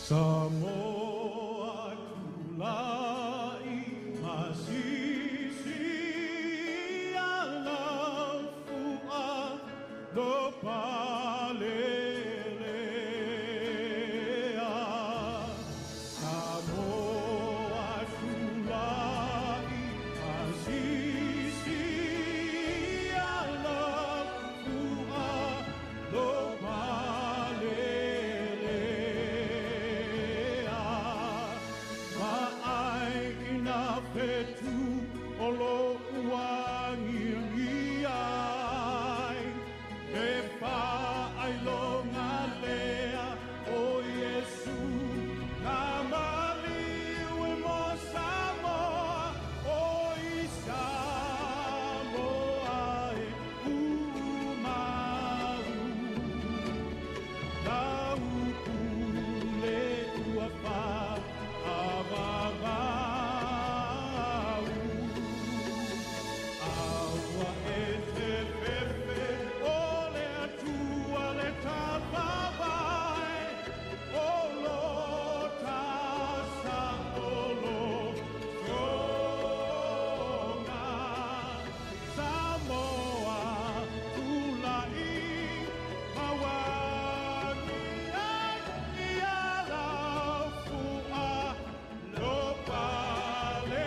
Samoa tulai masisi alafua lo palelea. Samoa tulai masisi alafua lo palelea. Ma'ai ina fetu o lo uangi ai. E whaai lea o Iesu Nā maliu e mo Samoa o i Samoa e umau. Lau pule ua whaavavau. Aua e te fefe o le atua le tawhawai. O lo tasa o lo tonga. Samoa tulai mawangi ai ia laufua lo palelea.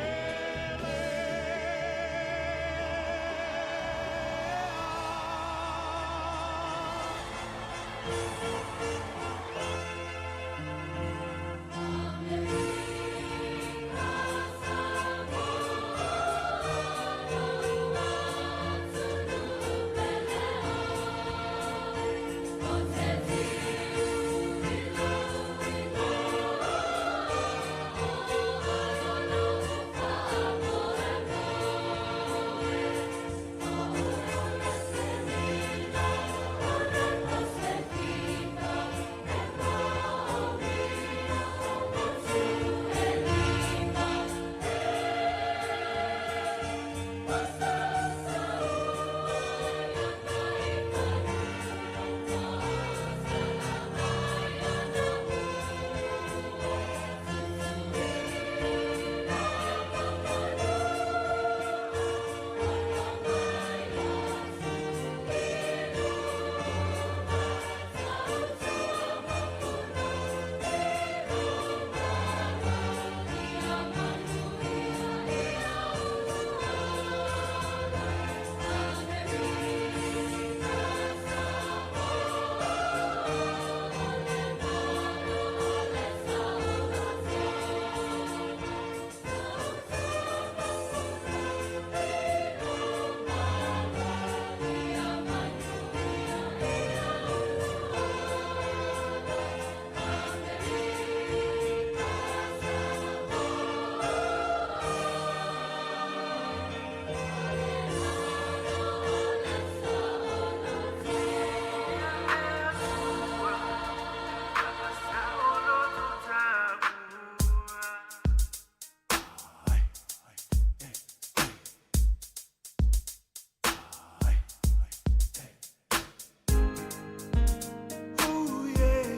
Ooh, yeah.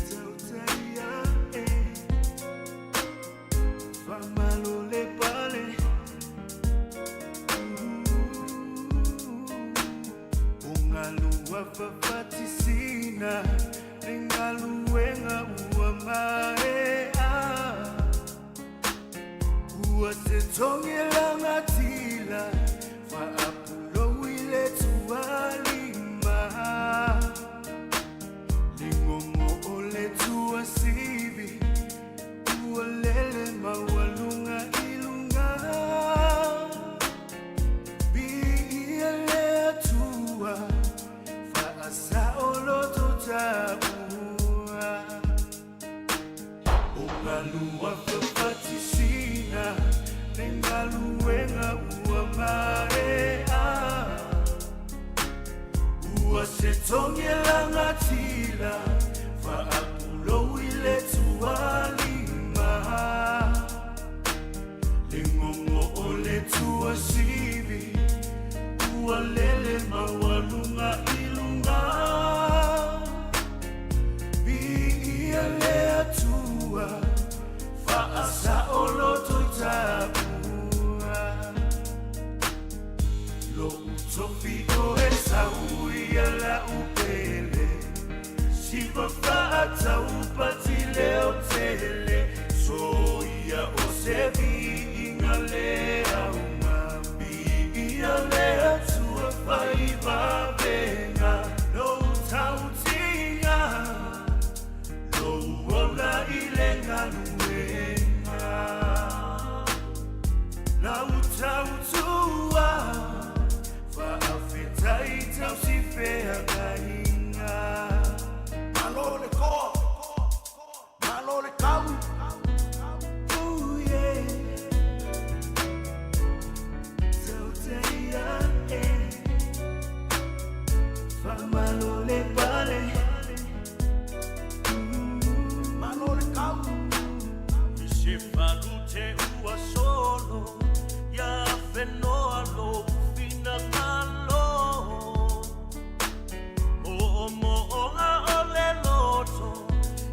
Tautai eh. Famalole pale. Ooh. Ungalua fafatisina Lengaluenga ua maea Ua se tongelanga tila Faapulo ile tualima Lingongo ole tuasivi Ua lele maualunga ilunga Biia le atua Faasaoloto taua O galua fafatisina Le galuega ua maea Ua se togelagatila Faapulou i le tualima Le gogo o le tuasivi Ua lele maualuga i luga. Siva fa'ataupati leotele Soia o se viiga le auga Viia le Atua faivavega Lou tautiga Lou ola i le galuega Lau tautua Faafetai tausi feagaiga Malo le koa, malo le kau. Ooh, yeah. Tautai a'e, faamalo le pale. Malo le kau. I se falute ua solo ia fenoa lou finagalo Mo'omo'oga o le loto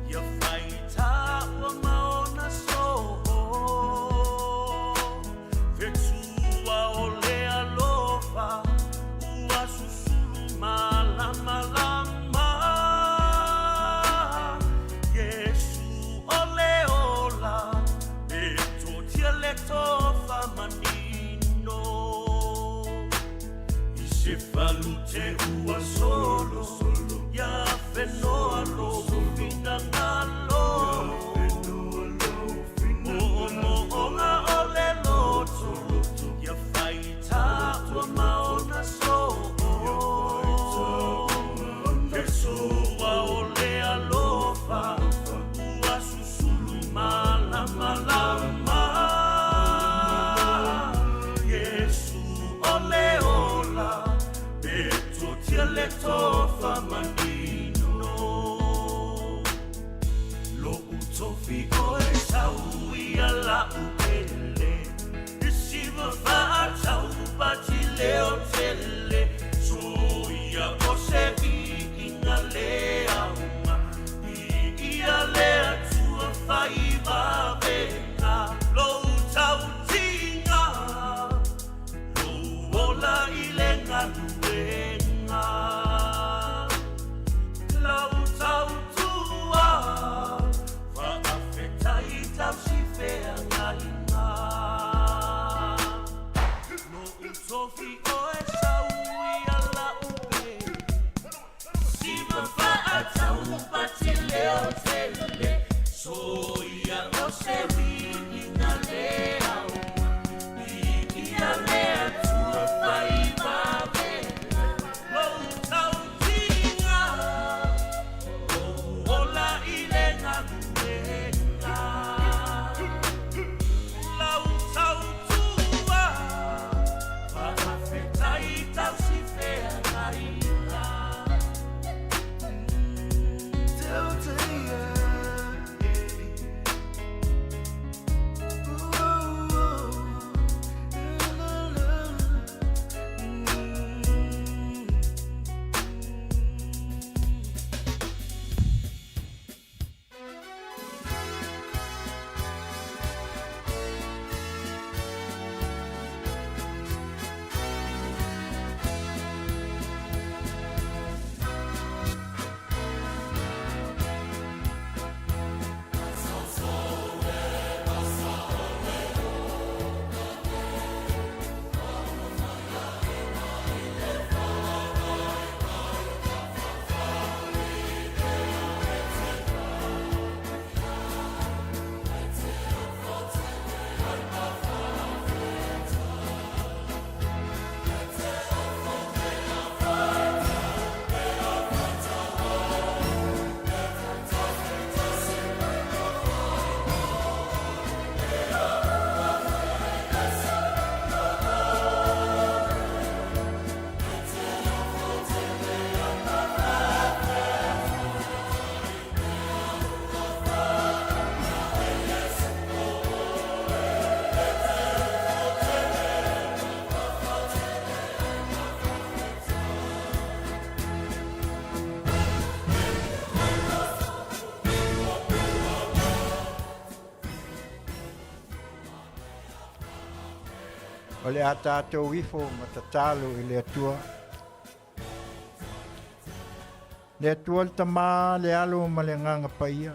ia faitau ma ona soo Fetua o le alofa ua susulu malamalama Iesu o le ola e totia le tofa manino I se falute ua solo ia fenoa lou finagalo Mo'omo'oga o le loto ia faitau ma ona soo Fesoa o le alofa ua susulu malamalama Iesu o le ola e totia le tofa manino Lo'u tofi oe sau ia la'u pele I siva fa'ataupati leotele Soia o se viiga le auga Viia le Atua faivavega Lou tautiga Lou ola i le galuega Lau tautua Faafetai tausi feagaiga Lo'u tofi oe sau ia la'u pele Siva fa'ataupati leotele Soia o se viiga le auga Viia le Atua faivavega Lou tautiga Lou ola i le galuega Lau tautua Faafetai tausi feagaiga Tautai a'e. Ooh, la, la, la. O le a tatou ifo ma tatalo i le Atua. Le Atua le Tama, le Alo ma le Agaga Paia,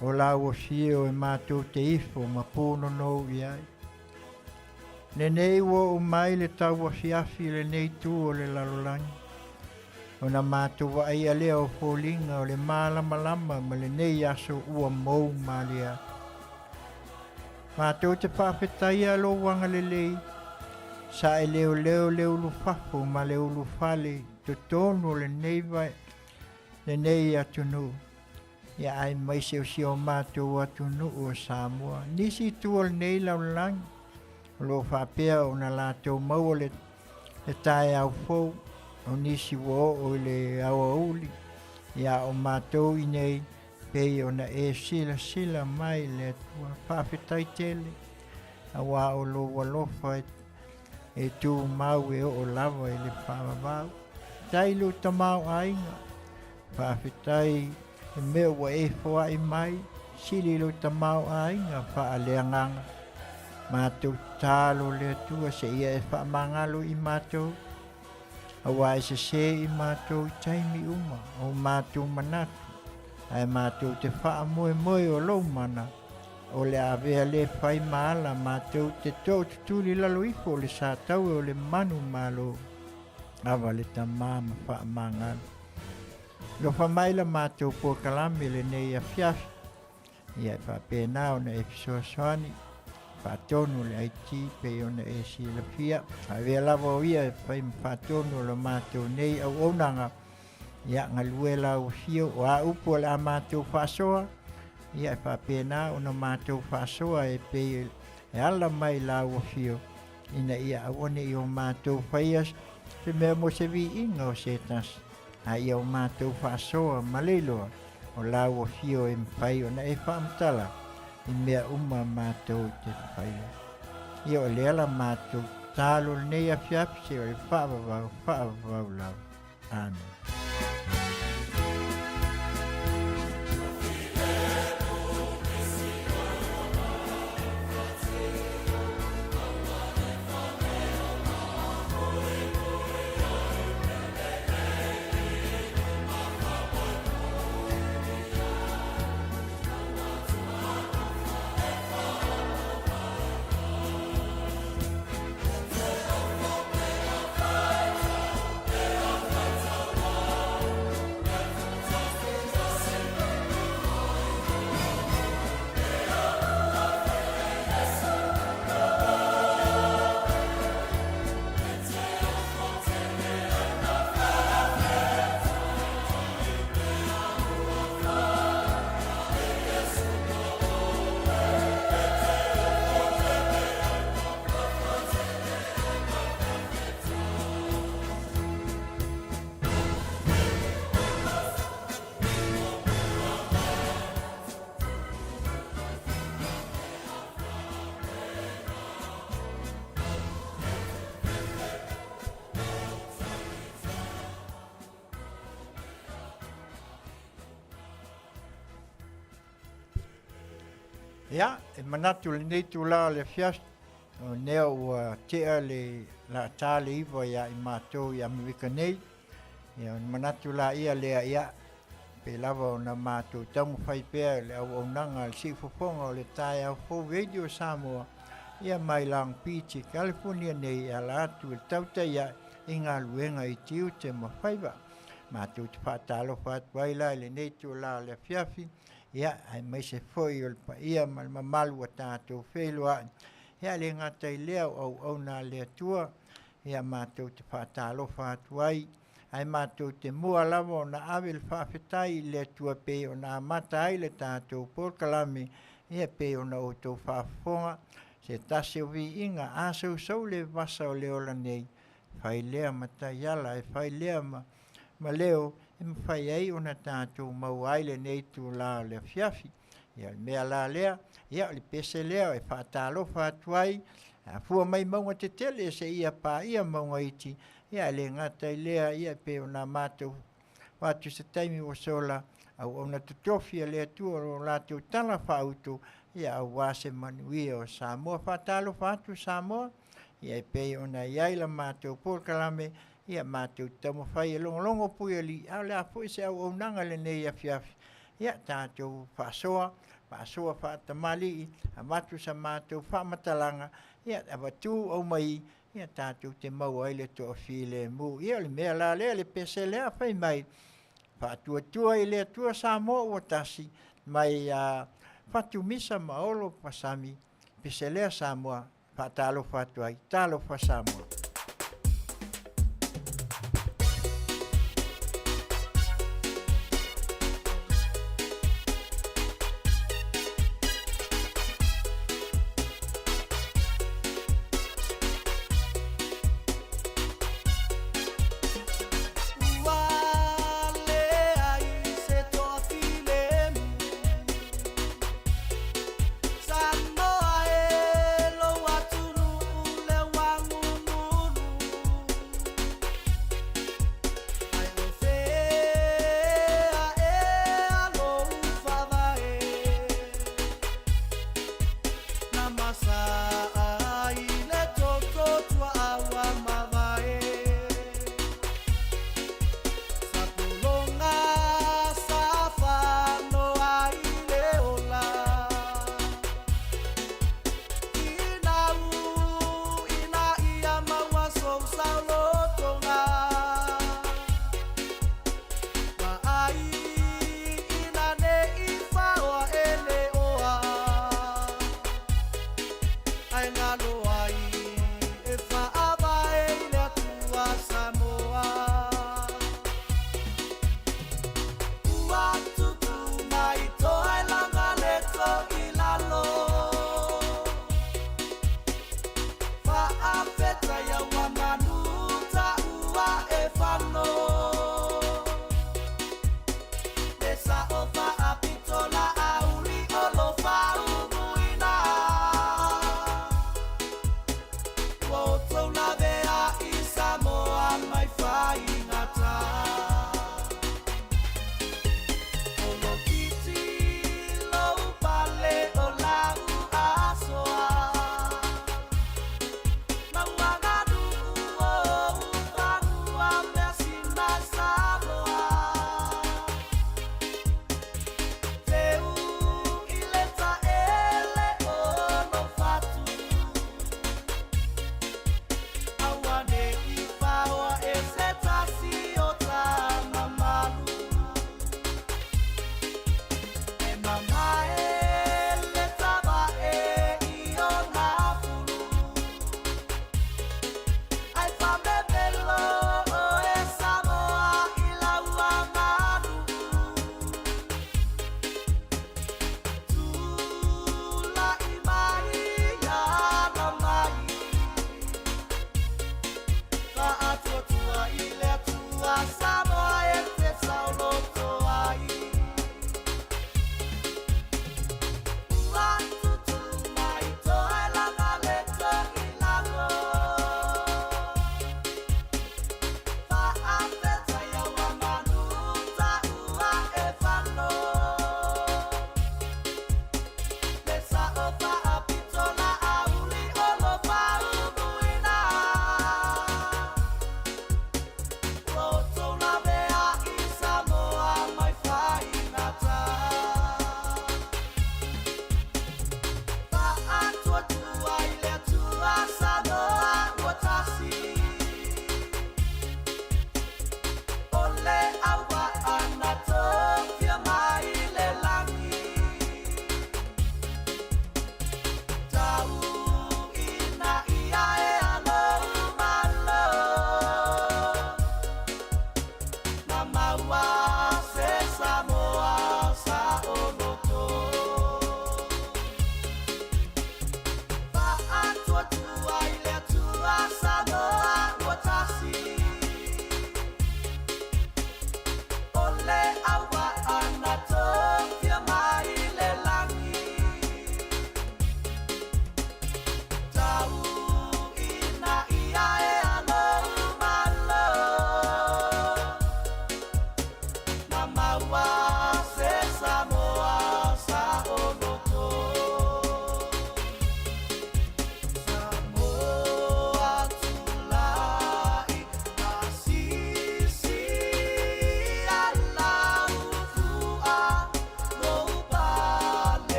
o lau afio e matou te ifo ma punonou i ai. Lenei ua oo mai le tauafiafi i lenei itu o le lalolagi, ona matou vaaia lea o foliga o le malamalama ma lenei aso ua mou malie atu. Matou te faafetaia lou agalelei, sa e leoleo le ulufafo ma le ulufale i totonu o lenei vae, lenei atunuu, ia aemaise o si o matou atunuu o Samoa. Nisi itu o lenei lalolagi o lo o faapea ona latou maua le, le taeao fou, o nisi ua oo i le aoauli, ia o matou i nei, pei ona e silasila mai le Atua. Faafetai tele, auā o lou alofa e, e tumau e oo lava i le faavavau. Faafetai lou tamaoaiga, faafetai i mea ua e foai mai, sili i lou tamaoaiga faaleagaga. Matou tatalo le Atua seia e faamagalo i matou, Aua e sesē i matou i taimi uma o matou manatu, ae matou te faamoemoe o lou mana, o le a avea le fai ma ala matou te tootutuli i lalo ifo o le sataue o le manu malo. Ava le Tama ma faamagalo. Alofa mai la matou polokalame lenei afiafi. Ia e faapena ona e fesoasoani faatonu le IT pei ona e silafia. Avea lava o ia e fai ma faatonu o la matou nei auaunaga. Ia galue lau afio o a upu o le a matou faasoa. Ia e faapena ona matou faasoa e pei e ala mai lau afio ina ia aua ne i o matou faia se mea mo se viiga o se tasi, a ia o matou faasoa ma le iloa o lau afio e mafai ona e faamatala i mea uma matou te faia. Ia o lea la matou tatalo lenei afiafi se o le faavavau, faavavau lava. Amene. Ia, e manatu lenei itulā o le afiafi, o nea ua tea le laata le iva ia i matou i Amerika nei. Ia, ona manatu laia lea, ia, pei lava ona matou taumafai pea i le auaunaga a le siufofoga o le taeao fou Radio Samoa, ia mai Long Beach i California nei e ala atu i le tautai ae i galuega i tiute ma faiva. Matou te faatalofa atu ai la i lenei itulā o le afiafi, ia, aemaise foi o le paia ma le mamalu ua tatou feiloai. Ia, e le gata i lea o auauna a le Atua, ia matou te faatalofa atu ai, ae matou te mua lava ona ave le faafetai i le Atua pei ona amata ai le tatou polokalame, ia pei ona outou faafofoga, se tasi o viiga a sousou le vasa o le ola nei, fai lea ma taiala, e fai lea ma, ma leo e mafai ai ona tatou maua ai lenei itulā o le afiafi. Ia, o le mea la lea, ia, o le pese lea e faatalofa atu ai, a fua mai mauga tetele seia paia mauga iti, ia, e le gata i lea, ia, e pei ona matou avatu se taimi ua sola, auauna totofi a le Atua o lo latou tala faautu, ia, aua se manuia o Samoa. Faatalofa atu Samoa, ia, e pei ona i ai la matou polokalame. Ia, matou te taumafai e logologo pui o alii, a o le a foi se auaunaga i lenei afiafi, ia, tatou faasoa, faasoa faatamalii, avatu sa matou faamatalaga, ia, avatu aumai, ia, tatou te maua ai le toafilemu. Ia, o le mea la lea, le pese lea fai mai, Faatuatua i le Atua Samoa ua tasi, mai ia Fatumisa ma Olo Pasami, pese lea Samoa, Faatalofa atu ai. Talofa Samoa. Ua leai se toafilemu Samoa e lou atunuu lea ua gugulu.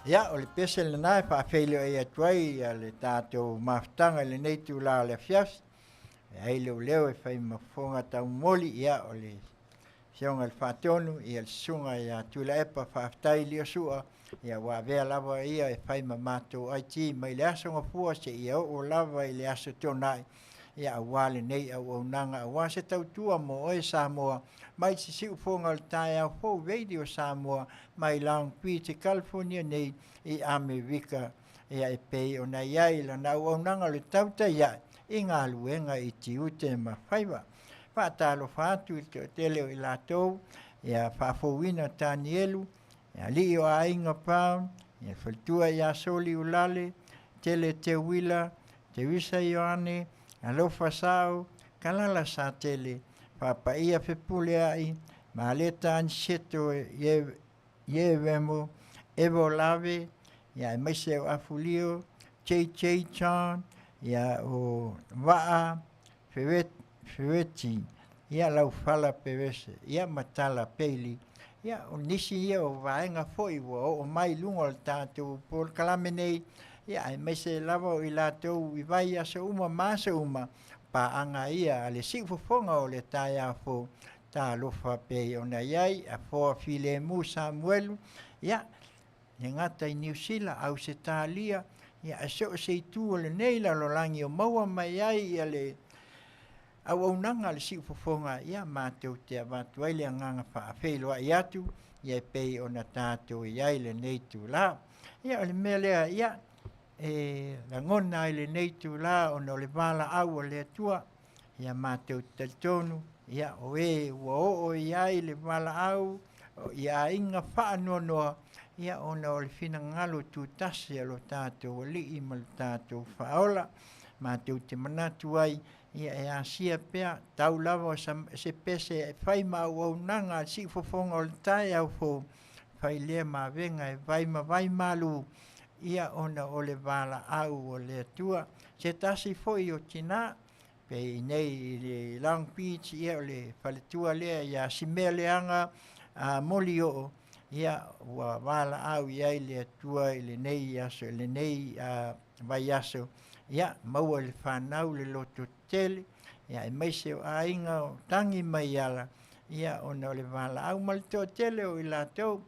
Ia, o le pese lena e faafeiloai atu ai le tatou mafutaga i lenei itula o le afiafi. E ai lou leo e fai ma fofoga taumoli, ia, o le Afioga i le Faatonu, ia le Susuga ia Tuilaepa Faafetai Liosua, ia ua avea lava ia e fai ma matou IT mai le Aso Gafua seia oo lava i le Aso Toonai, ia aua lenei auaunaga, aua se tautua mo oe Samoa, mai le Siufofoga o le Taeao Fou Radio Samoa, mai Long Beach, California nei i Amerika, ia e pei ona i ai lana auaunaga o le tautai ae i galuega i tiute ma faiva. Faatalofa atu i le toatele o i latou ia faafouina Tanielu, le alii o aiga Brown, ia faletua ia Soli Ulale, Tele Teuila, Teresa Ioane, Alofa Sao, Kalala Satele, Faapaia Fepuleai, Maleta Aniseto Ieremo, Evo Lave, ia aemaise o Afulio, JJ John, ia o Vaa Fereti, ia Laufala Perese, ia ma Tala Peili. Ia, o nisi ia o vaega foi ua oo mai i luga o le tatou polokalame nei, ia aemaise lava o i latou i vaiaso uma ma aso uma, paaga ia a le siufofoga o le taeao fou, talofa pei ona i ai Afoa Filemu Samuelu, ia, e gata i Niu Sila, Ausetalia, ia ae so o se itu o lenei lalolagi o maua mai ai ia le auaunaga a le siufofoga, ia matou te avatu ai le agaga faafeiloai atu, ia e pei ona tatou i ai i lenei itula. Ia o le mea lea, ia, e lagona ai lenei itula ona o le valaau a le Atua, ia matou te talitonu, ia, o e ua oo i ai le valaau i aiga faanoanoa, ia, ona o le finagalo tutasi a lo tatou Alii ma lo tatou Faaola. Matou te manatu ai, ia, e asia pea, tau lava o se pese e fai ma auaunaga a le siufofoga o le taeao fou, fai lea ma avega e vai ma vai malu, ia, ona o le valaau a le Atua. Se tasi foi o tina, pei i inei i le Long Beach, ia o le faletua lea ia Simea Leaga Molioo, ia ua valaau i ai le Atua i lenei aso, i lenei vaiaso, ia maua i le fanau le loto tele, ia aemaise o aiga o tagi mai ala, ia ona o le valaau ma le toatele o i latou,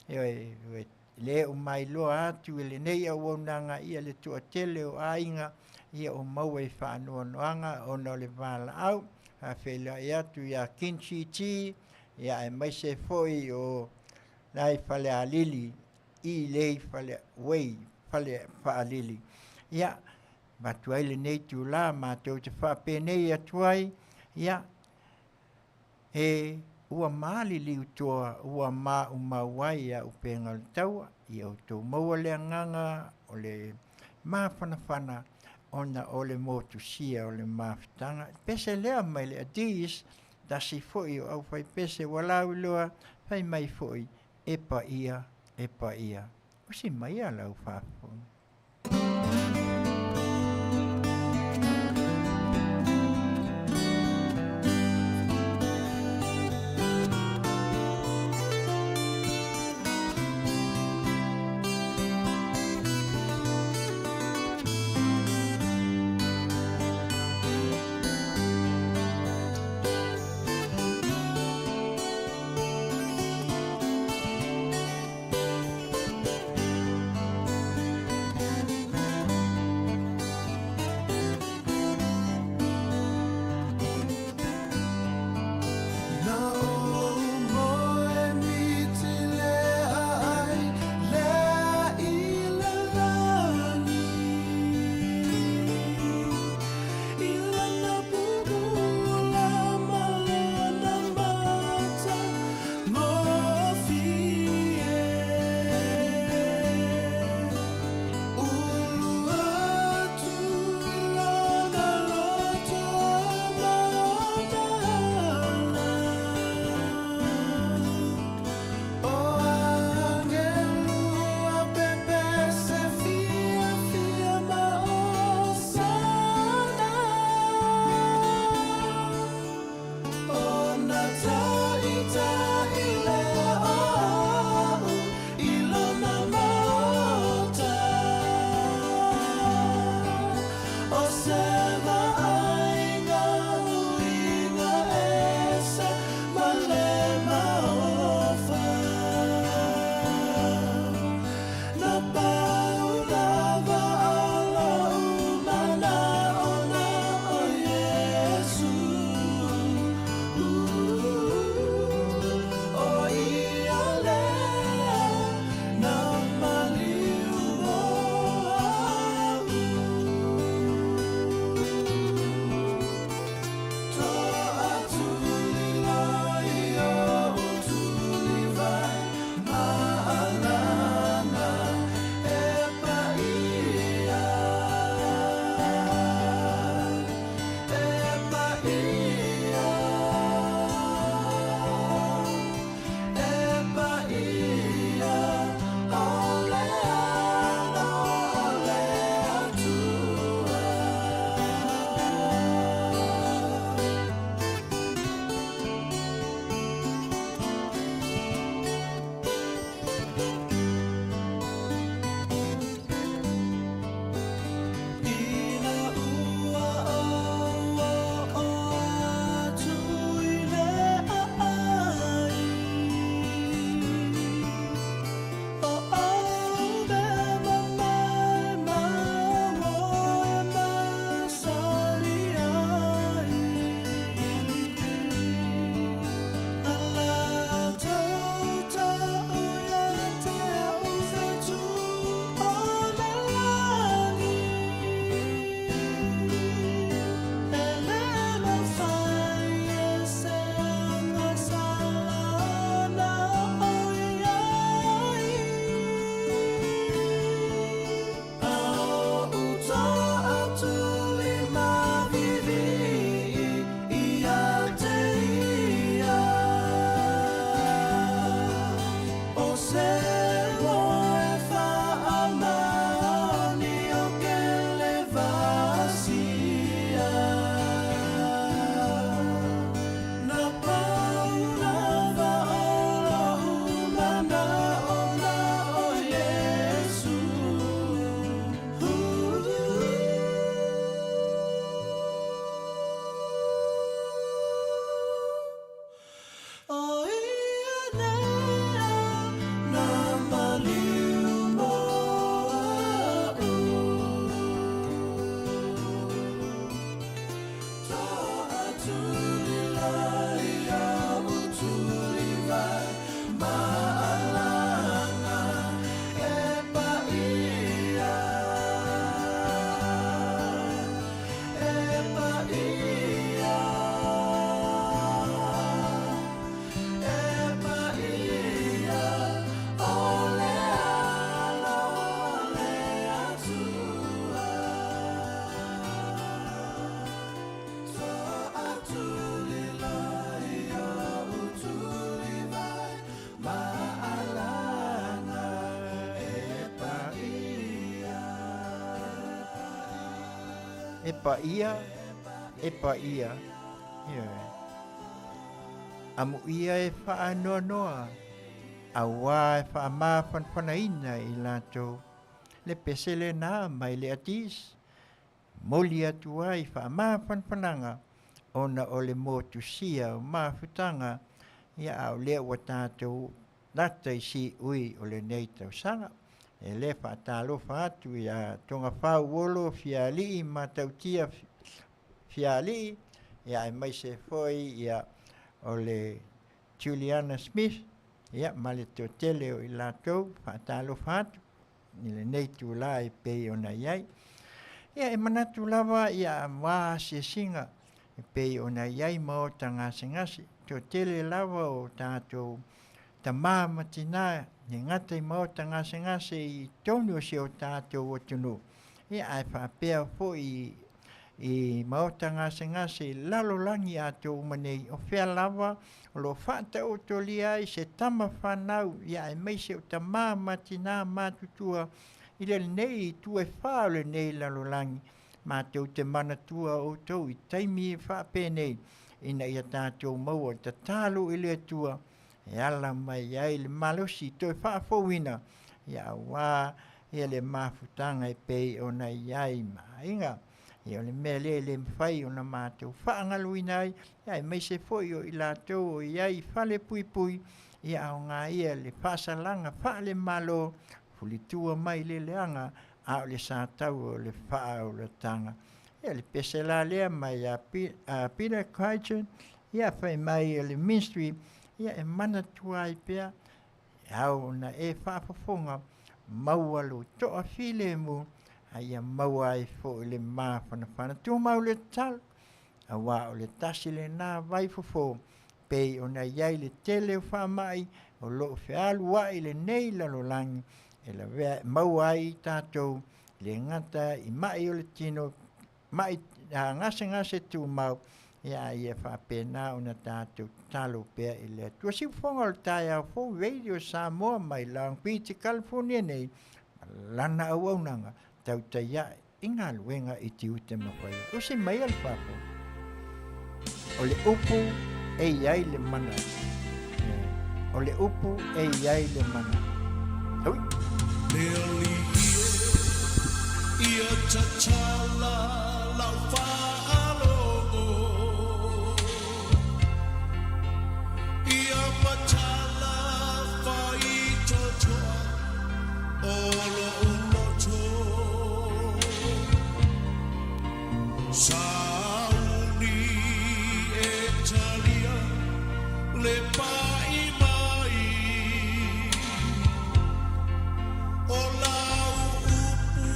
ioe, le o mailoa atu i lenei auaunaga ia le toatele o aiga ia o maua i faanoanoaga ona o le valaau. Faafeiloai atu ia Kinchi T, ia aemaise foi o lai Falealili, i lei fale uei fale faalili. Ia avatu ai lenei itula matou te faapenei atu ai, ia E ua maliliutoa ua maumau ai auupega o le taua, ia outou maua le agaga o le mafanafana ona o le motusia o le mafutaga. Pese lea mai le Addis, tasi foi o aufaipese ua lauiloa, fai mai foi, e paia, e paia. Usi maia lau faafofoga. E paia, e paia, ioe. Amuia e faanoanoa, auā e faamafanafanaina i latou. Le pese lenā mai le Atis, moli atu ai faamafanafanaga ona o le motusia o mafutaga, ia a o lea ua tatou lata i siui o lenei tausaga. E le faatalofa atu ia Togafauolo Fialii Matautia Fialii, ia aemaise foi ia o le Juliana Smith, ia ma le toatele o i latou, faatalofa atu i lenei itulā e pei ona i ai. Ia e manatu lava ia wā asiasiga e pei ona i ai maota gasegase, toatele lava o tatou tamā ma tinā e gata i maota gasegase i totonu o si o tatou atunuu, ia ae faapea foi i maota gasegase i lalolagi atoa uma nei, o fea lava o lo o faataotolia ai se tama fanau, ia aemaise o tamā ma tinā matutua i lenei itu e whā o lenei lalolagi. Matou te manatua outou i taimi e faapenei, ina ia tatou maua le tatalo i le Atua e ala mai ai le malosi toe faafouina, ia auā ia le mafutaga e pei ona i ai ma aiga. Ia o le mea lea e le mafai ona matou faagaloina ai, ia aemaise foi o i latou o i ai i falepuipui, ia aoga ia le faasalaga faale-Malo, fulitua mai le leaga, a o le sataua o le faaolataga. Ia le pese la lea mai ia Peter Crichton, ia fai mai o le ministry, ia e manatua ai pea, e ao ona e faafofoga, maua lou toafilemu, a ia maua ai foi le mafanafana. Tumau le tatalo, aua o le tasi lena vaifofo, pei ona i ai le tele o faamai o lo o fealuai i lenei lalolagi, e lavea e maua ai i tatou, e le gata i mai o le tino, mai gasegase tumau, ia a ia faapena ona tatou tatalo pea i le Atua. Siufofoga o le taeao fou Radio Samoa mai Long Beach, California nei, ma lana auaunaga tautai ae i galuega i tiute ma faiva. Usi maia le faafofoga. O le upu e i ai le mana. O le upu e i ai le mana. Ui. Le alii e, ia tatala lau faalogo, ia matala faitotoa o lo'u loto. Sauni e talia le pai mai o lau upu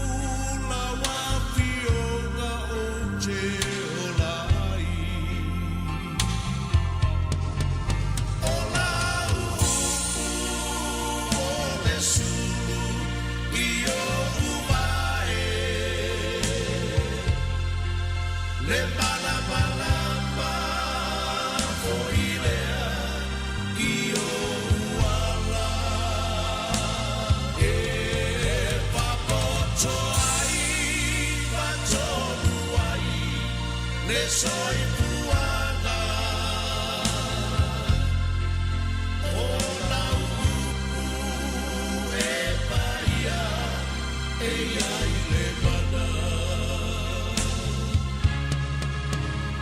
lau afioga ou te ola ai. O lau upu o le sulu i o'u vae, le malamalama foi lea i o'u ala, e fapoto ai faatonu ai le soifuaga. O lau upu e paia e i ai le mana.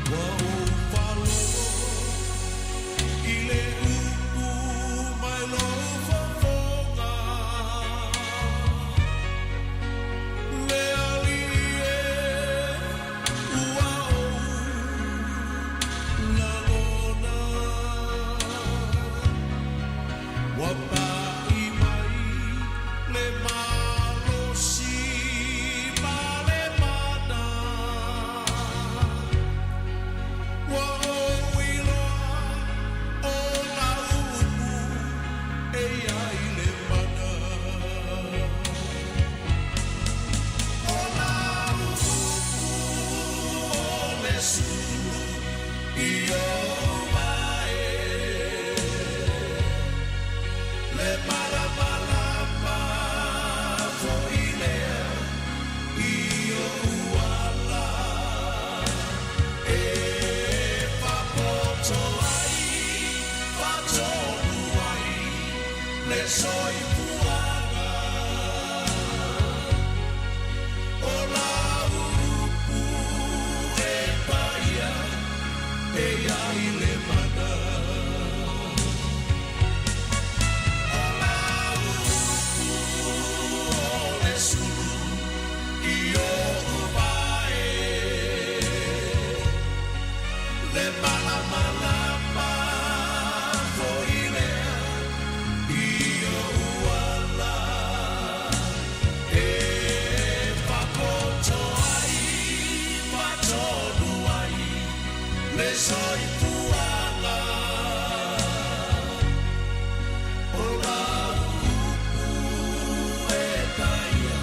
Ua ou faalogo i le upu mai lou fofoga, le Alii e, ua ou lagona. Ua pai mai le malosi ma le mana, ua ou iloa o lau upu e i ai le mana. O lau upu o le sulu i o'u vae, le malamalama foi lea i o'u ala, e fapoto ai faatonu ai le soifuaga. O lau upu e paia e i ai le mana. O lau upu o le sulu i o'u vae, le malamalama foi lea i o'u ala, e fapoto ai faatonu ai le soifuaga. O lau upu e paia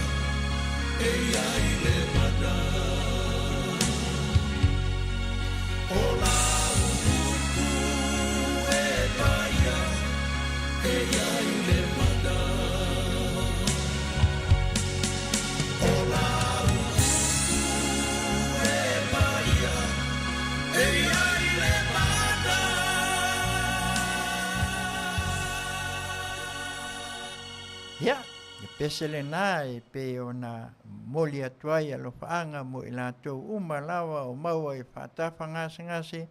e i ai le mana. O lau upu e paia e i ai le mana. O lau upu e paia e i ai le mana. pese lena e pei ona momoli atu ai alofaaga mo i latou uma lava o maua i faatafa gasegase,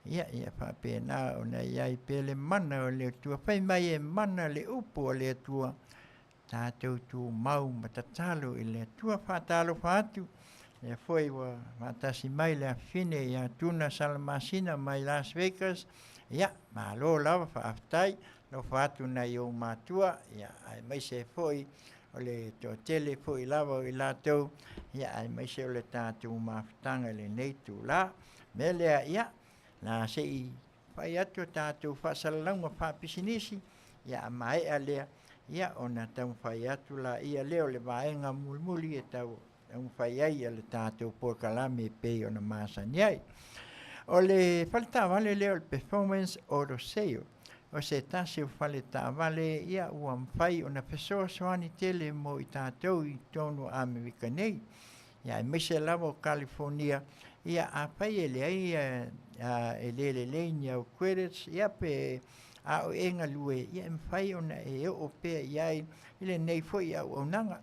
ia, ia faapena ona i ai pea le mana o le Atua. Fai mai e mana le upu a le Atua, tatou tumau ma tatalo i le Atua. Faatalofa atu, lea foi ua faatasi mai le afafine ia Tuna Salamasina mai Las Vegas, ia, malo lava faafetai, alofa atu nai ou matua, ia, aemaise foi o le toatele foi lava o i latou, ia, aemaise o le tatou mafutaga i lenei itula. O le mea lea, ia, na se i fai atu a tatou faasalalauga faapisinisi, ia a maea lea, ia ona taumafai atu laia lea o le vaega mulimuli e tau taumafai ai le tatou polokalame e pei ona masani ai. O le fale taavale lea o le Performance Auto Sale, o se tasi o fale taavale ia ua mafai ona fesoasoani tele mo i tatou i totonu o Amerika nei, ia aemaise lava o Kalifonia. Ia afai e leai e le lelei ni au credits, ia pe a o e galue, ia e mafai ona e oo pea i ai i lenei foi auaunaga.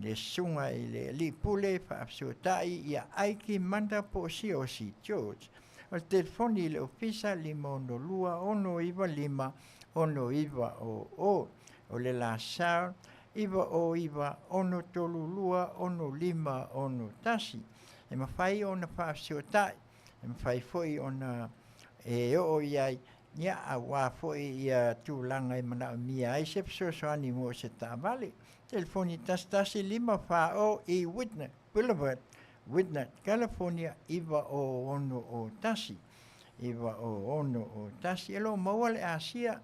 Le susuga i le alii pule faafesootai ia Aiki Manda po o Siaosi George. O le telefoni i le ofisa 562 695 6900. O le la cell 909 632 6561. E mafai ona faafesootai, e mafai foi ona e oo i ai, ia, aua foi ia tulaga e manaomia ai se fesoasoani mo se taavale. Telefoni 11 5 4 o i Whitney Boulevard, Whitney, California 90601. 90601. E lo o maua le Asia,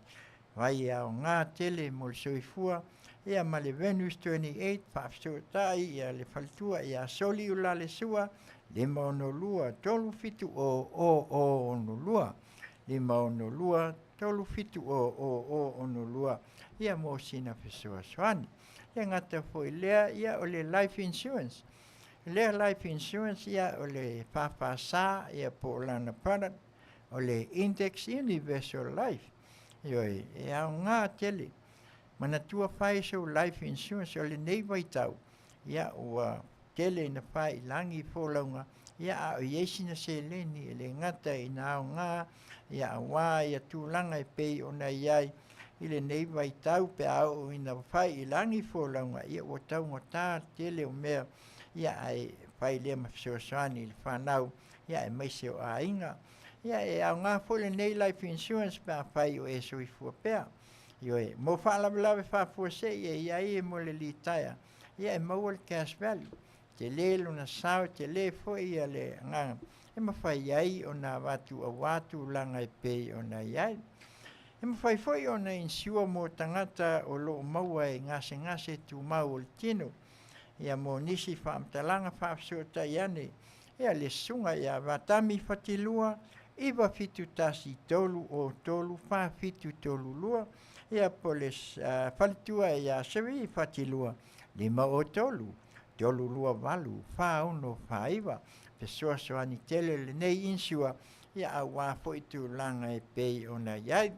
vai e aoga tele mo le soifua, ia ma le Venus 28, faafesootai ia le faletua ia Soli Ulalesua, 562 370 0062, 562 370 0062, ia mo sina fesoasoani. Le gata foi lea, ia o le life insurance. Lea life insurance, ia o le FFS, ia po o lana product, o le Index Universal Life. Ioe, e aoga tele. Manatua fai sou life insurance o lenei vaitau, ia ua tele ina fai i lagi folauga, ia a o i ai sina seleni e le gata ina aoga, ia aua ia tulaga e pei ona i ai i lenei vaitau pe a oo ina fai i lagi folauga, ia ua taugata le tele o mea, ia ae fai lea ma fesoasoani i le fanau, ia aemaise o aiga. Ia e aoga foi lenei life insurance pe afai o e soifua pea. Ioe, mo faalavelave faafuasei e i ai e mo le litaea, ia e maua le cash value. Tele lona sao, tele foi ia le agaga e mafai ai ona avatu aua tulaga e pei ona i ai. E mafai foi ona insure mo tagata o lo o maua e gasegase tumau o le tino. Ia mo nisi faamatalaga faafesootai ane, ia le susuga ia Vatami Fatilua, 971 3 03 4732, ia po le faletua ia Seri Fatilua, 503 328 4649. Fesoasoani tele lenei insure, ia aua foi tulaga e pei ona i ai.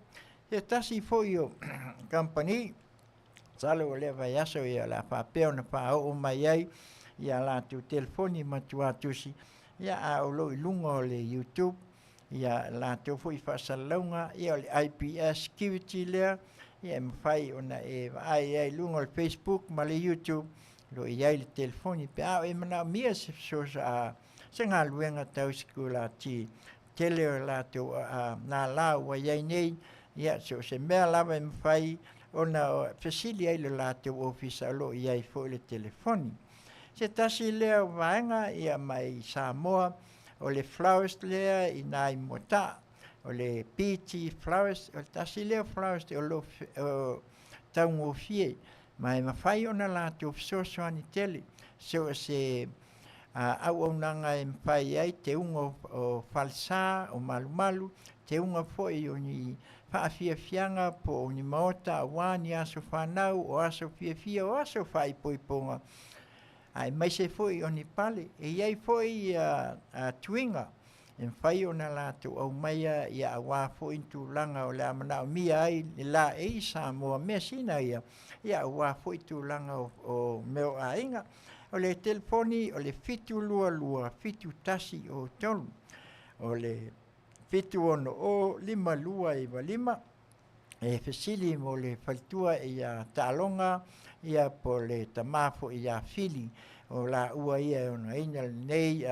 Se tasi foi o kamupani, masalo o lea vaiaso ia o le a faapea ona faaoo mai ai ia latou telefoni ma tuatusi, ia a o lo o i luga o le YouTube ia latou foi faasalalauga, ia o le IPS Security lea, ia e mafai ona e vaai ai i luga o le Facebook ma le YouTube o lo o i ai le telefoni pe a o e manaomia se fesoasoani se galuega tau sikulati tele o latou lala ua i ai nei, ia so o se mea lava e mafai ona fesili ai le latou ofisa o lo o i ai foi le telefoni. Se tasi lea o vaega ia mai Samoa, o le florist lea i nai Moataa, o le PT Florist, o le tasi lea o florist o lo o taugofie ma e mafai ona latou fesoasoani tele so o se auaunaga e mafai ai teuga o falesa, o malumalu, teuga foi o ni faafiafiaga po o ni maota aua ni aso fanau, o aso fiafia, o aso faaipoipoga, aemaise foi o ni pale. E i ai foi tuiga. E mafai ona latou aumaia ia aua foi ni tulaga o le a manaomia ai le laei i Samoa, measina ia, ia aua foi tulaga o mea o aiga. O le telefoni o le 722 7103, o le 760 5295, e fesili mo le faletua ia Taaloga ia po o le tama foi ia Fili, o laua ia e onaina lenei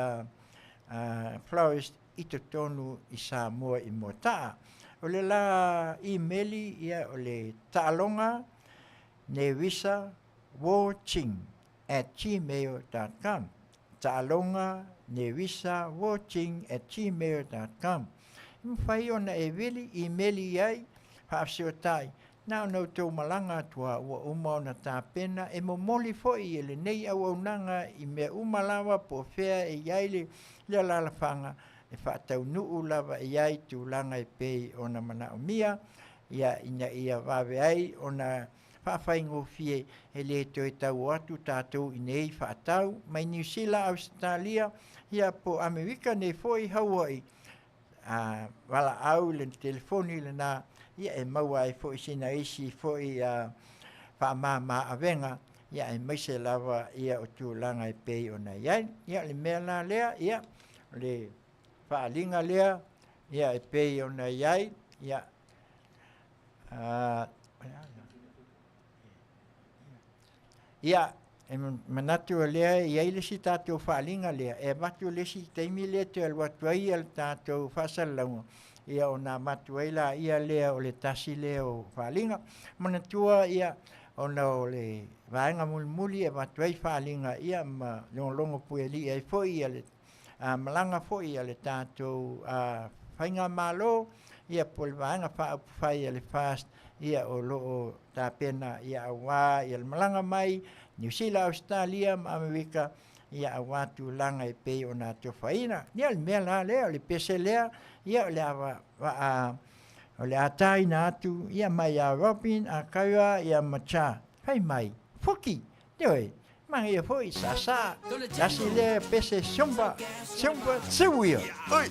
florist i totonu i Samoa i Moataa. O le la imeli ia o le taaloga nevisa watching at gmail.com, taaloga nevisa watching at gmail.com. E mafai ona e vili imeli i ai faafesoatai na ona outou malaga atu lava ua uma ona tapena e momoli foi e lenei auaunaga i mea uma lava po o fea e i ai le alaalafaga e faataunuu lava i ai tulaga e pei ona manaomia ia ina ia vave ai ona faafaigofie e le toe tau atu tatou i nei faatau mai Niu Sila, Ausetalia ia po o Amerika nei foi Hawaii a valaau le telefoni lena ia e maua ai foi sina isi foi faamama avega ia aemaise lava ia o tulaga e pei ona i ai. Ia o le mea la lea, ia o le faaaliga lea ia e pei ona i ai ia Ia, e manatu o lea e i ai le isi tatou faaaliga lea, e avatu le isi taimi lea e toe alu atu ai le tatou faasalalauga, ia ona avatu ai laia lea o le tasi lea o faaaliga. Manatua ia, ona o le vaega mulimuli e avatu ai faaaliga ia ma logologo puialii ai foi ia le malaga foi a le tatou faigamalo ia po o le Vaega Faaupufai a le FAST ia o lo o tapena ia aua ia le malaga mai Niu Sila, Ausetalia ma Amerika ia aua tulaga e pei ona atofaina. Ia o le mea la lea, o le pese lea ia o le a vaa o le a taina atu ia mai ia Robin, a Kaua ia ma Cha. Fai mai, Fuki, ioe, manaia foi, sasa, tasi lea pese siomba, siomba, siuia, oi!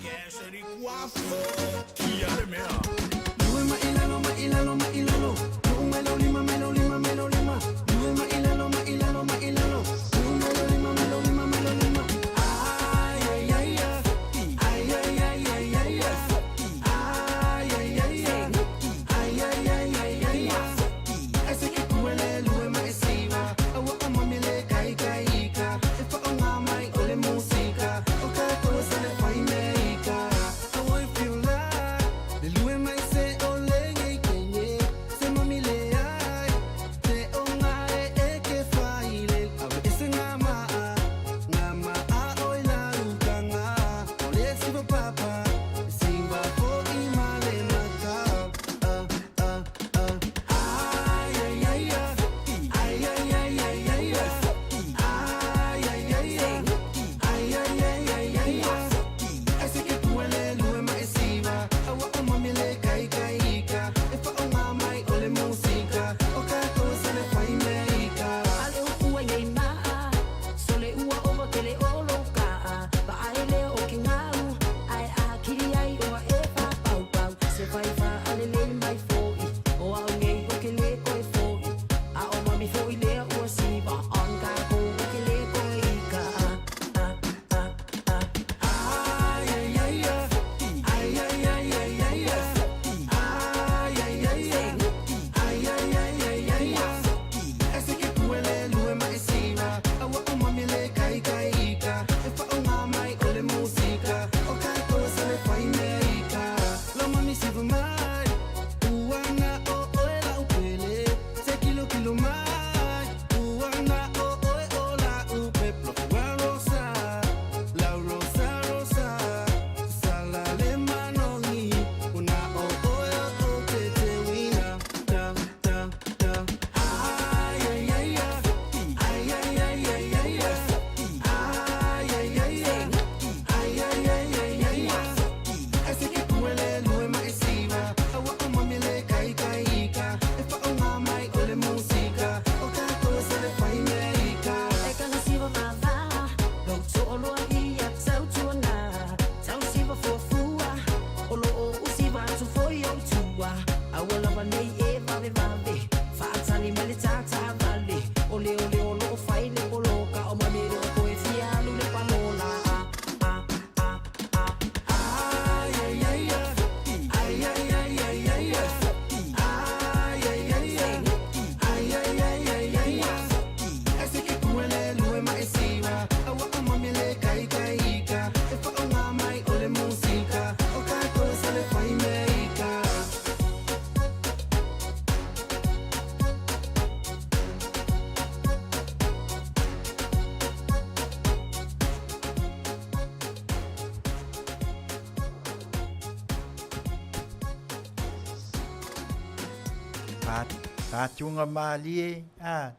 Pātuga mālie, ā,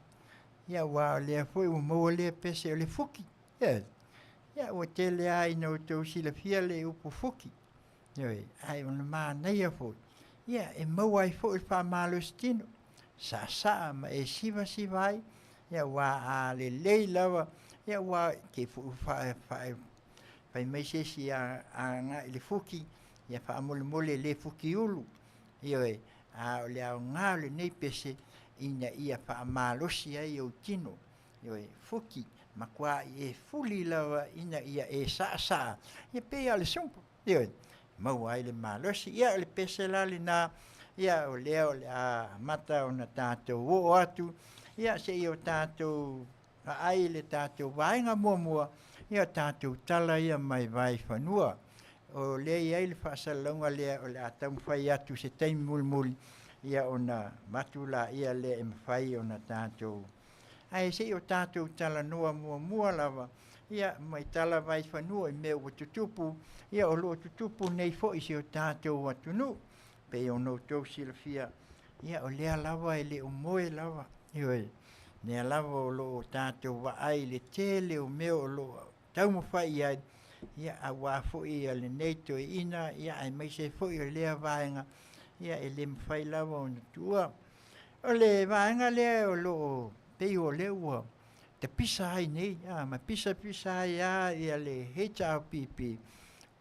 ia, aua o lea foi ua maua lea pese o le fuki. Ioe. Ia, ua tele lava ina outou silafia le upu fuki. Ioe, ae o le manaia foi, ia, e maua ai foi le faamalositino, saasaa ma e sivasiva ai, ia, aua a lelei lava, ia, aua te i foi ua faa, fai mai se isi a agai i le fuki, ia faamolemole e le fuki ulu. Ioe, a o le aoga o lenei pese, ina ia faamalosi ai ou tino. Ioe, fuki, matuai e fuli lava ina ia e saasaa, ia pei lava o le sumpa. Ioe, maua ai le malosi. Ia, o le pese la lena, ia, o lea o le a amata ona tatou oo atu, ia, seia o tatou vaai i le tatou vaega muamua, ia, o tatou tala ia mai Vaifanua. O lea e i ai le faasalalauga lea o le a taumafai atu i se taimi mulimuli, ia, ona avatu laia lea e mafai ona tatou Ae se i o tatou talanoa muamua lava, ia, mai tala vaifanua i mea ua tutupu, ia, o lo o tutupu nei foi i si o tatou atunuu. Pei ona outou silafia, ia, o lea lava e le o moe lava, ioe, lea lava o lo o tatou vaai i le tele o mea o lo o taumafai i ai, ia, aua foi lenei toeaina, ia, aemaise foi o lea vaega, ia, e le mafai lava ona tuua. O le vaega lea o lo o pei o lea ua tapisa ai nei, a, ma pisapisa ai lava ia le HRPP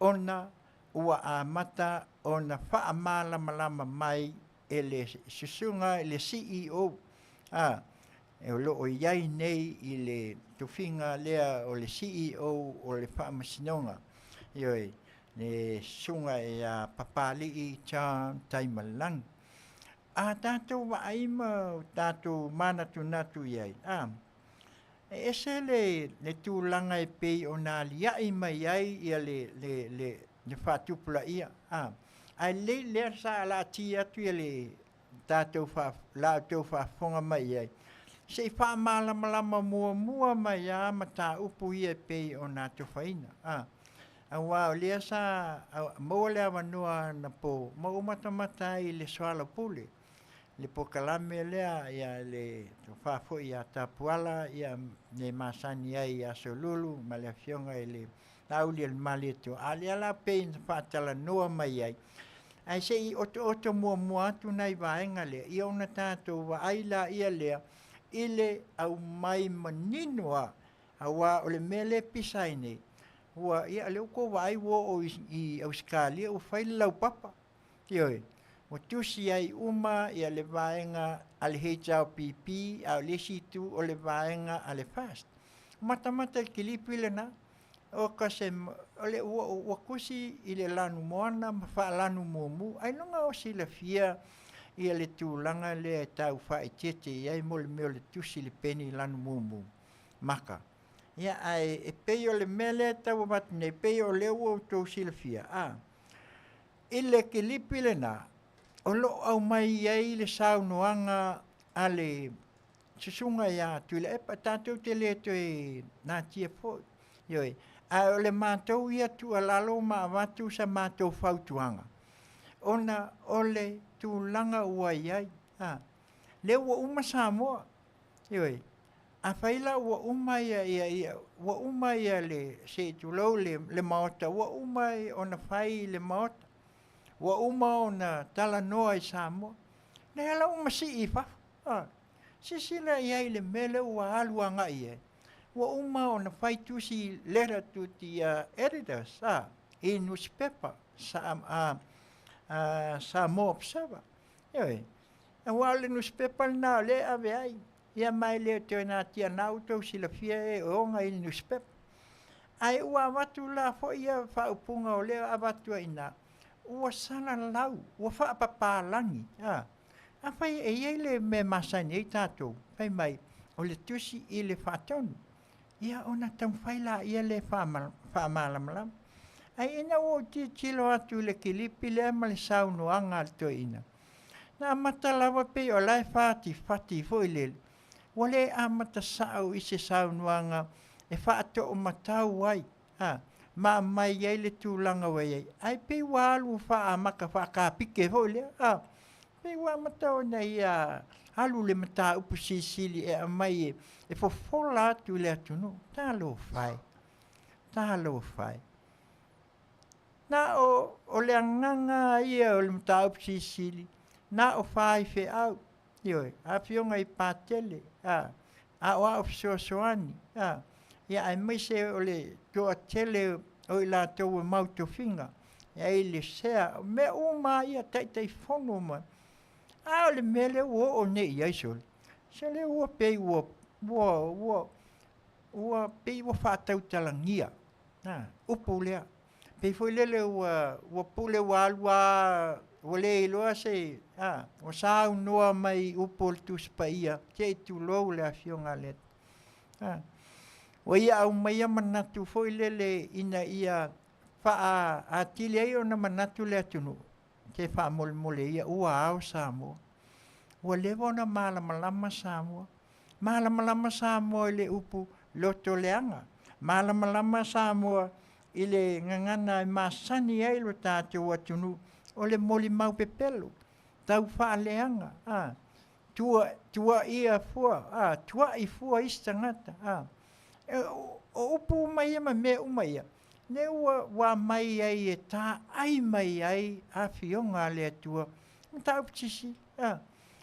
ona ua amata ona faamalamalama mai e le susuga i le CEO, a, o lo o i ai nei i le tofiga lea o le CEO o le Faamasinoga, ioe, le susuga ia Papalii John Taimalagi. A tatou vaai ma tatou manatunatu i ai, a, e ese le, le tulaga e pei ona aliae mai ai ia le, le, le, le faatupulaia, a, ae lelei lea sa laatia atu ia le tatou faa, la outou faafofoga mai i ai, se i faamalamalama muamua mai lava mataupu ia e pei ona atofaina, a. Aua o lea sa maua le avanoa anapo ma ou matamata ai i le soalaupule, le polokalame lea ia le tofa foi ia Tapuala ia le masani ai ia Solulu ma le afioga i le Laaulialemalietoa, a o lea la pei na faatalanoa mai ai, ae se i otooto muamua atu nai vaega lea, ia ona tatou vaai laia lea i le aumai manino lava, aua o le mea lea e pisa ai nei, ua, ia o lea ua tou vaai ua oo i Ausetalia ua fai le laupapa, ioe, ua tusi ai uma ia le vaega a le HRPP, a o le isi itu o le vaega a le FAST. Matamata i le kilipi lena, o ka se, o le, ua, ua tusi i le lanumoana ma faalanu mumu, ailoga o silafia ia le tulaga lea e tau faaeteete i ai mo le mea o le tusi i le peni lanu mumu, maka. Ia, ae e pei o le mea lea e tau avatu nei, pei o lea ua outou silafia, a, i le kilipi lena, o lo o aumai ai le saunoaga a le susuga ia Tuilaepa, tatou te le toe natia foi. Ioe, ae o le matou ia tuualalo ma avatu sa matou fautuaga, ona o le tulaga ua i ai, a, lea ua uma Samoa, ioe, afai la ua uma ia, ia, ia, ua uma ia le, se i tulou le, le Maota, ua uma ona fai le Maota, ua uma ona talanoa i Samoa, lea la ua masii i fafo, a, silasila i ai i le mea lea ua alu agai i ai, ua uma ona fai tusi letter to the uh, editors, a, i nusipepa, sa, a, a, Samoa Observer, ioe, aua o le nusipepa lena o lea e ave ai, ia ma e le toe natia na outou silafia e oga i le nusipepa. Ae ua avatu la foi ia faaupuga o lea avatu ai ina, ua salalau, ua faapapalagi, a. Afai e i ai le mea e masani ai tatou, fai mai, o le tusi i le faatonu, ia ona taumafai laia lea e faamalamalama. Ae ina ua ou tilotilo atu i le kilipi lea ma le saunoaga a le toeaina, na amata lava pei o la e fatifati foi lele, ua le amata sao i se saunoaga e faatoomatau ai, a, ma aumai ai le tulaga ua i ai, ae pei ua alu faa-amata faakapike foi lea, a. Pei ua amata ona ia alu le mataupu silisili e aumai e fofola atu i le atunuu. Talofa e, talofa e. Na o le agaga ia o le mataupu silisili, na o faifeau, ioe, afioga i Patele, aoao fesoasoani, ia aemaise o le toatele o i latou e mau tofiga, e i ai le sea, o mea uma lava ia, Taitaifono ma... A o le mea lea ua oo nei i ai sole, sole ua pei ua ua ua pei ua faatautalagia, a, upu lea. Pei foi lele ua ua pule ua alu lava ua le iloa se a, ua saunoa mai i upu o le Tusi Paia, se i tulou le Afioga a le Atua. Ua ia aumaia manatu foi lele ina ia faaatili ai ona manatu le atunuu, se faamolemole ia ua ao Samoa. Ua leva ona malamalama Samoa. Malamalama Samoa i le upu loto leaga. Malamalama Samoa i le gagana e masani ai lo tatou atunuu, o le molimau pepelo, taufaaleaga, a, tua, tuaia fua, a, tuai fua isi tagata, a. E, o, o upu uma ia ma mea uma ia, lea ua, ua aumai ai e taai mai ai afioga a le Atua, mataupu sisi, a,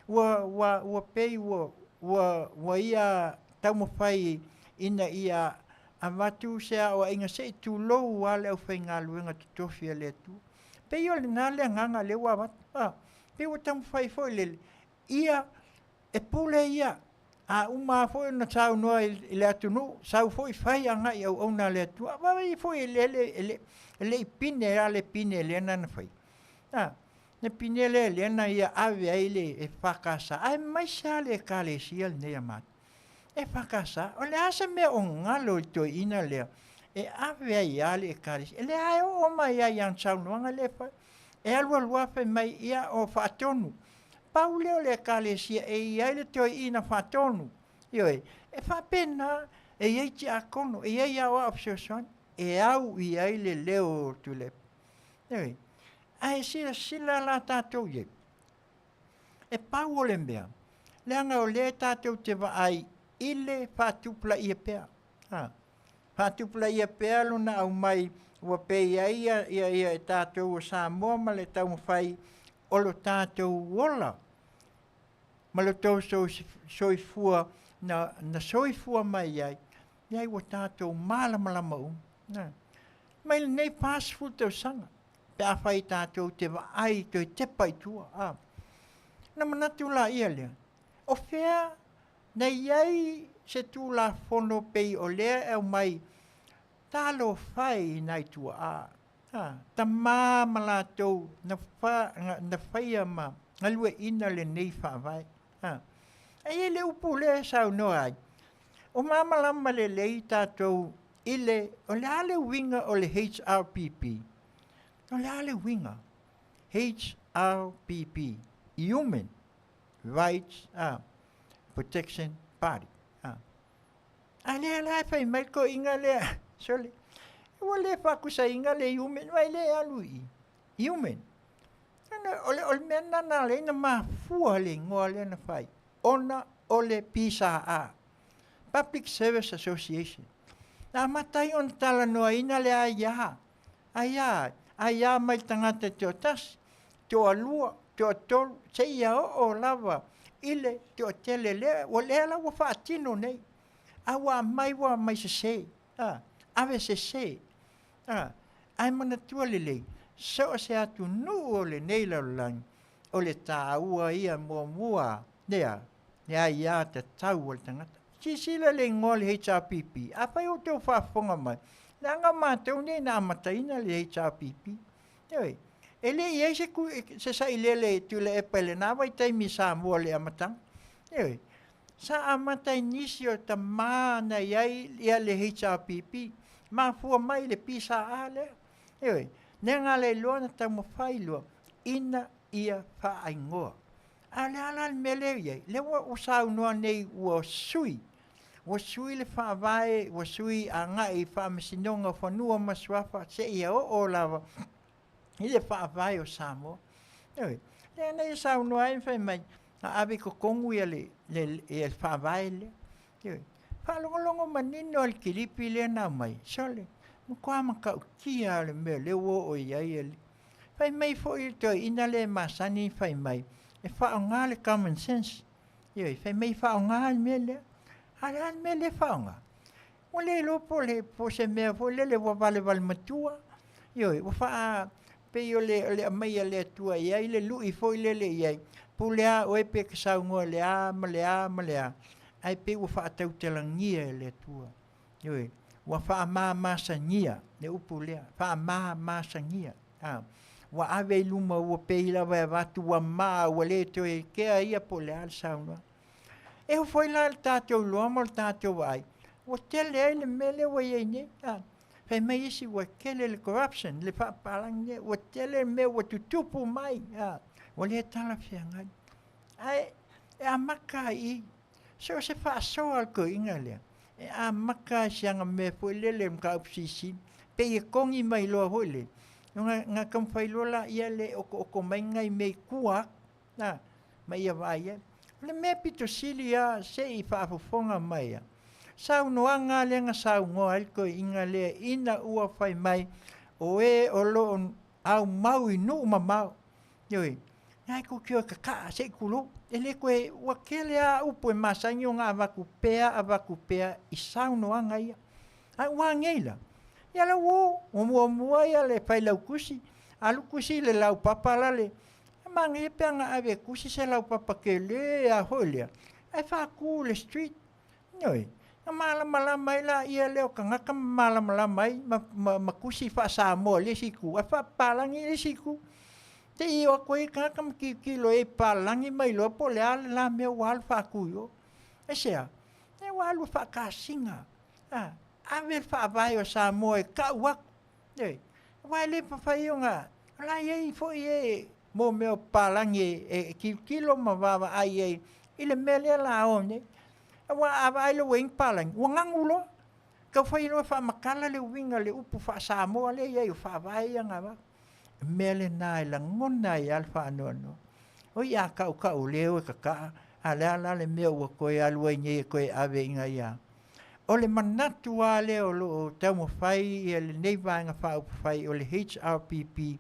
ua, ua, ua pei ua, ua, ua ia taumafai ina ia avatu se aoaiga se i tulou lava le aufaigaluega totofi a le Atua. Pei o lena le agaga lea ua avatu, a, pei ua taumafai foi lele, ia e pule ia, a uma lava foi ona saunoa i le atunuu, sau foi fai agai i auauna a le Atua. Vaai foi e le, e le, le i pine lava le pine lea na na faia. A, le pine lea lea na ia ave ai le EFKS, aemaise lava le Ekalesia lenei a matou. EFKS, o le a se mea o galo i le toeaina lea e ave ai lava le Ekalesia? E leai e oo mai lava i ana saunoaga lea e fai. E alu alu lava fai mai, ia o faatonu. Pau lea o le Ekalesia e i ai le toeaina faatonu. Ioe, e faapena, e i ai tiakono, e i ai aoao fesoasoani, e au i ai le leo o Tuilaepa. Ioe, ae silasila la tatou i ai, e pau o le mea, leaga o lea tatou te vaai i le faatupulaia pea. A, faatupulaia pea lona aumai ua pei ai ia, ia, ia e tatou o Samoa ma le taumafai o lo tatou ola ma lo tou soifua na, na soifua mai ai, leai ua tatou malamalama uma. Na. Mai lenei 40 tausaga, pe afai tatou te vaai toe tepa i tua. A. Na manatu laia lea, o fea na i ai se Tulafono pei o lea e aumai, talofa e i nai tuaa, a, tama ma latou na, fa, na, na faia ma galueaiina lenei faavae. A, e i ai le upu lea e saunoa ai, o malamalama lelei tatou i le, o le a le uiga o le HRPP? O le a le uiga? HRPP, Human Rights Protection Party. A lea la e fai mai le toeaina lea, sole, ua le faakusaina le human, vai le alu i i, human. O le, o le mea lena na ala ai ona mafua le igoa lea na fai, ona o le PSA, Public Service Association. Na amata ai ona talanoaina le aia, aia, aia mai le tagata e toatasi, toalua, toatolu, seia oo lava i le toatele lea, ua lea la ua faatino nei. A ua aumai ua aumai sese, a, ave sese. A, ae manatua lelei, so o se atunuu o lenei lalolagi, o le taua ia muamua lea, le aia tatau a le tagata. Silasila le igoa o le HRPP, afai o outou faafofoga mai, leaga o matou nei na amataina le HRPP. Ioe, e le i ai se, se sailele Tuilaepa i lena vaitaimi i Samoa i le amataga. Ioe, sa amata i nisi o tama na i ai ia le HRPP, mafua mai le PSA lea. Ioe, lea na iloa na taumafai loa ina ia faaigoa. A o le a la le mea lea e i ai? Lea ua saunoa nei ua sui, ua sui le faavae, ua sui agai i Faamasinoga o Fanua ma Suafa seia oo lava i le faavae o Samoa. Ioe. Lea na ia saunoa ai ma fai mai, na ave i totonu ia le, le, ia le faavae lea. Ioe. Faalogologo manino lava i le kilipi lea na aumai, sole, matua matautia lava o le mea o lea ua oo i ai le. Fai mai foi le toeaina lea e masani ona fai mai, e faaaoga le common sense. Ioe, fai mai e faaaoga le mea lea. A o le a le mea lea e faaaoga? Ua le iloa po o le po o se mea foi lele ua valevale matua. Ioe, ua faa pei o le le aumai a le Atua e i ai le lui foi lele i ai, pule lava oe pe te saunoa i le a ma le a ma le a, ae pei ua faatautalagia e le Atua. Ioe, ua faamamasania le upu lea, faamamasania. A, ua ave i luma ua pei lava e avatu ua ma ua le toe kea ia po o le a le saunoaga. E oo foi la i le tatou iloa ma le tatou vaai, ua tele ai le mea lea ua i ai nei. A, fai mai isi ua tele le corruption, le faapapalagi lea, ua tele le mea ua tutupu mai, a, ua le talafeagai. Ae e amata lava i i. So o se faasoa a le toeaina lea, e amata lava i si ana mea foi lele mataupu silisili, pei e togi mai loa foi lele, ona ona taumafai loa laia lea e otooto mai nai mea i tua atu, a, ma ia vaai ai. O le mea pito sili lava se i faafofoga mai lava, saunoaga lava lea na saunoa ai le toeaina lea ina ua fai mai, o e o lo o aumau i nuu mamao, ioe, na e tou te o e tataa se i tulou. E le toe, ua tele lava upu e masani ona avatu pea avatu pea i saunoaga ia. Ae ua a nei la? Ia la ua o, ua muamua ia le failautusi, alu tusi i le laupapa lale, e manaia pe ana ave e tusi se laupapa tele lava foi lea, ae faatu i le street. Ioe, ona malamalama ai laia lea o tagata ma malamalama ai ma, ma, ma tusi faa-Samoa i le isi itu, ae faapapalagi i le isi itu. Te i o atu ai tagata ma tilotilo i ai papalagi ma iloa po o le a le la mea ua alu faatu i o. Aisea? E ua alu e faakasina. A, ave le faavae o Samoa e tau atu. Ioe. Aua e le mafai ona, o la e i ai foi e mo mea o papalagi e tilotilo ma vaavaai i ai i le mea lea o le a o nei. Aua a vaai loa ua i ai ni papalagi, ua nanu loa. Tau fai loa e faamatala le uiga o le upu faa-Samoa lea e i ai o faavae ia na avatu. O le mea lena e lagona ai lava le faanoanoa. Oi a tautau le o e tataa, a o le a la le mea ua toe alu ai nei e toe ave ina ia. O le manatu lava lea o lo o taumafai ia lenei Vaega Faaupufai o le HRPP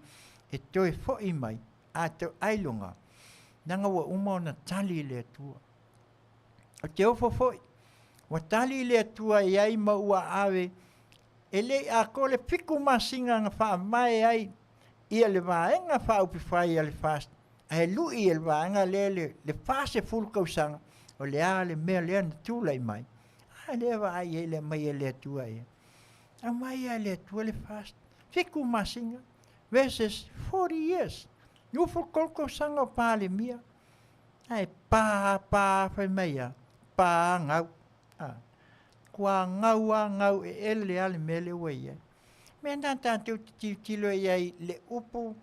e toe foi mai, a ailoga, leaga ua uma ona tali le Atua. Ou te ofo foi, ua tali le Atua i ai ma ua ave, e le i atoa le fitu masina na faavae ai ia le Vaega Faaupufai a le FAST, ae lui e le vaega lea le, le 40 tausaga, o le a le mea lea na tulai mai? A lea vaai i ai le aumai e le Atua ia. Aumai lava e le Atua le FAST, fitu masina versus 40 years, 23 tausaga o Palemia, ae pa pa fai mai a, pa gau. A, kua gau a gau e ele a le mea lea ua i ai. Mea na tatou te tilotilo i ai le upu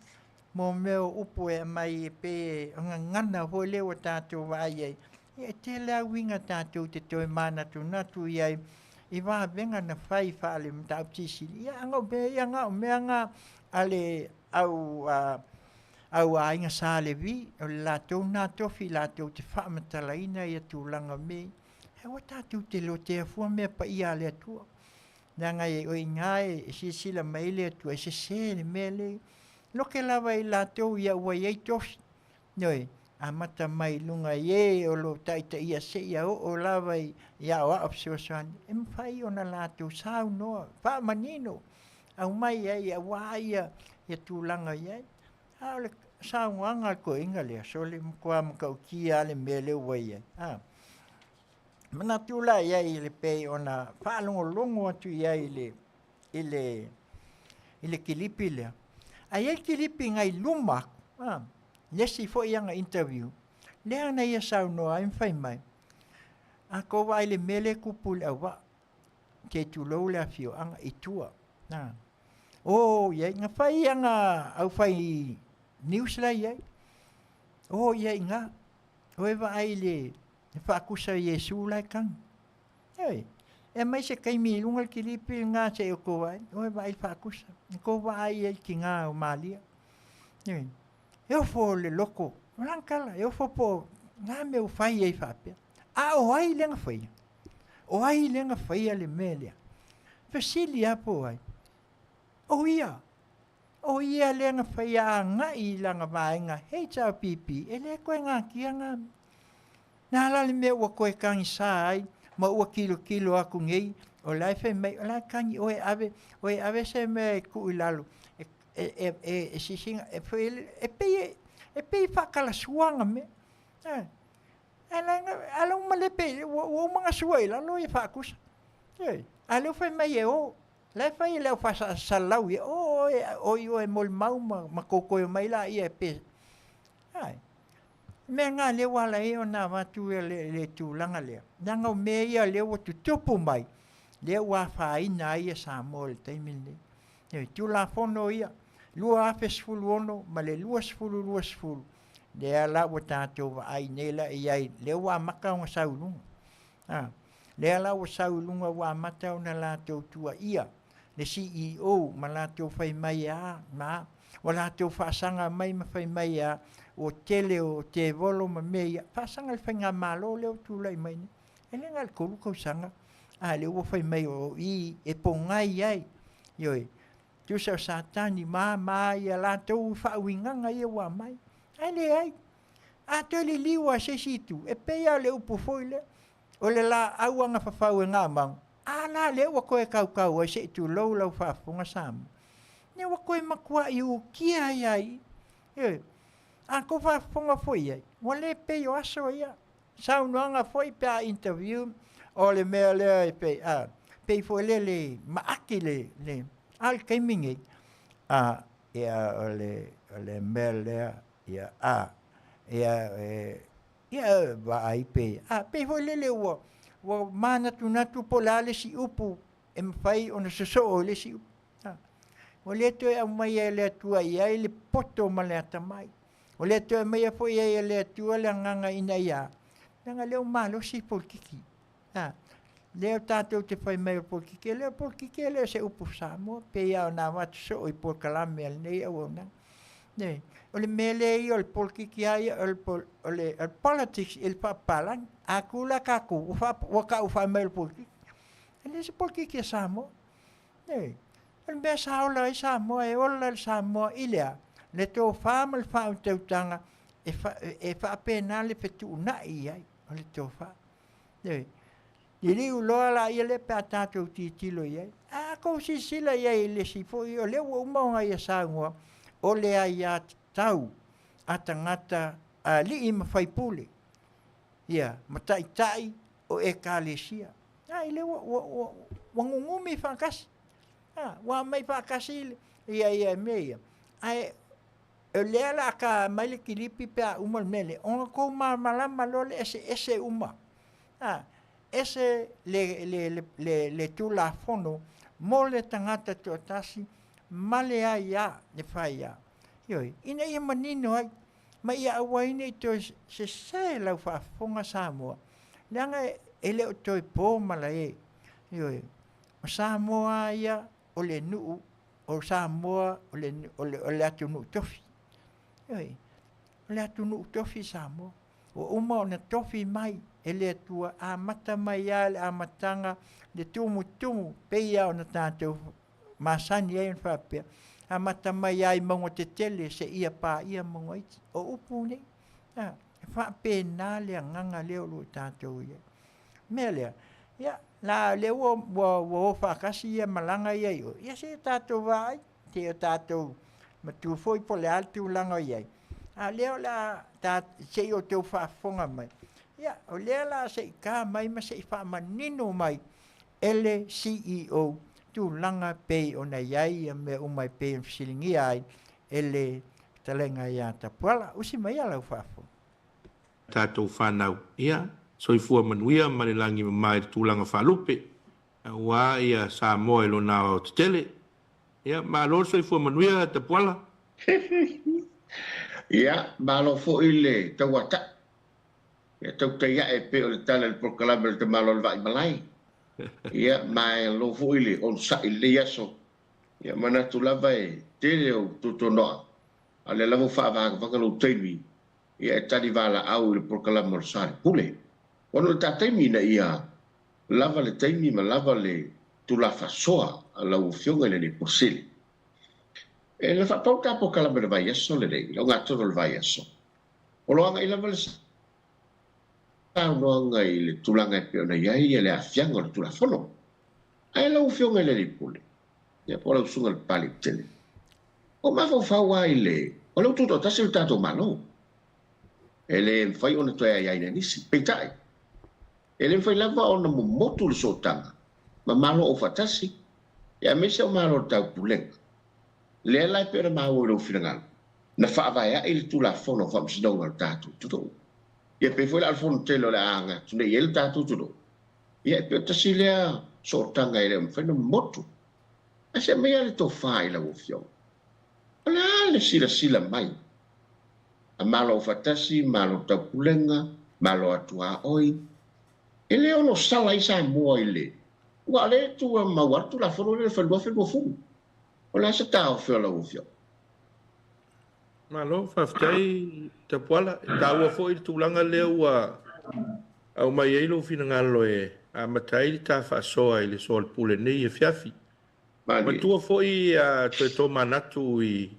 mo mea o upu e aumai e pei e gagana foi lea ua tatou vaai ai. Ia e tele lava uiga tatou te toe manatunatu i ai i vavega na fai faale-mataupu silisili. Ia ana o mea ia na o mea na a le au au aiga Sa Levi, o le latou na tofi latou te faamatalaina ia tulaga o mea ia. Aua tatou te lotea fua mea paia a le Atua. Leaga e o i ina e silasila mai ai le Atua, e sese le mea lea. Lote lava i latou ia ua i ai tofi, ioe, amata mai i luga i e o lo o taitaia seia oo lava i aoao fesoasoani, e mafai ona latou saunoa faamanino, aumai ai aua ia tulaga i ai. A o le saunoaga a le toeaina lea, sole, matua matautia lava le mea lea ua i ai. A. Manatu la i ai e pei ona faalogologo atu i ai i le, i le, i le kilipi lea. Ae i ai kilipi nai luma atu, a, le isi foi ana interview, lea na ia saunoa ai ma fai mai, a tou vaai i le mea lea e tupu i le auvaa, se i tulou le afioaga i tua. A, o i ai, na fai ana aufai news la i ai, o i ai i ina, o e vaai i le E faakusa Iesu la e tagi. Ioe. E aumai se taimi i luga le kilipi lena se i outou vaai, o e vaai i le faakusa. Na tou vaai i ai i le tiga o Malia. Ioe. E ofo le loto. O lana tala, e ofo po o le a mea ua fai ai faapea. A o ai lea na faia? O ai lea na faia le mea lea? Fesili lava po o ai? O ia. O ia lea na faia agai i lana vaega HRPP, e le toe natia na mea. Na ala le mea ua toe tagisa ai ma ua tilotilo atu nei, o la e fai mai, o la e tagi oe ave, oe ave se mea e tuu i lalo, e, e, e, e sisiga, e, e, pei, e pei e faatalasua na mea. Eh. Ae la, a la uma le pe, ua, ua uma na sua i lalo ia faatusa. Eh. A lea ua fai mai e o, la e fai e le au faasalalau ia, o oe, oi oe molimau ma, ma toutoe mai laia e pe. Ae. Mea na lea ua ala ai ona avatu le, le tulaga lea. Leaga o mea ia lea ua tutupu mai, lea ua afaina ai ia Samoa i le taimi lenei. E, Tulafono ia, 2016 ma le 2020, lea la ua tatou vaai nei la i ai, lea ua amata ona sau i luga. A, lea la ua sau i luga ua amata ona latou tuuaia le CEO ma latou fai mai e a ma a, ua latou faasaga mai ma fai mai e a, ua tele o tevolo ma mea ia, faasaga i le faigamalo lea ua tulai mai nei. E le na o le 3 tausaga, a lea ua fai mai o i e pogai ai, ioe, tusa o Satani ma ma ia latou faauigaga ia ua aumai. Ae leai, a toe liliu lava i se isi itu, e pei lava o le upu foi lea, o le laau agafafau e gamau, a la lea ua toe tautau ai se i tulou lau faafofoga Samoa. Lea ua toe matuai utia ai lava i i. Ioe. A tou faafofoga foi i ai, ua le pei o aso ia. Saunoaga foi pe a interview, o le mea lea e pei, a, pei foi lele maaki le, le, a o le taimi nei, a, ia, o le, o le mea lea, ia, a, ia, e, ia, vaai pe, a, pei foi lele ua, ua manatunatu po o le a le isi upu e mafai ona sosoo i le isi upu. A, ua le toe aumaia e le Atua i ai le poto ma le atamai. Ua le toe aumaia foi i ai e le Atua le agaga ina ia, leaga lea ua malosi polokiki. A, lea tatou te fai mai o le polokiki, e le o le polokiki e le o se upu Samoa, pei lava ona avatu soo i polokalame a lenei auaunaga. Ne, o le mea lea ia o le polokiki lava ia, o le, o le, o le politics i le faapapalagi. A tu la tatou, ua, faa, ua tau fai mai o le polokiki. E le o se polokiki a Samoa. Ne, o le mea sa ola ai Samoa, e ola le Samoa i le a? Le tofa ma le faautautaga e, fa, e faapena le fetuunai i ai, o le tofa. Ne, liliu loa laia lea pe a tatou tilotilo i ai. A tou silasila i ai i le isi foi, o lea ua uma ona ia saunoa, o le aiatatau a tagata alii ma faipule, ia, ma taitai o ekalesia. A, i lea ua, ua, ua, ua nunumi faatasi. A, ua aumai faatasi ia, ia mea ia. Ae o lea la a ta mai le kilipi pe a uma le mea lea, ona tou malamalama loa le eseese uma. A, ese le, le, le, le, le Tulafono mo le tagata toatasi ma le aia, le faia. Ioe, ina ia manino ai, ma ia aua ai ne i toe sese lau faafofoga Samoa, leaga e le o toe po malae. Ioe, o Samoa lava ia o le nuu, o Samoa o le, o le, o le atunuu tofi. Ioe, o le atunuu tofi Samoa. Ua uma ona tofi mai e le Atua, amata mai lava i le amataga le tumutumu, pei lava ona tatou masani ai ona faapea, amata mai lava i mauga tetele seia paia mauga iti. O upu nei, a, e faapena le agaga lea o lo o tatou i ai. Mea lea, ia, la lea ua, ua, ua o faatasi ia malaga ia i o, ia se i tatou vaai, se i tatou matu foi po o le a le tulaga o i ai. A o lea o le a ta, se i outou faafofoga mai, ia, o lea la se i ta mai ma se i faamanino mai e le CEO tulaga pei ona i ai ia mea uma e pei ona fesiligia ai e le fetalaiga ia Tapuala. Usi mai ia lau faafofoga. Tatou fanau, ia, soifua manuia ma le lagi mama i le tulaga faalupe, aua ia Samoa i lona aoaotetele. Ia, malo le soifua manuia Tapuala. Ia, malo foi le tauata'i. Ia tautai a'e pei o le tala i le polokalame a le tamaloa le Vaaimalae. Ia, malo foi le onosa'i i lenei aso. Ia, manatu lava e tele ou tuatuano'a, a o lea lava ua faavagavaga lou taimi. ia e tali valaau i le polokalame o le Sa le Pule. Ona o le ta taimi ina ia lava le taimi ma lava le tulafasoa a lau Afioga i le Alii Pule Sili. E na faapau ta polokalame i le vaiaso lenei, le ogatotonu o le vaiaso. O lo o agai lava le saunoaga i le tulaga e pei ona i ai le aafiaga o le Tulafono. Ae lau Afioga i le Alii Pule, ia po o lau Susuga i le Papaliitele, o mafaufau lava i le, o lea ua tutoatasi le tatou Malo. E le mafai ona toe aiaina e nisi. Peitai, e le mafai lava ona momotu le sootaga ma Malo aufaatasi, aemaise o Malo o le Taupulega. Lea la e pei ona maua i lou finagalo, na faavaeai le Tulafono o Faamasinoga o le tatou atunuu. Ia pei foi la o le fono tele o le a aga atu nei i ai le tatou atunuu, ia e pei o tasi lea sootaga e le o mafai ona momotu. Ae se aumai le tofa i lau Afioga. O le a le silasila mai a Malo Aufaatasi, Malo Taupulega, Malo Atuaoi, e le ono sala ai Samoa i le, aua o lea e tumau lava le Tulafono lea i le 2020. O le a se taofi o lau Afioga? Malo, faafetai Tapuala. E taua foi le tulaga lea ua aumai ai lou finagalo e amata ai le ta faasoa i le soalepule nei afiafi. Matua foi a toe tomanatu i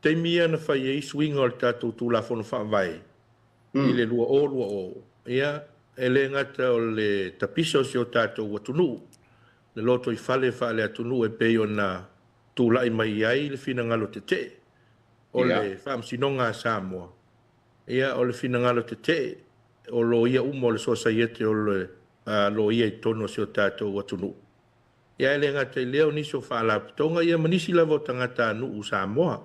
taimi ia na fai ai suiga o le tatou Tulafono Faavae i le 2020, ia, e le gata o le tapisa o si o tatou atunuu, le lotoifale faale-atunuu e pei ona tulai mai ai le finagalo tetee o le Faamasinoga a Samoa, ia, o le finagalo tetee o loia uma o le Sosaiete o le Loia i totonu o si o tatou atunuu. Ia, e le gata i lea o nisi o faalapotopotoga, ia ma nisi lava o tagatanuu Samoa.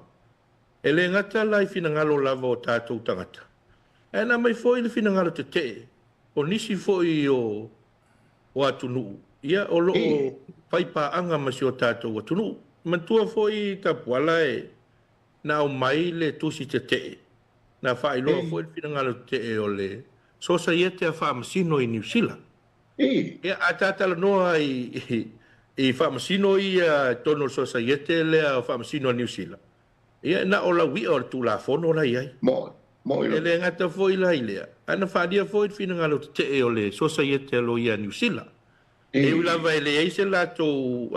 E le gata la i finagalo lava o tatou tagata, ae na aumai foi le finagalo tetee o nisi foi o atunuu, ia, o lo o faipaaga ma si o tatou atunuu. Manatua foi Tapuala e na aumai le tusi tetee, na faailoa foi le finagalo tetee o le Sosaiete a Faamasino i Niu Sila. Ia, a ta talanoa i faamasino ia i totonu o le Sosaiete lea o Faamasino a Niu Sila, ia, na o laui'a o le Tulafono la i ai. E le gata foi la i lea, ae na faaalia foi le finagalo tetee o le Sosaiete a Loia a Niu Sila. E ui lava e leai se latou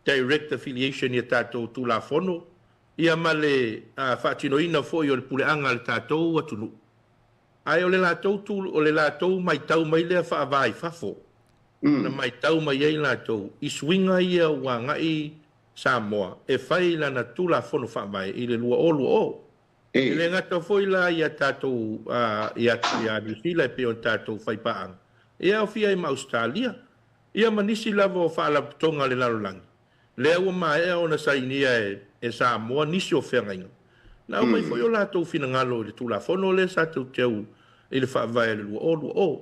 direct affiliation i a tatou Tulafono, ia ma le faatinoina foi o le puleaga a le tatou atunuu, Ae o le latou tu, o le latou maitau mai lea faava i fafo, na maitau mai ai latou i suiga ia ua agai Samoa e fai i lana Tulafono Faavae i le 2020. E le gata foi la ia tatou ia Niu Sila e pei ona tatou faipaaga, e aofia ai ma Ausetalia, ia ma nisi lava o faalapotopotoga a le lalolagi. Lea ua maea ona sainia e Samoa nisi o feagaiga. Na aumai foi o latou finagalo i le Tulafono lea sa teuteu i le Faavae o le 2020.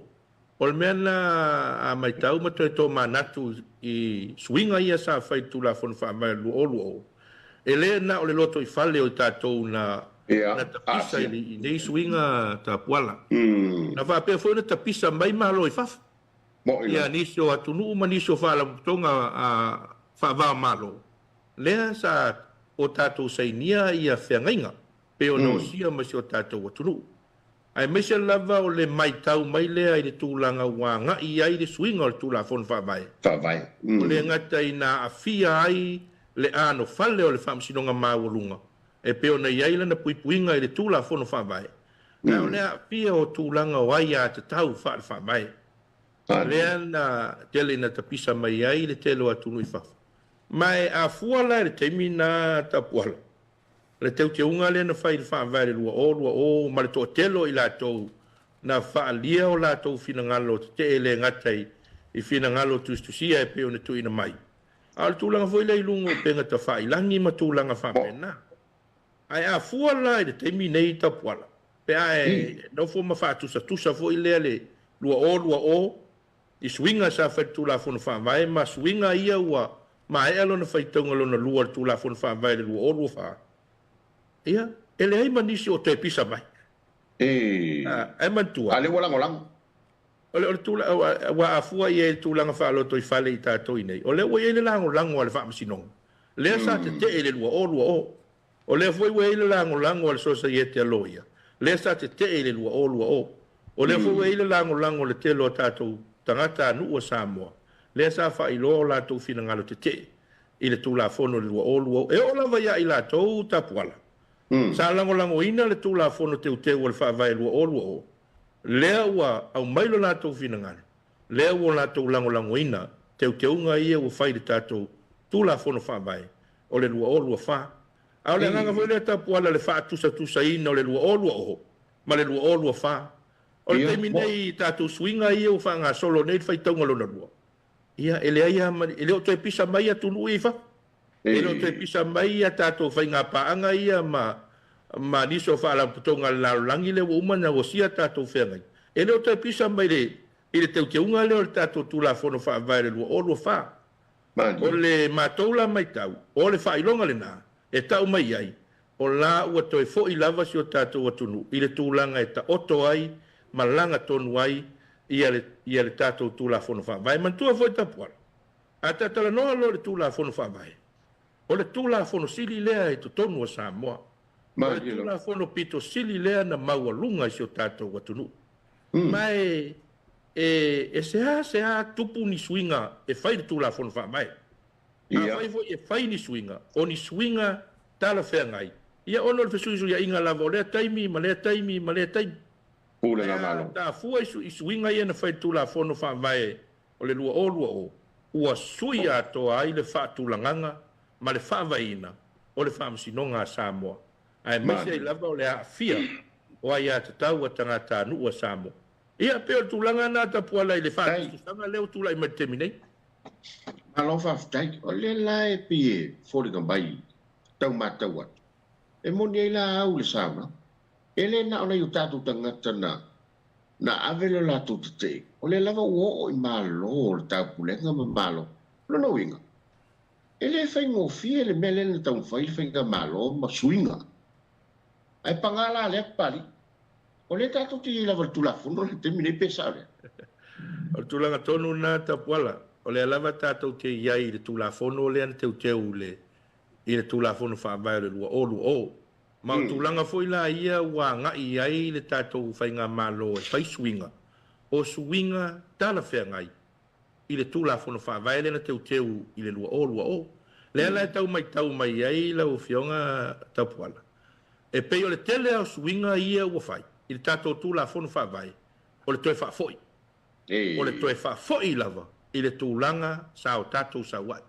O le mea na a maitau ma toe tomanatu i suiga ia sa fai i le Tulafono Faavae o le 2020, e le na o le lotoifale o i tatou na tapisa i nei suiga tapuala. Na faapea foi ona tapisa mai Malo i fafo. Ia nisi o atunuu ma nisi o faalapotopotoga faava-o-Malo, lea sa o tatou sainia ia feagaiga pei ona osia ma si o tatou atunuu. Aemaise lava o le maitau mai lea i le tulaga ua agai i ai le suiga o le Tulafono Faavae, ua le gata ina aafia ai le anofale o le Faamasinoga Maualuga e pei ona i ai lana puipuiga i le Tulafono Faavae, Ae o le aafia o tulaga o aiatatau faale-faavae, lea na tele ina tapisa mai ai le tele o atunuu i fafo. Ma e afua la i le taimi na Tapuala, le teuteuga lea na fai i le faavae i le 2020 ma le toatele o i latou na faaalia o latou finagalo tetee le gata i finagalo tusitusia e pei ona tuuina mai, a o le tulaga foi lea i luga o upega tafailagi ma tulaga faapena. Ae a fua la i le taimi nei Tapuala, pe a e nofo ma faatusatusa foi lea le 2020 i suiga sa fai i le Tulafono Faavae ma suiga ia ua maea lona faitauga lona lua o le Tulafono Faavae i le 2024, ia, e leai ma nisi o toe pisa mai. Ae manatua. A lea ua lagolago. O le, o le tula, aua a fua i ai i le tulaga faalotoifale i tatou i nei, o lea ua i ai le lagolago a le Faamasinoga, lea sa tetee i le 2020. O lea foi ua i ai le lagolago a le Sosaiete a Loia, lea sa tetee i le 2020. O lea foi ua i ai le lagolago a le tele o tatou tagatanuu a Samoa, lea sa faailoa o latou finagalo tetee i le Tulafono i le 2020. E oo lava ia i latou Tapuala, sa lagolagoina le Tulafono Teuteu o le Faavae 2020, lea ua aumai lo latou finagalo, lea ua latou lagolagoina teuteuga ia ua fai i le tatou Tulafono Faavae o le 2024. A o le agaga foi lea Tapuala le faatusatusaina o le 2020 ma le 2024. O le taimi nei i tatou suiga ia ua faagasolo nei le faitauga lona lua, ia e leai lava ma, e le o toe pisa mai atunuu ia i fafo. E le o toe pisa mai a tatou faigapaaga ia ma ma nisi o faalapotopotoga a le lalolagi lea ua uma ona osia a tatou feagaiga. E le o toe pisa mai i le teuteuga lea o le tatou Tulafono Faavae o le 2024. O le matou la matau, o le faailoga lena e tau mai ai, o la ua toe foi lava si o tatou atunuu i le tulaga e taoto ai ma lagatonu ai ia le ia le tatou Tulafono Faavae. Manatua foi Tapuala, a ta talanoa loa i le Tulafono Faavae, o le Tulafono sili lea i totonu o Samoa. O le Tulafono pito sili lea na maualuga i si o tatou atunuu. Ma e e seasea tupu ni suiga e fai i le Tulafono Faavae. Afai foi e fai ni suiga, o ni suiga talafeagai, ia ona o le fesuisuiaiga lava o lea taimi ma lea taimi ma lea taimi. Ae a ta fua i suiga ia na fai i le Tulafono Faavae o le 2020, ua sui atoa ai le faatulagaga ma le faavaeina o le Faamasinoga a Samoa, aemaise ai lava o le aafia o aiatatau a tagatanuu a Samoa. Ia, pei o le tulaga lena Tapuala i le faatusatusaga lea ua tulai mai i le taimi nei. Malo faafetai. O lea la e pei e foliga mai tau matau atu, e moni ai la au i le saunoaga, e le na o nai o tatou tagata na na ave le latou tetee, o lea lava ua oo i Malo o le Taupulega ma Malo. O lona uiga, e le faigofie le mea lea na taumafai le Faigamalo ma suiga. Ae paga la lea Papalii, o lea tatou te i ai lava i le Tulafono i le taimi nei pe sao lea? O le tulaga tonu lena Tapuala, o lea lava tatou te i ai i le Tulafono lea na teuteu i le Tulafono Faavae o le 2020. Ma o tulaga foi la ia ua agai i ai le tatou Faigamalo e fai suiga, o suiga talafeagai i le Tulafono Faavae lea na teuteu i le 2020. Lea la e tau matau mai ai lau Afioga Tapuala, e pei o le tele lava o suiga ia ua fai i le tatou Tulafono Faavae, o le toe faafoi. O le toe faafoi lava i le tulaga sa o tatou sau ai.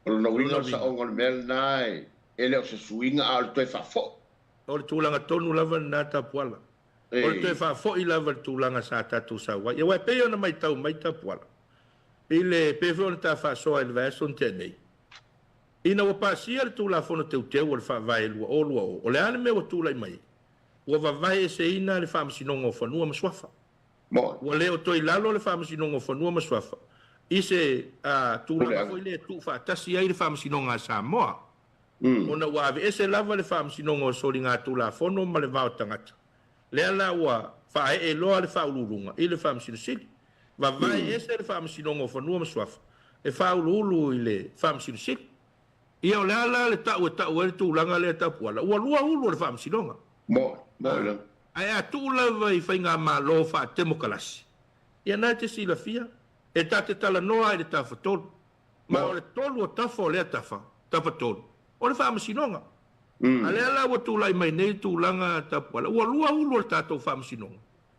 O lona uiga, o le saoga o le mea lena, e le o se suiga, a o le toe faafoi. O le tulaga tonu lava lena Tapuala. O le toe faafoi lava i le tulaga sa tatou sau ai. Aua e pei ona matau mai Tapuala, i le, pei foi ona ta faasoa i le vaiaso na tea nei, ina ua pasia le Tulafono Teuteu o le Faavae 2020, o le a le mea ua tulai mai ai? Ua vavae eseina le Faamasinoga o Fanua ma Suafa. Ua le o toe i lalo le Faamasinoga o Fanua ma Suafa i se tulaga foi lea e tuufaatasi ai le Faamasinoga a Samoa, ona ua aveese lava le Faamasinoga o Soligatulafono ma le Va o Tagata. Lea la ua faaee loa le Faauluuluga i le Faamasino Sili. Vavae ese le Faamasinoga o Fanua ma Suafa e faauluulu i le Faamasino Sili. Ia o le a la le tau e tau ai le tulaga lea Tapuala? Ua lua ulu o le Faamasinoga. Ae a tuu lava i faigamalo faatemokalasi, ia na e te silafia, e ta te talanoa i le tafatolu. Ma o le tolu o tafa o lea tafa, tafatolu, o le Faamasinoga. A lea la ua tulai mai nei le tulaga Tapuala, ua lua ulu o le tatou Faamasinoga.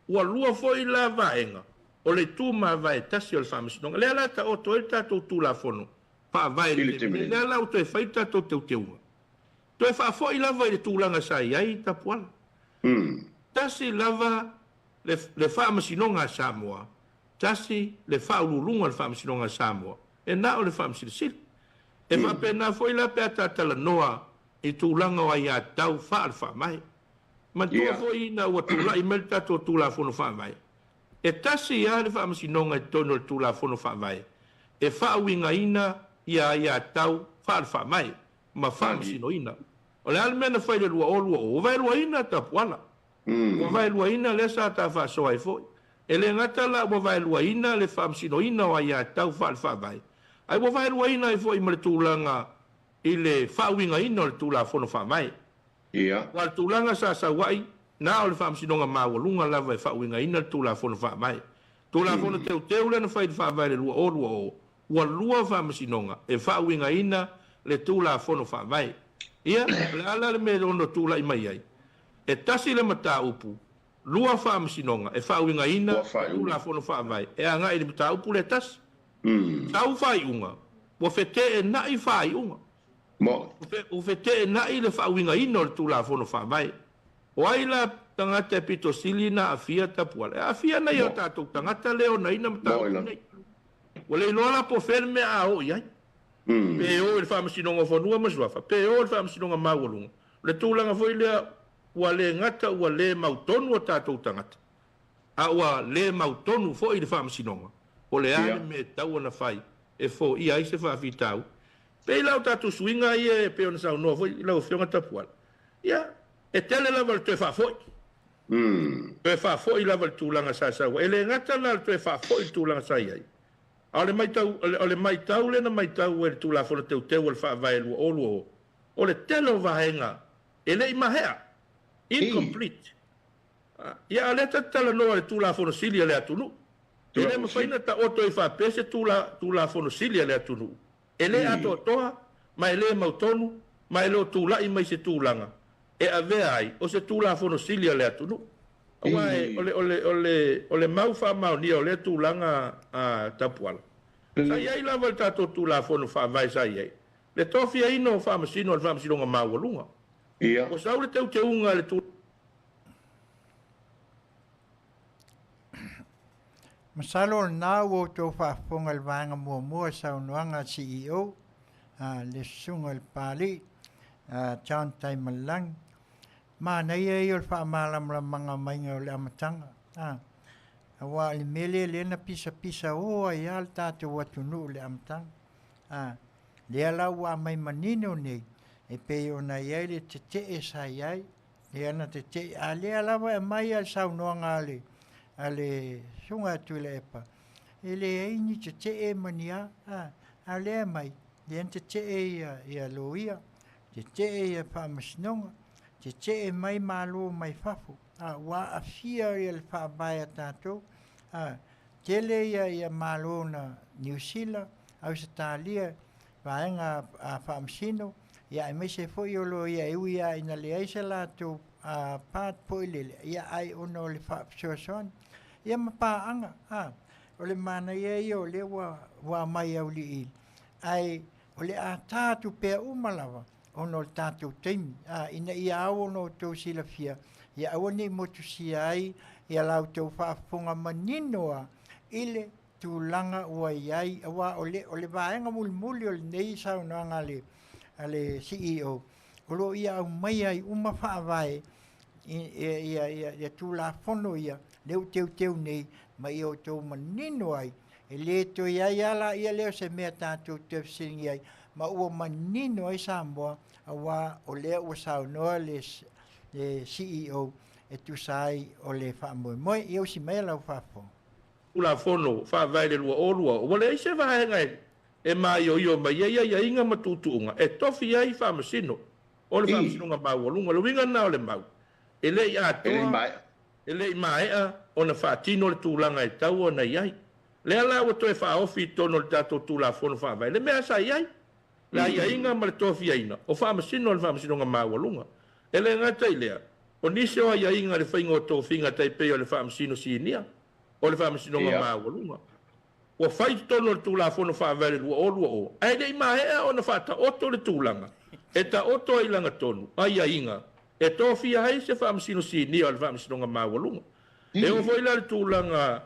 Ua lua foi la vaega o le itu mavae tasi o le Faamasinoga. Lea la e taoto ai le tatou Tulafono Faavae i le taimi nei. Lea la ua toe fai le tatou teuteuga. Toe faafoi lava i le tulaga sa i ai Tapuala. Tasi lava le le Faamasinoga a Samoa, tasi le Faauluuluga o le Faamasinoga a Samoa, e na o le Faamasino Sili. E faapena foi la pe a ta talanoa i tulaga o aiatatau faale-faavae. Manatua foi ina ua tulai mai le tatou Tulafono Faavae, e tasi lava le Faamasinoga i totonu o le Tulafono Faavae e faauigaina ia aiatatau faale-faavae ma faamasinoina. O le a le mea na fai i le 2020? Ua vaeluaina Tapuala. Ua vaeluaina lea sa ta faasoa ai foi. E le gata la ua vaeluaina le faamasinoina o aiatatau faale-faavae, ae ua vaeluaina ai foi ma le tulaga i le faauigaina o le Tulafono Faavae. Aua o le tulaga sa sau ai, Na o le Faamasinoga Maualuga lava e faauigaina le Tulafono Faavae. Tulafono Teuteu lea na fai i le Faavae i le 2020, ua lua Faamasinoga e faauigaina le Tulafono Faavae. Ia, o le a la le mea e ono tulai mai ai? E tasi le mataupu, lua Faamasinoga e faauigaina le Tulafono Faavae e agai i le mataupu lea e tasi. Sau faaiuga, ua feteenai faaiuga. Ua feteenai le faauigaina o le Tulafono Faavae. O ai la tagata e pito sili na aafia Tapuala? E aafia nai o tatou tagata le onaina mataupu nei. Ua le iloa la po o fea le mea a o i ai. Pe o i le Faamasinoga o Fanua ma Suafa, pe o i le Faamasinoga Maualuga. O le tulaga foi lea ua le gata ua le mautonu o tatou tagata, a ua le mautonu foi le Faamasinoga po o le a le mea e tatau ona fai e foia ai se faafitauli. Pei la o tatou suiga ia e pei ona saunoa foi lau Afioga Tapuala, ia, e tele lava le toe faafoi. Toe faafoi lava le tulaga sa sau ai. E le gata la le toe faafoi le tulaga sa i ai, a o le matau, o le matau lea na matau ai i le Tulafono Teuteu o le Faavae 2020, o le tele o vaega e le i mahea, incomplete. Ia, a o lea ta te talanoa i le Tulafono Sili a le atunuu. E le mafai ona taoto ai faapea se Tulafono Sili a le atunuu e le atoatoa ma e le mautonu ma e le o tulai mai se tulaga e avea ai o se Tulafono Sili a le atunuu. Aua e, o le, o le, o le, o le mau faamaonia o lea tulaga a Tapuala, sa i ai lava le tatou Tulafono Faavae sa i ai, le tofiaina o Faamasino a le Faamasinoga Maualuga. Ua sau le teuteuga i le Tulafono. Masalo o lena ua outou faafofoga i le vaega muamua i saunoaga a CEO, le Susuga i le Papalii, John Taimalelagi. Manaia ia o le faamalamalamaga maiga o le amataga, aua o le mea lea lea na pisapisa o ai lava le tatou atunuu i le amataga. Lea la ua aumai manino nei, e pei ona i ai le tetee sa i ai, Lea na tetee, a lea lava e aumai a le saunoaga a le, a le Susuga ia Tuilaepa, e leai ni tetee ma ni a, a, a lea e aumai, lea na tetee ia, ia loia, tetee ia faamasinoga, tetee mai malo mai fafo, a, ua aafia ia le faavae a tatou, a, tele ia, ia malo na Niu Sila, Ausetalia, vaega a Faamasino, ia aemaise foi o loia e ui lava ina leai se latou part foi lele, ia ae ona o le faafesoasoani. Ia ma paaga, a, o le manaia ia o lea ua, ua aumai auiliili, ae o le a ta atu pea uma lava ona o le tatou taimi, a, ina ia ao ona outou silafia, ia aua ne i motusia ai ia la outou faafofoga manino lava i le tulaga ua i ai, aua o le, o le vaega mulimuli o lenei saunoaga a le, a le CEO, o lo o ia aumaia ai uma faavae i, ia, ia, ia Tulafono ia, lea ua teuteu nei, ma ia outou manino ai, e le toe i ai lava laia lea o se mea tatou te fesiligia ai, ma ua manino ai Samoa, aua o lea ua saunoa le, le CEO e tusa ai o le faamoemoe. Ia usi maia lau faafofoga. Tulafono Faavae i le 2020, ua leai se vaega e maioio mai ai aiaiga ma tuutuuga e tofi ai Faamasino o le Faamasinoga Maualuga. O le uiga lena o le mau, e le i atoa, e le i maea ona faatino le tulaga e tatau ona i ai. Lea la ua toe faaofi i totonu o le tatou Tulafono Faavae le mea sa i ai, le aiaiga ma le tofiaina o Faamasino o le Faamasinoga Maualuga. E le gata i lea, o nisi o aiaiga i le faiga o tofiga tai pei o le Faamasino Sinia, o le Faamasinoga Maualuga. Ua fai i totonu o le Tulafono Faavae i le 2020, ae le i maea ona faataoto le tulaga e taoto ai i lagatonu aiaiga e tofia ai se Faamasino Sinia o le Faamasinoga Maualuga. E oo foi la i le tulaga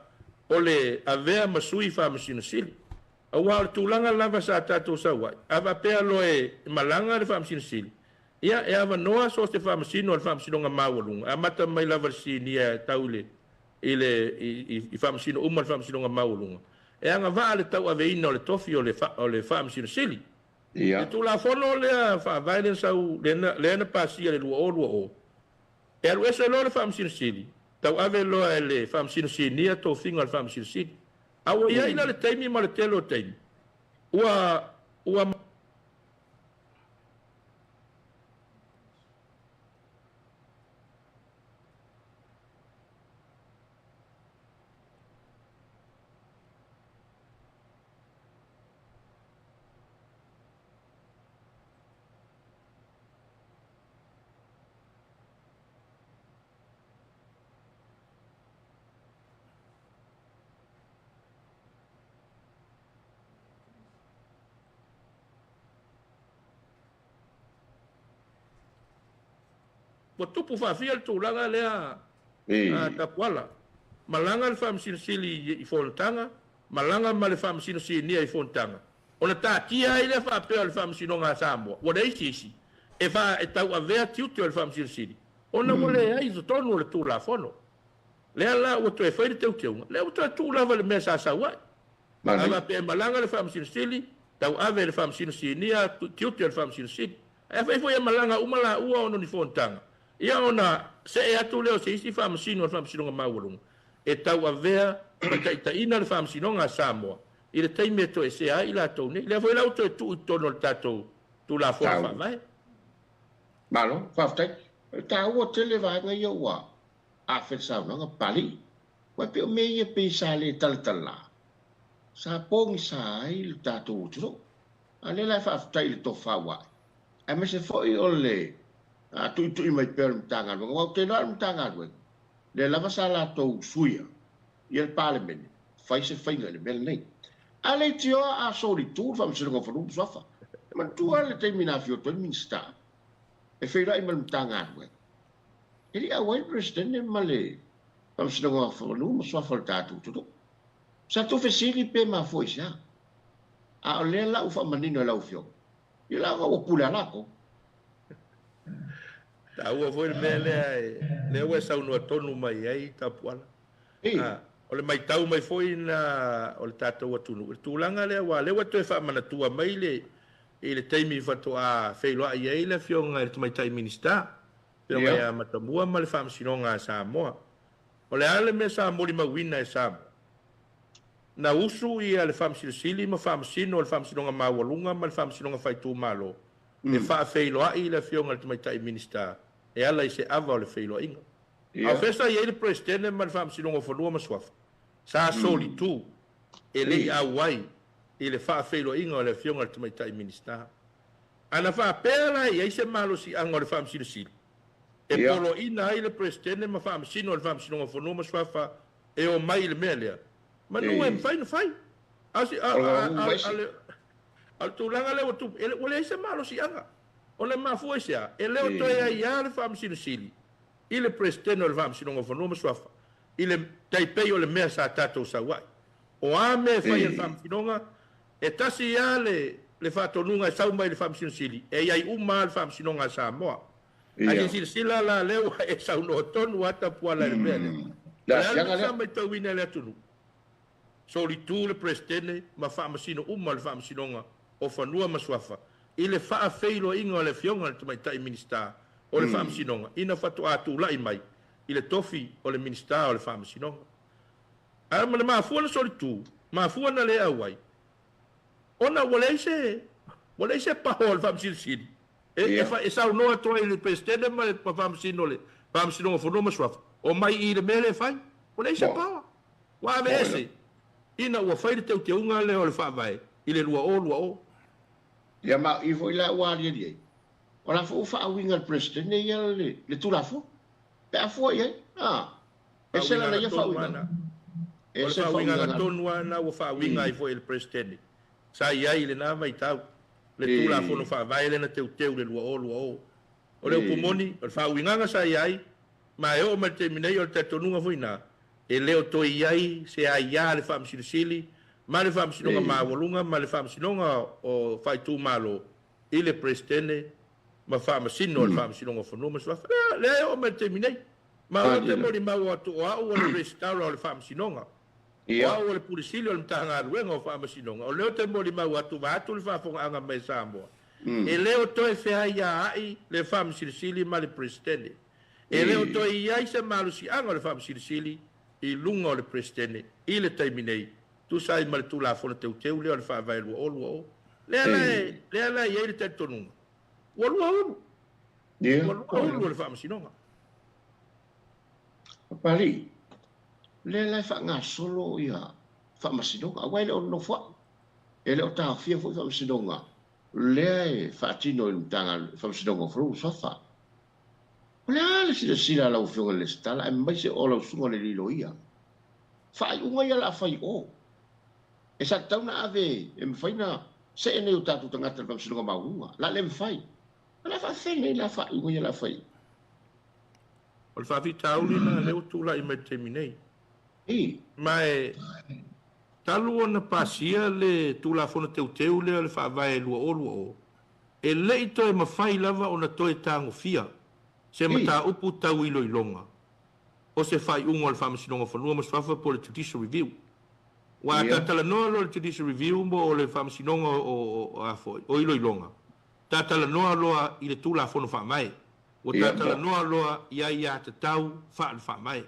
o le avea ma sui Faamasino Sili. Aua o le tulaga lava sa tatou sau ai, a faapea loa e malaga le Faamasino Sili, ia, e avanoa so o se Faamasino o le Faamasinoga Maualuga, e amata mai lava i le Sinia e tau i le i le i Faamasino uma o le Faamasinoga Maualuga, e agavaa le tauaveina o le tofi o le o le Faamasino Sili. Le Tulafono lea Faavae lea na sau lea na pasia i le 2020, e alu ese loa le Faamasino Sili, tauave loa e le Faamasino Sinia tofiga o le Faamasino Sili. A ua i ai la le taimi ma le tele o taimi, ua ua. Ua tupu faafia le tulaga lea a Tapuala. Malaga le Faamasino Sili i fonotaga, malaga ma le Faamasino Sinia i fonotaga, ona taatia ai lea faapea o le Faamasinoga a Samoa, ua leai se isi e e tauavea tiute o le Faamasino Sili, ona ua leai i totonu o le Tulafono. Lea la ua toe fai le teuteuga, lea ua toe tuu lava i le mea sa sau ai. A faapea e malaga le Faamasino Sili, tauave e le Faamasino Sinia tiute o le Faamasino Sili. Ae afai foi e malaga uma laua ona o ni fonotaga, ia ona see atu lea o se isi Faamasino o le Faamasinoga Maualuga e tauavea ma taitaiina le Faamasinoga a Samoa i le taimi e toesea ai i latou nei. Lea foi la ua toe tuu i totonu o le tatou Tulafono Faavae. Malo, faafetai. E taua tele vaega ia ua afe le saunoaga Papalii. Aua e pei o mea ia pei sa le talatala, sa pogisa ai le tatou atunuu. A o lea la e faafetai i le tofa ua ae, aemaise foi o le tuitui mai pea o le Matagaluega. Aua ou te iloa o le Matagaluega, lea lava sa latou suia ia le Palemene, fai se faiga i le mea lenei. A leitioa a solitu le Faamasinoga o Fanua ma Suafa. E manatua le taimi na afio atu ai le Minisita e feiloai ma le Matagaluega. E le i auai le Peresetene ma le Faamasinoga o Fanua ma Suafa o le tatou atunuu. Sa tou fesili pe mafua i se a? A o lea la ua faamanino e lau Afioga, ia la ua pule a latou. Taua foi le mea lea, lea ua e saunoa tonu mai ai Tapuala. O le maitau mai foi na o le tatou atunuu i le tulaga lea, aua o lea ua toe faamanatua mai le i le taimi faatoa feiloai ai le Afioga i le Tamaitai Minisita, Afioga ia Matamua ma le Faamasinoga a Samoa. O le a le mea sa molimauina e Samoa? Na usu ia le Faamasino Sili ma Faamasino o le Faamasinoga Maualuga ma le Faamasinoga Faaitumalo e faafeiloai le Afioga i le Tamaitai Minisita e ala i se ava o le feiloaiga. A o fea sa i ai le Peresetene ma le Faamasinoga o Fanua ma Suafa? Sa solitu e le i auai i le faafeiloaiga o le Afioga i le Tamaitai Minisita. A na faapea la e i ai se malosiaga o le Faamasino Sili e poloaiina ai le Peresetene ma Faamasino o le Faamasinoga o Fanua ma Suafa e omai i le mea lea, manu e mafai ona fai. A o le tulaga lea ua tupu, ua leai se malosiaga. O le mafua i se a? E le o toe aiā le Faamasino Sili i le Peresetene o le Faamasinoga o Fanua ma Suafa i le tai pei o le mea sa tatou sau ai. O a mea e fai e le Faamasinoga, e tasi lava le faatonuga e sau mai i le Faamasino Sili, e i ai uma lava le Faamasinoga a Samoa. Ae se i silasila la lea ua e saunoa tonu lava Tapuala i le mea lea. O le a le mea sa matauina e le atunuu? Solitu le Peresetene ma faamasino uma o le Faamasinoga o Fanua ma Suafa i le faafeiloaiga o le Afioga i le Tamaitai Minisita o le Faamasinoga ina faatoa tulai mai i le tofi o le Minisita o le Faamasinoga. Ae ma le mafua na solitu, mafua na le auai, ona ua leai se, ua leai se paho a le Faamasino Sili e, e saunoa atu ai i le Peresetene ma le Faamasino o le Faamasinoga o Fanua ma Suafa, omai i le mea lea e fai. Ua leai se paho. Ua aveese ina ua fai le teuteuga lea o le Faavae i le 2020. Ia ma o i foi la ua aliali ai, o la foi ua faauiga e le Peresetene ia le Tulafono, pe a fua i ai, a, ese lana ia faauigaga. O le faauigaga tonu lava lena ua faauiga ai foi e le Peresetene sa i ai i lena vaitau, le Tulafono Faavae lea na teuteu i le 2020. O le upu moni, o le faauigaga sa i ai, ma e oo mai i le taimi nei, o le talitonuga foi lena, e le o toe i ai se aia a le Faamasino Sili ma le Faamasinoga Maualuga ma le Faamasinoga o Faaitumalo i le Peresetene ma Faamasino o le Faamasinoga o Fanua ma Suafa. Lea, lea e oo mai i le taimi nei. Ma ou te molimau atu o au o le Resitala o le Faamasinoga. O au o le Pule Sili o le Matagaluega o Faamasinoga. O lea ou te molimau atu vaeatu le faafogaaga mai a Samoa, e le o toe feaiaai le Faamasino Sili ma le Peresetene. E le o toe i ai se malosiaga o le Faamasino Sili i luga o le Peresetene i le taimi nei, tusa ai ma le Tulafono Teuteu lea o le Faavae 2020. Lea la e, lea la e i ai le talitonuga, ua lua ulu. Ua lua ulu o le Faamasinoga. Papalii, lea la e faagasolo ia Faamasinoga, aua e le o nofoai, e le o taofia foi Faamasinoga lea e faatino i le Matagaluega Faamasinoga o Fanua ma Suafa. O le a le silasila a lau Afioga i le Resitala aemaise o lau Susuga i le Alii Loia? Faaiuga ia o le a fai i o. E sa tatau ona ave e mafai ona see nei o tatou tagata i le Faamasinoga Maualuga. O le a le mafai. O le a faafefea nei la faaiuga ia o le a fai i o? O le faafitauli lena lea ua tulai mai i le taimi nei. Ma e talu ona pasia le Tulafono Teuteu lea o le Faavae 2020, e le i toe mafai lava ona toe tagofia se mataupu tau iloiloga o se faaiuga o le Faamasinoga o Fanua ma Suafa po o le Judicial Review. Aua a ta talanoa loa i le Judicial Review mo o le Faamasinoga o a foi, o iloiloga, ta talanoa loa i le Tulafono Faavae. Ua ta talanoa loa i aiatatau faale-faavae.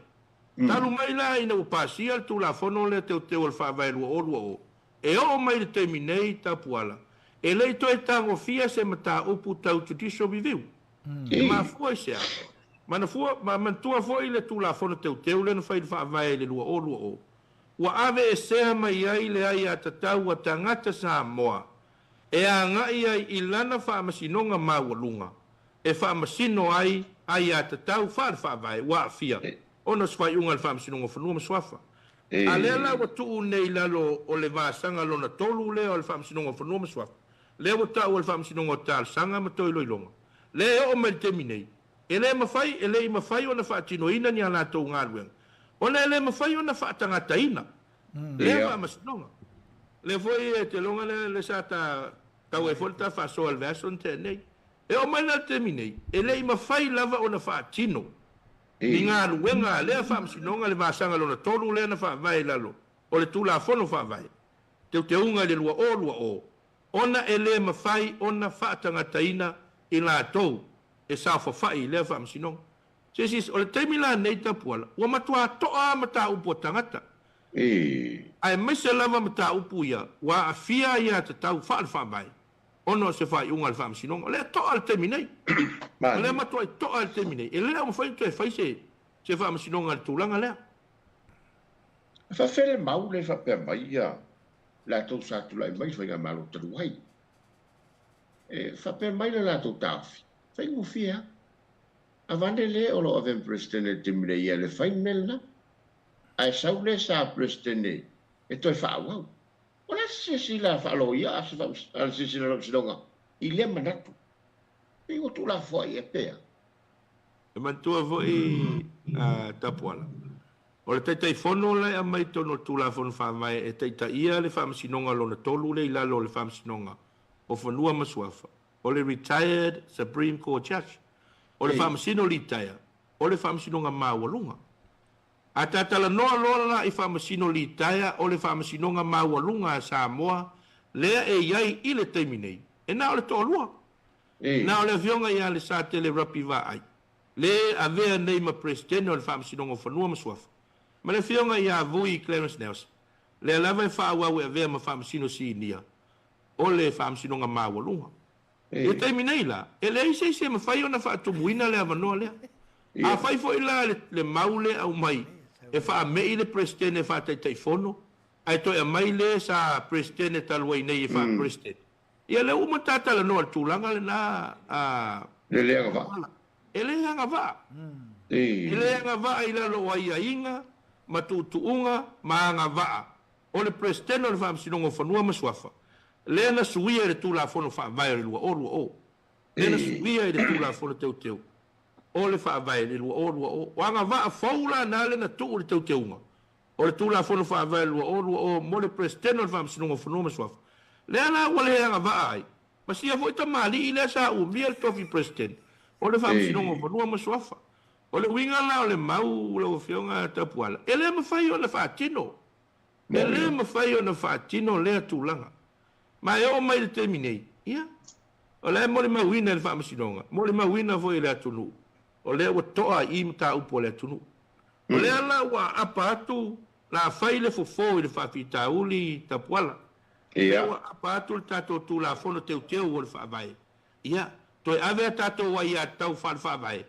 Talu mai la ina ua pasia le Tulafono lea Teuteu o le Faavae 2020, e oo mai i le taimi nei, Tapuala, e le i toe tagofia se mataupu tau Judicial Review. E mafua i se a? Manafua, ma manatua foi le Tulafono Teuteu lea na fai i le Faavae i le 2020, ua aveesea mai ai le aiatatau a tagata Samoa e agai ai i lana faamasinoga maualuga e faamasino ai aiatatau faale-faavae ua aafia ona o se faaiuga a le Faamasinoga o Fanua ma Suafa. A lea la ua tuu nei i lalo o le vasaga lona tolu lea o le Faamasinoga o Fanua ma Suafa, lea ua tau o le Faamasinoga o Talosaga ma Toiloiloga, lea e oo mai i le taimi nei, e le mafai, e le i mafai ona faatinoina ni a latou galuega, ona e le mafai ona faatagataina lea Faamasinoga. Lea foi e te iloga lea sa ta tau ai foi le ta faasoa i le vaiaso na tea nei. E oo mai la i le taimi nei, e le i mafai lava ona faatino ni galuega a lea Faamasinoga le vasaga lona tolu lea na faavae i lalo o le Tulafono Faavae, Teuteuga i le 2020, ona e le mafai ona faatagataina i latou e saofafai i lea Faamasinoga. Se isi, o le taimi la nei Tapuala, ua matua to'a mataupu a tagata, aemaise lava mataupu ia ua aafia aiatatau faale-faavae ona o se faaiuga a le Faamasinoga. O lea e to'a i le taimi nei. O lea e matuai to'a i le taimi nei. E le o mafai ona toe fai se se Faamasinoga i le tulaga lea. E faafefea le mau lea e faapea mai ia latou sa tulai mai i le Faigamalo talu ai? E faapea mai le latou taofi, faigofie lava. Avane le o lo o avea ma Peresetene i le taimi nei ia le fai le mea lena. Ae sau le sa Peresetene e toe faaauau. O le a se silasila faaloia a se a le silasila faamasinoga i lea manatu? Pei ua tuulafoai ea pea. E manatua foi a Tapuala, o le Taitaifono la e aumai i totonu o le Tulafono Faavae e taitaia le Faamasinoga lona tolu lea i lalo o le Faamasinoga o Fanua ma Suafa, o le Retired Supreme Court Judge, o le Faamasino litaea o le Faamasinoga Maualuga. A ta talanoa loa la i Faamasino litaea o le Faamasinoga Maualuga a Samoa lea e i ai i le taimi nei, e na o le toalua. Na o le Afioga ia Lesatele Rapi Vaai, le e avea nei ma Peresetene o le Faamasinoga o Fanua ma Suafa, ma le Afioga ia Vui Clarence Nelson, lea lava e faaauau e avea ma Faamasino Sinia o le Faamasinoga Maualuga. I le taimi nei la, e leai se isi e mafai ona faatumuina le avanoa lea. Afai foi la le mau lea aumai e faame'i le Peresetene e faataitaifono, ae toe aumai le sa Peresetene talu ai nei e faa-Peresetene, ia lea ua uma ta talanoa i le tulaga lena a Le le agavaa. E le agavaa. E le agavaa i lalo o aiaiga ma tuutuuga ma agavaa o le Peresetene o le Faamasinoga o Fanua ma Suafa, lea na suia i le Tulafono Faavae o le 2020, lea na suia i le Tulafono Teuteu o le Faavae i le 2020. O agavaa fou la na lea na tuu i le teuteuga o le Tulafono Faavae o le 2020 mo le Peresetene o le Faamasinoga o Fanua ma Suafa, lea la ua le agavaa ai ma sia foi tamalii lea sa umia le tofi Peresetene o le Faamasinoga o Fanua ma Suafa. O le uiga la o le mau lau Afioga Tapuala, e le mafai ona faatino E le mafai ona faatino lea tulaga. Ma e oo mai i le taimi nei, ia, o la e molimauina e le Faamasinoga, molimauina foi e le atunuu, o lea ua to'a i i mataupu a le atunuu. O lea la ua aapa atu, la fai le fofo i le faafitauli tapuala. Lea ua aapa atu le tatou Tulafono Teuteu o le Faavae, ia, toe ave a tatou aiatatau faale-faavae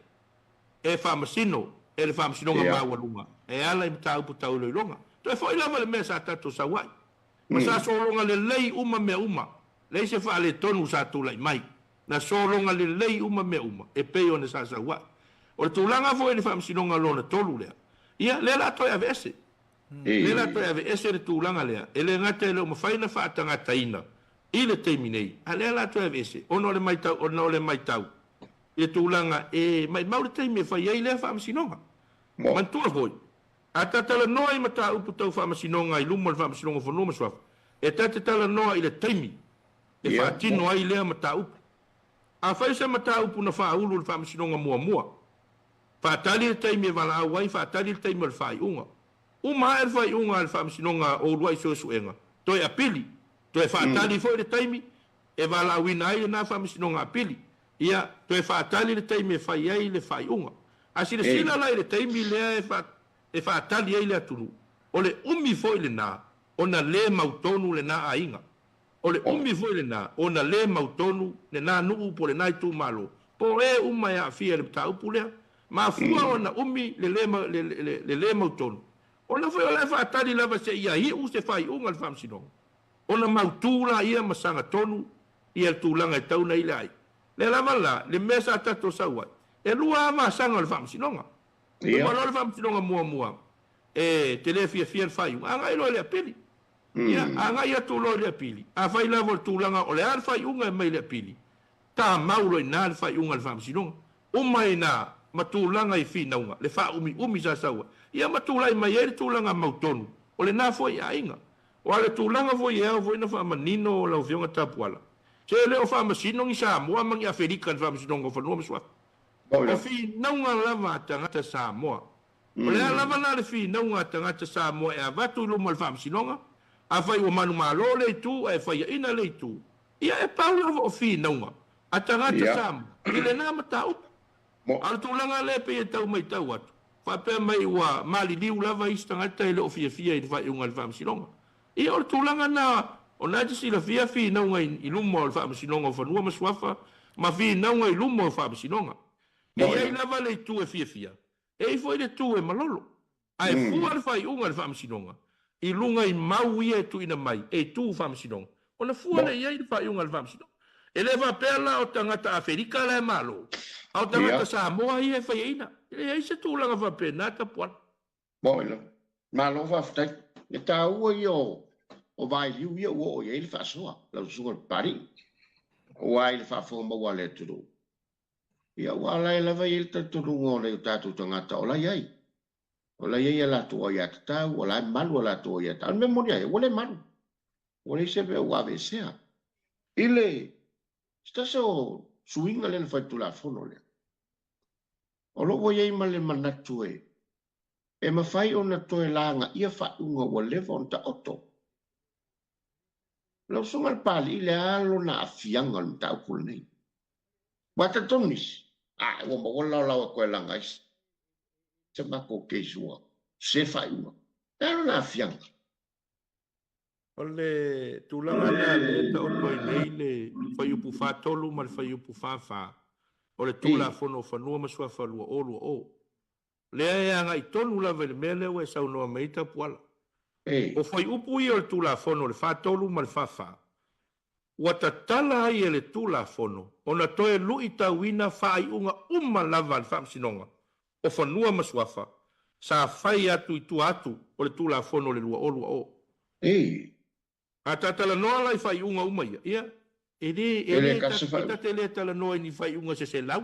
e faamasino e le Faamasinoga Maualuga e ala i mataupu tau iloiloga. Toe foi lava le mea sa tatou sau ai. Ma sa sologa lelei uma mea uma, leai se faaletonu sa tulai mai. Na sologa lelei uma mea uma e pei ona sa sau ai. O le tulaga foi i le Faamasinoga lona tolu lea, ia, lea la toe aveese. Lea la toe aveese le tulaga lea, e le gata e le o mafai ona faatagataina i le taimi nei, a lea la toe aveese ona o le matau, ona o le matau. i le tulaga e maimau le taimi e fai ai lea faamasinoga. Manatua foi, a ta talanoa i mataupu tau faamasinoga i luma o le Faamasinoga o Fanua ma Suafa, e ta te talanoa i le taimi e faatino ai lea mataupu. Afai o se mataupu na faaulu i le faamasinoga muamua, faatali le taimi e valaau ai, faatali le taimi o le faaiuga. Uma ae le faaiuga a le Faamasinoga o Uluai Suesuega, toe apili, toe faatali foi le taimi e valaauina ai lena Faamasinoga Apili, ia, toe faatali le taimi e fai ai le faaiuga. A silasila la i le taimi lea e faatali ai le atunuu, o le umi foi lena ona le mautonu lena aiga. O le umi foi lena ona le mautonu lena nuu po o lena itumalo, po o e uma e aafia i le mataupu lea. Mafua ona umi le le le mautonu, ona foi o la e faatali lava seia iu se faaiuga a le Faamasinoga, ona mautu laia ma sagatonu ia le tulaga e tau ona i le aiga. Lea lava la le mea sa tatou sau ai, e lua lava vasaga o le Faamasinoga. Uma loa le Faamasinoga muamua e te le fiafia i le faaiuga, agai loa i le apili. Ia, agai atu loa i le apili. Afai lava o le tulaga o le a le faaiuga e aumai i le apili, tamau loa i ina le faaiuga a le Faamasinoga. Uma i ina ma tulaga i finauga, le faaumiumi sa sau ai, ia ma tulai mai ai le tulaga mautonu o lena foi aiga. Aua o le tulaga foi e ao foi ona faamanino lau Afioga Tapuala, se e le o faamasino ni Samoa ma ni Afelika i le Faamasinoga o Fanua ma Suafa. O finauga lava a tagata Samoa. O le a lava la le finauga a tagata Samoa e avatu i luma o le Faamasinoga, afai ua manumalo lea itu ae faiaina lea itu, ia e pau lava o finauga a tagata Samoa i lena mataupu. A o le tulaga lea e pei e tau maitau atu, faapea mai ua maliliu lava isi tagata e le o fiafia i le faaiuga a le Faamasinoga. Ia o le tulaga lena, o lena e te silafia finauga i luma o le Faamasinoga o Fanua ma Suafa ma finauga i luma o Faamasinoga. E i ai lava le itu e fiafia, e i ai foi le itu e malolo. Ae fua le faaiuga a le Faamasinoga i luga i mau ia e tuuina mai e itu Faamasinoga, ona fua lea i ai le faaiuga a le Faamasinoga. E le faapea la o tagata Aferika la e malo, a o tagata Samoa ia e faiaina. E leai se tulaga faapena Tapuala. Moni lava. Malo faafetai. E taua ia o vailiu ia ua oo i ai le faasoa, lau susuga i le Papalii, aua i le faafofoga maua a le atunuu, ia aua o la e lava e i ai le talitonuga o nai o tatou tagata o la e i ai. O la e i ai a latou aiatatau, o la e malu a latou aiatatau. A o le mea moni lava ia, ua le malu. Ua leai se mea ua aveesea. I le se tasi o suiga lea na fai i le Tulafono lea, o lo o ua i ai ma le manatu e e mafai ona toe lagaia faaiuga ua leva ona taoto. Lau Susuga i le Papalii, le a lona aafiaga o le mataupu lenei? Ua talitonu nisi, a ua maua le laolao e toe laga ai se matou case ua se faaiuga. Le a lona aafiaga? O le tulaga lena lea e taoto ai nei le Fuaiupu 43 ma le Fuaiupu 44 o le Tulafono o Fanua ma Suafa 2020, lea e agai tonu lava i le mea lea ua e saunoa mai ai Tapuala. O fuaiupu ia o le Tulafono le 43 ma le 44, ua tatala ai e le Tulafono ona toe luitauina faaiuga uma lava a le Faamasinoga o Fanua ma Suafa sa fai atu i tua atu o le Tulafono o le 2020. A ta talanoa la i faaiuga uma ia, ia, e le, e le, e ta te le talanoa i ni faaiuga se selau,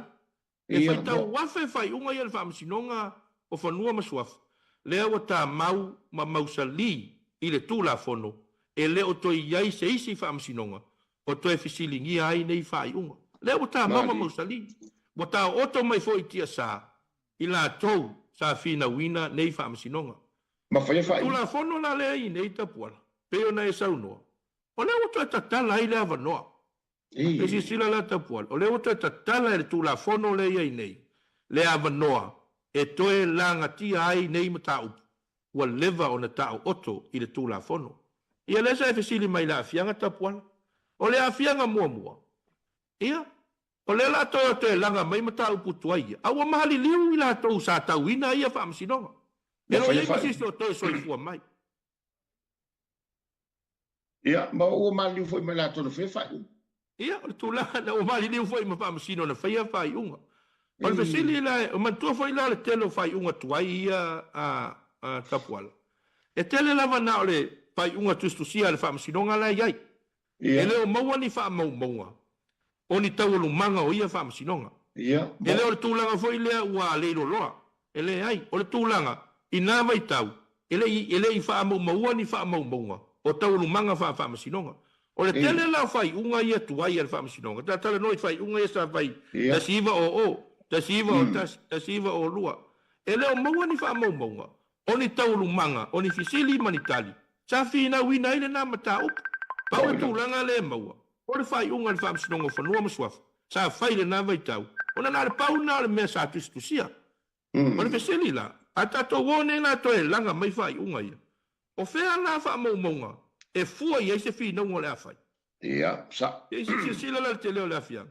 E faitau afe faaiuga ia le Faamasinoga o Fanua ma Suafa, lea ua tamau ma mausali i le Tulafono, e le o toe i ai se isi Faamasinoga o toe fesiligia ai nei faaiuga. Lea ua tamau ma mausali, ua taooto mai foi i tiasa i latou sa finauina nei Faamasinoga. O le Tulafono la lea i nei Tapuala, pei ona e saunoa, o lea ua toe tatala ai le avanoa E silasila la Tapuala, o lea ua toe tatala e le Tulafono lea e i ai nei le avanoa e toe lagatia ai nei mataupu ua leva ona taooto i le Tulafono. Ia lea sa e fesili mai i le aafiaga Tapuala. O le aafiaga muamua, ia, o lea la toe toe laga mai mataupu tuai ia, a ua maliliu i latou sa tauina ia faamasinoga. E le o i ai ma se isi o toe soifua mai. Ia, ma ua maliliu foi ma i latou na faia faaiuga. Ia, o le tulaga lena, ua maliliu foi ma faamasino na faia faaiuga. O le fesili la, e manatua foi la le tele o faaiuga tuai ia a Tapuala. E tele lava na o le faaiuga tusitusia a le faamasinoga la e i ai. E le o maua ni faamaumauga o ni taualumaga o ia faamasinoga. Ia, E le o mo. le tulaga foi lea ua leiloloa. E leai. O le tulaga, i na vaitau, e le i, e le i faamaumaua ni faamaumauga o taualumaga faa-Faamasinoga. O le tele la o faaiuga ia tuai a le Faamasinoga, ta talanoa i faaiuga ia sa fai 1900, 1901, 1902, e le o maua ni faamaumauga o ni taualumaga o ni fesili ma ni tali sa finauina ai lena mataupu. Pau le tulaga lea e maua, o le faaiuga a le Faamasinoga o Fanua ma Suafa sa fai i lena vaitau, ona na o le pau lena o le mea sa tusitusia. O le fesili la, a tatou o nei la toe laga mai faaiuga ia, o fea la faamaumauga e fua i ai se finauga o le a fai? Ia, sa. Se i silasila la i le tele o le afiaga.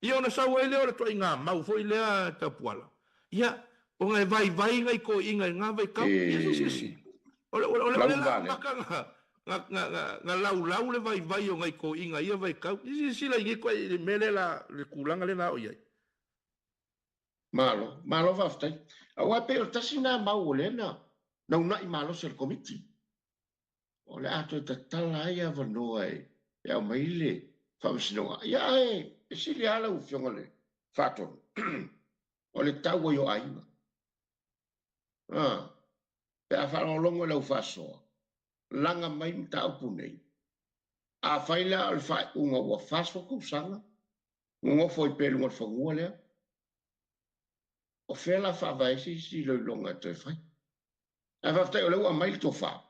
Ia ona sau ai lea o le ituaiga mau foi lea Tapuala. Ia, ona e vaivai nai toeaiina i lena vaitau. Ia se i silasila. O le, o le, o le, o le la amata na, na, na, na, na laulau le vaivai o nai toeaiina i ia vaitau. Ia silasila i nei toeaiina i le mea lea la, le tulaga lea la o i ai. Malo, malo faafetai. Aua e pei o le tasi lena mau o lea na naunai malosi e le Komiti. O le a toe tatala ai avanoa e aumai le Faamasinoga. Ia ae e sili lava lau Afioga i le Faatonu, o le tau ai o aiga. A, pe a faalogologo i lau faasoa, laga mai mataupu nei, afai la o le faaiuga ua 40 tausaga, nonofo ai pea i luga o le fanua lea, o fea la faavae ai se isi iloiloga e toe fai? Ae faafetai o lea ua aumai le tofa.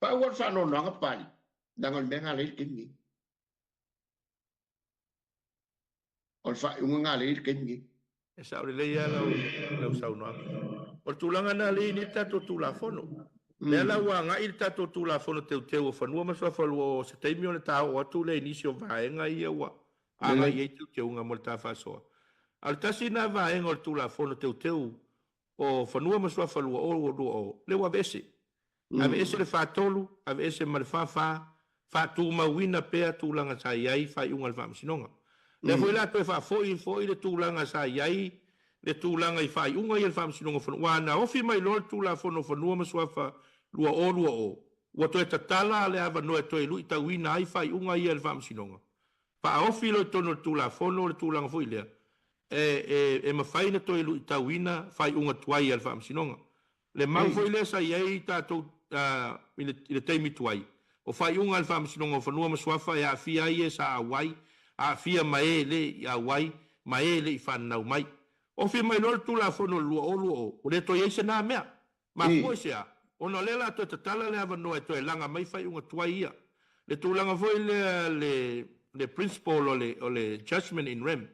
Pau lava le faanoanoaga Papalii, leaga o le mea lena lea e i ai le taimi nei. O le faaiuga lena lea e i ai le taimi nei. E sao lelei lava lau, lau saunoaga. O le tulaga lena lea e i ai nei le tatou Tulafono. Lea la ua agai le tatou Tulafono Teuteu o Fanua ma Suafa Lua o se taimi ona ta oo atu lea i nisi o vaega ia ua agai i ai teuteuga mo le ta faasoa. A o le tasi lena vaega o le Tulafono Teuteu o Fanua ma Suafa 2020, lea ua aveese. Aveese le 43, aveese ma le 44, faatumauina pea tulaga sa i ai faaiuga a le Faamasinoga. Lea foi la toe faafoi foi le tulaga sa i ai le tulaga i faaiuga ia a le Faamasinoga o Fanua, aua na ofi mai loa le Tulafono o Fanua ma Suafa 2020, ua toe tatala le avanoa e toe luitauina ai faaiuga ia e le Faamasinoga. Faaofi loa i totonu o le Tulafono le tulaga foi lea e, e mafai ona toe luitauina faaiuga tuai a le Faamasinoga. Le mau foi lea sa i ai tatou i le, i le taimi tuai, o faaiuga a le Faamasinoga o Fanua ma Suafa e aafia ai e sa auai, aafia ma e le i auai, ma e le i fananau mai. Ofi mai loa le Tulafono o le 2020, ua le toe i ai se na mea. Mafua i se a? Ona o lea o le a toe tatala le avanoa e toe laga mai faaiuga tuai ia. Le tulaga foi lea le, le principle o le, o le judgment in rem.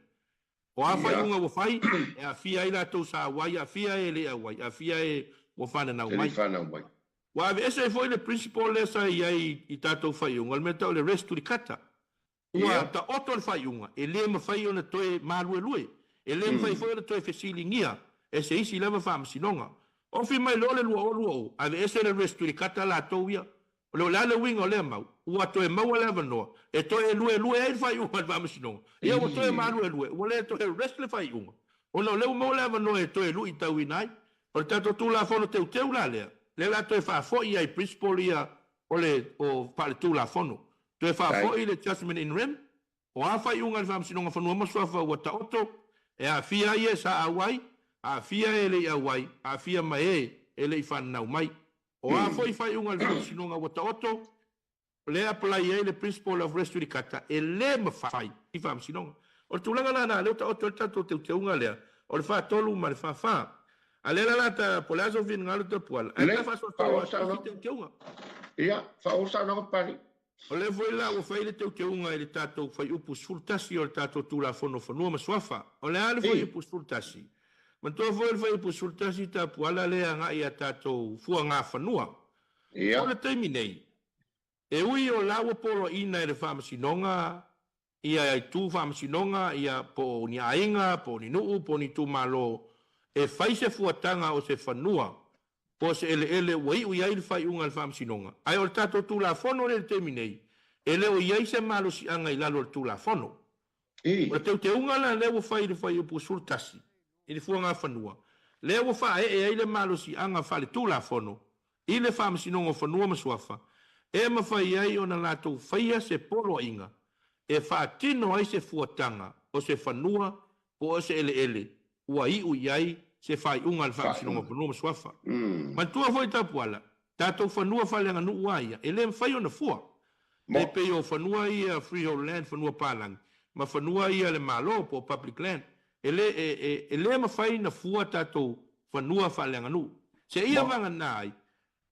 O a faaiuga ua fai, e aafia ai latou sa auai, aafia e le i auai, aafia e ua fananau mai. Ua aveese ai foi le principle lea sa i ai i tatou faaiuga, o le mea tau o le res judicata. Ua taoto le faaiuga, e le mafai ona toe maluelue, e le mafai foi ona toe fesiligia e se isi lava faamasinoga. Ofi mai loa le 2020, aveese le res judicata latou ia. O le a le uiga o lea mau? Ua toe maua le avanoa e toe luelue ai le faaiuga a le Faamasinoga. Ia ua toe maluelue, ua le toe rest le faaiuga, ona o lea ua maua le avanoa e toe luitauina ai. O le tatou Tulafono Teuteu la lea, lea o le a toe faafoi ai principle ia o le o faaletulafono. Toe faafoi le judgment in rem, O a faaiuga a le Faamasinoga Fanua ma Suafa ua taoto, e aafia ai e sa auai, aafia e le i auai, aafia ma e e le i fananau mai. O a foi faaiuga a le Faamasinoga ua taoto, lea e apalai ai le Principle of Res Judicata, e le mafai i Faamasinoga. O le tulaga la lena, lea ua taoto ai le tatou teuteuga lea, o le 43 ma le 44. A lea la la ta, po o le a sou finagalo Tapuala, ae ta faasoasoa atu i teuteuga. Ia, faaauau saunoaga Papalii. O lea foi la ua fai le teuteuga i le tatou Fuaiupu 11 o le tatou Tulafono o Fanua ma Suafa. O le a le Fuaiupu 11? Manatua foi o le Fuaiupu 11 tapuala lea e agai i a tatou fuagafanua. O le taimi nei, e ui o la ua poloaiina e le Faamasinoga ia itu faamasinoga, ia po o ni aiga, po o ni nuu, po o ni itumalo e fai se fuataga o se fanua po o se eleele ua iu i ai le faaiuga a le faamasinoga. Ae o le tatou Tulafono lea i le taimi nei, e le o i ai se malosiaga i lalo o le Tulafono. O le teuteuga la lea ua fai i le Fuaiupu 11 i le Fuagafanua, lea ua faaee ai le malosiaga faaletulafono i le Faamasinoga o Fanua ma Suafa e mafai ai ona latou faia se poloaiga e faatino ai se fuataga o se fanua po o se eleele ua iu i ai se faaiuga a le Faamasinoga o Fanua ma Suafa. Manatua foi Tapuala, tatou fanua faaleaganuu a ia, e le mafai ona fua. E pei o fanua ia freehold land, fanua palagi, ma fanua ia a le Malo po o public land, e le, e, e, e le mafai ona fua tatou fanua faaleaganuu. Seia vagana ai,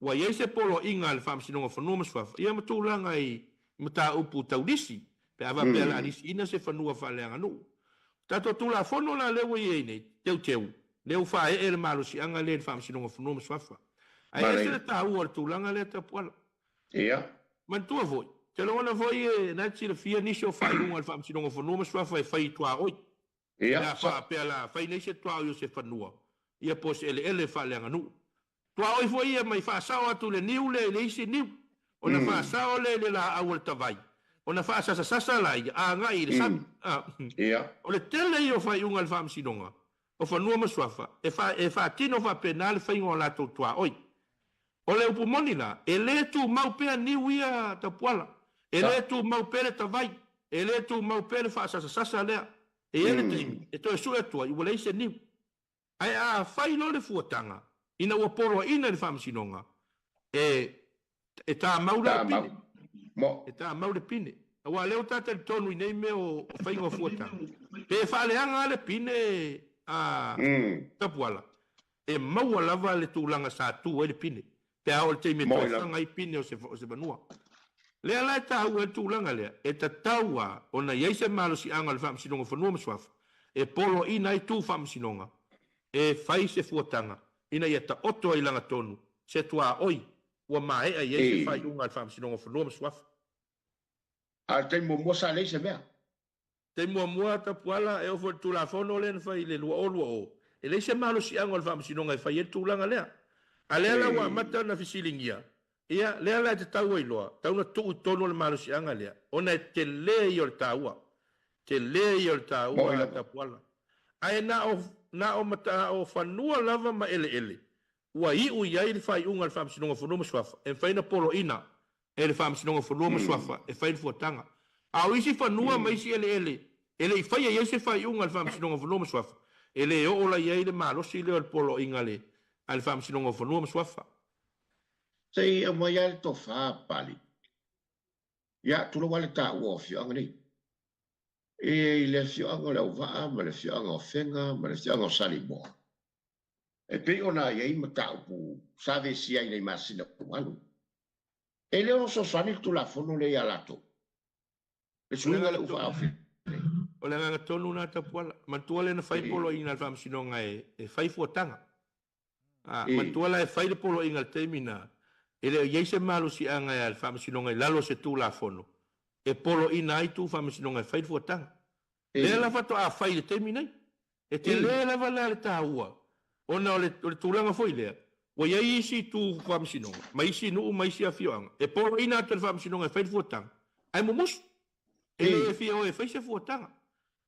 Ua i ai se poloaiga a le Faamasinoga o Fanua ma Suafa ia ma tulaga i mataupu tau lisi, pe a faapea o le a lisiina se fanua faaleaganuu. O tatou Tulafono la lea ua i ai nei, teuteu, lea ua faaee le malosiaga lea i le Faamasinoga o Fanua ma Suafa. Ae ese le taua o le tulaga lea Tapuala. Manatua foi, ou te lagona foi e na te silafia nisi o faaiuga a le Faamasinoga o Fanua ma Suafa e fai i tuaoi. Pe a faapea la fai nei se tuaoi o se fanua, ia po o se eleele faaleaganuu. Tuaoi foi ia mai faasao atu le niu lea i le isi niu, ona faasao lea i le laau o le tavai, ona faasasasasa laia agai i le sami. O le tele ia o faaiuga a le Faamasinoga o Fanua ma Suafa e e faatino faapena le faiga o latou tuaoi. O le upu moni la, e le tumau pea niu ia tapuala, e le tumau pea le tavai, e le tumau pea le faasasasasa lea. E i ai le taimi e toe sue atu ai ua leai se niu. Ae a fai loa le fuataga ina ua poloaiina i le faamasinoga, e, e tamau la le pine. E tamau le pine. Aua o lea ua ta talitonu i nei mea o faiga o fuataga, pe faaleaga lava le pine a Tapuala, e maua lava le tulaga sa tu ai le pine, pe a oo i le taimi e toe faga ai pine o se fanua. Lea la e taua ai le tulaga lea, e tatau lava ona i ai se malosiaga o le Faamasinoga o Fanua ma Suafa e poloaiina ai tu faamasinoga e fai se fuataga ina ia taoto ai i lagatonu se tuaoi ua maea i ai se faaiuga a le Faamasinoga o Fanua ma Suafa. A o le taimi muamua sa leai se mea. Taimi muamua Tapuala, e oo foi i le Tulafono lea na fai i le 2020, e leai se malosiaga o le Faamasinoga e fai ai le tulaga lea. A lea la ua amata ona fesiligia, ia, lea la e tatau ai loa, tatau ona tuu i totonu o le malosiaga lea, ona e tele ia o le taua. Tele ia o le taua Tapuala. Ae na o, na o, na o fanua lava ma eleele ua iu i ai le faaiuga a le Faamasinoga o Fanua ma Suafa e mafai ona poloaiina e le Faamasinoga o Fanua ma Suafa e fai le fuataga. A o isi fanua ma isi eleele e le i faia i ai se faaiuga a le Faamasinoga o Fanua ma Suafa, e le oo la i ai le malosi lea o le poloaiga a le Faamasinoga o Fanua ma Suafa. Se i aumai lava le tofa, Papalii. Ia, tulou lava le taua o afioaga nei. E i le afioaga o Leauvaa ma le afioaga o Afega ma le afioaga o Saleimoa. E pei ona i ai mataupu sa vesia ai nei masina ua alu. E le ono fesoasoani le Tulafono lea ia latou. Le suiga lea ua faaofi nei. O le agaga tonu lena Tapuala. Manatua lea na fai poloaiga a le Faamasinoga e fai fuataga. A, manatua la e fai le poloaiga i le taimi lena, e le o i ai se malosiaga a le Faamasinoga i lalo o se Tulafono e poloaiina ai tu Faamasinoga e fai le fuataga. Lea la faatoa fai i le taimi nei. E tele lava la le taua ona o le o le tulaga foi lea, ua i ai isi itu faamasinoga ma isi nuu ma isi afioaga e poloaiina atu e le faamasinoga e fai le fuataga, ae mumusu. E le fia o e fai se fuataga.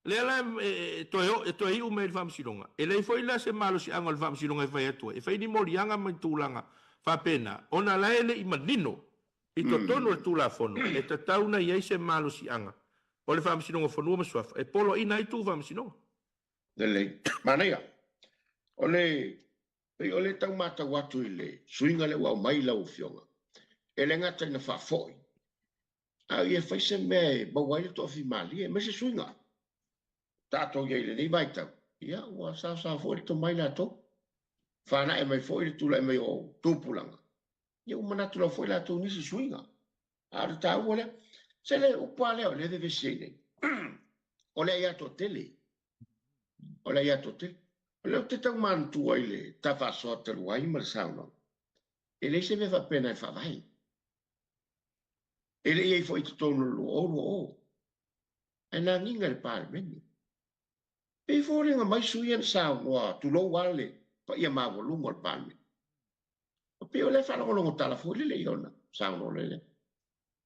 Lea la e toe o, e toe iu mai i le faamasinoga, e leai foi la se malosiaga o le faamasinoga e fai atu ai, e fai ni moliaga ma ni tulaga faapena, ona la e le i manino i totonu o le Tulafono, e tatau ona i ai se malosiaga o le Faamasinoga o Fanua ma Suafa e poloaiina ai tu faamasinoga. Lelei. Manaia. O le, pei o le tau matau atu i le suiga lea ua aumai i lau Afioga, e le gata ina faafoi, a ia fai se mea e maua ai le toafimalie, aemaise suiga. Tatou i ai i lenei vaitau, ia ua saosaoa foi le tomai latou. Whanae mai foi le tulai mai o tupulaga. Ia ua manatu lava foi latou i nisi suiga. A o le taua lea, se le upu lava lea o lea e vevesi ai nei, o le aia toatele. O le aia toatele. O lea ou te tau manatua i le ta faasoa talu ai ma le saunoaga, e leai se mea faapena i le Faavae. E le i i ai foi i totonu o le 2020. Ae na agiga i le Palemene. E pei e foliga mai sui ia na saunoa, tulou lava le paia maualuga o le Palemene. E pei o lea e faalogologo tala foi lele i ona saunoa lele.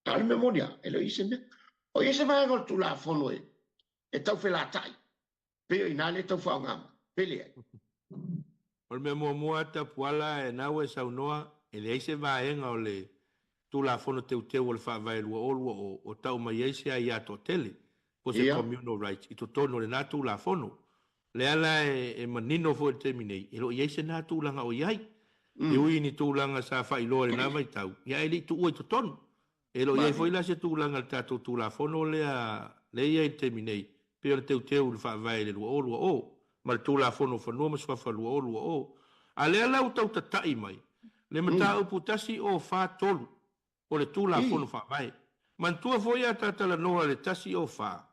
A o le mea moni lava, e le o i ai se mea. O i ai se vaega o le Tulafono e, e tau felatai, pei o i ina lea e tau faaaoga mai, pe leai. O le mea muamua, Tapuala, na ua e saunoa, e leai se vaega o le Tulafono Teuteu o le Faavae 2020 o tau mai ai se aia toatele, po o se communal rights, i totonu o lena Tulafono. Lea la e manino foi i le taimi nei, e le o i ai se na tulaga o i ai. E ui i ni tulaga sa faailoa i lena vaitau, ia ae le i tuua i totonu. E le o i ai foi la se tulaga i le tatou Tulafono lea lea e i ai i le taimi nei, pei o le teuteu i le Faavae i le 2020 ma le Tulafono o Fanua ma Suafa 2020. A lea la ua tau tatai mai le mataupu 1043 o le Tulafono Faavae. Manatua foi a ta talanoa i le 104,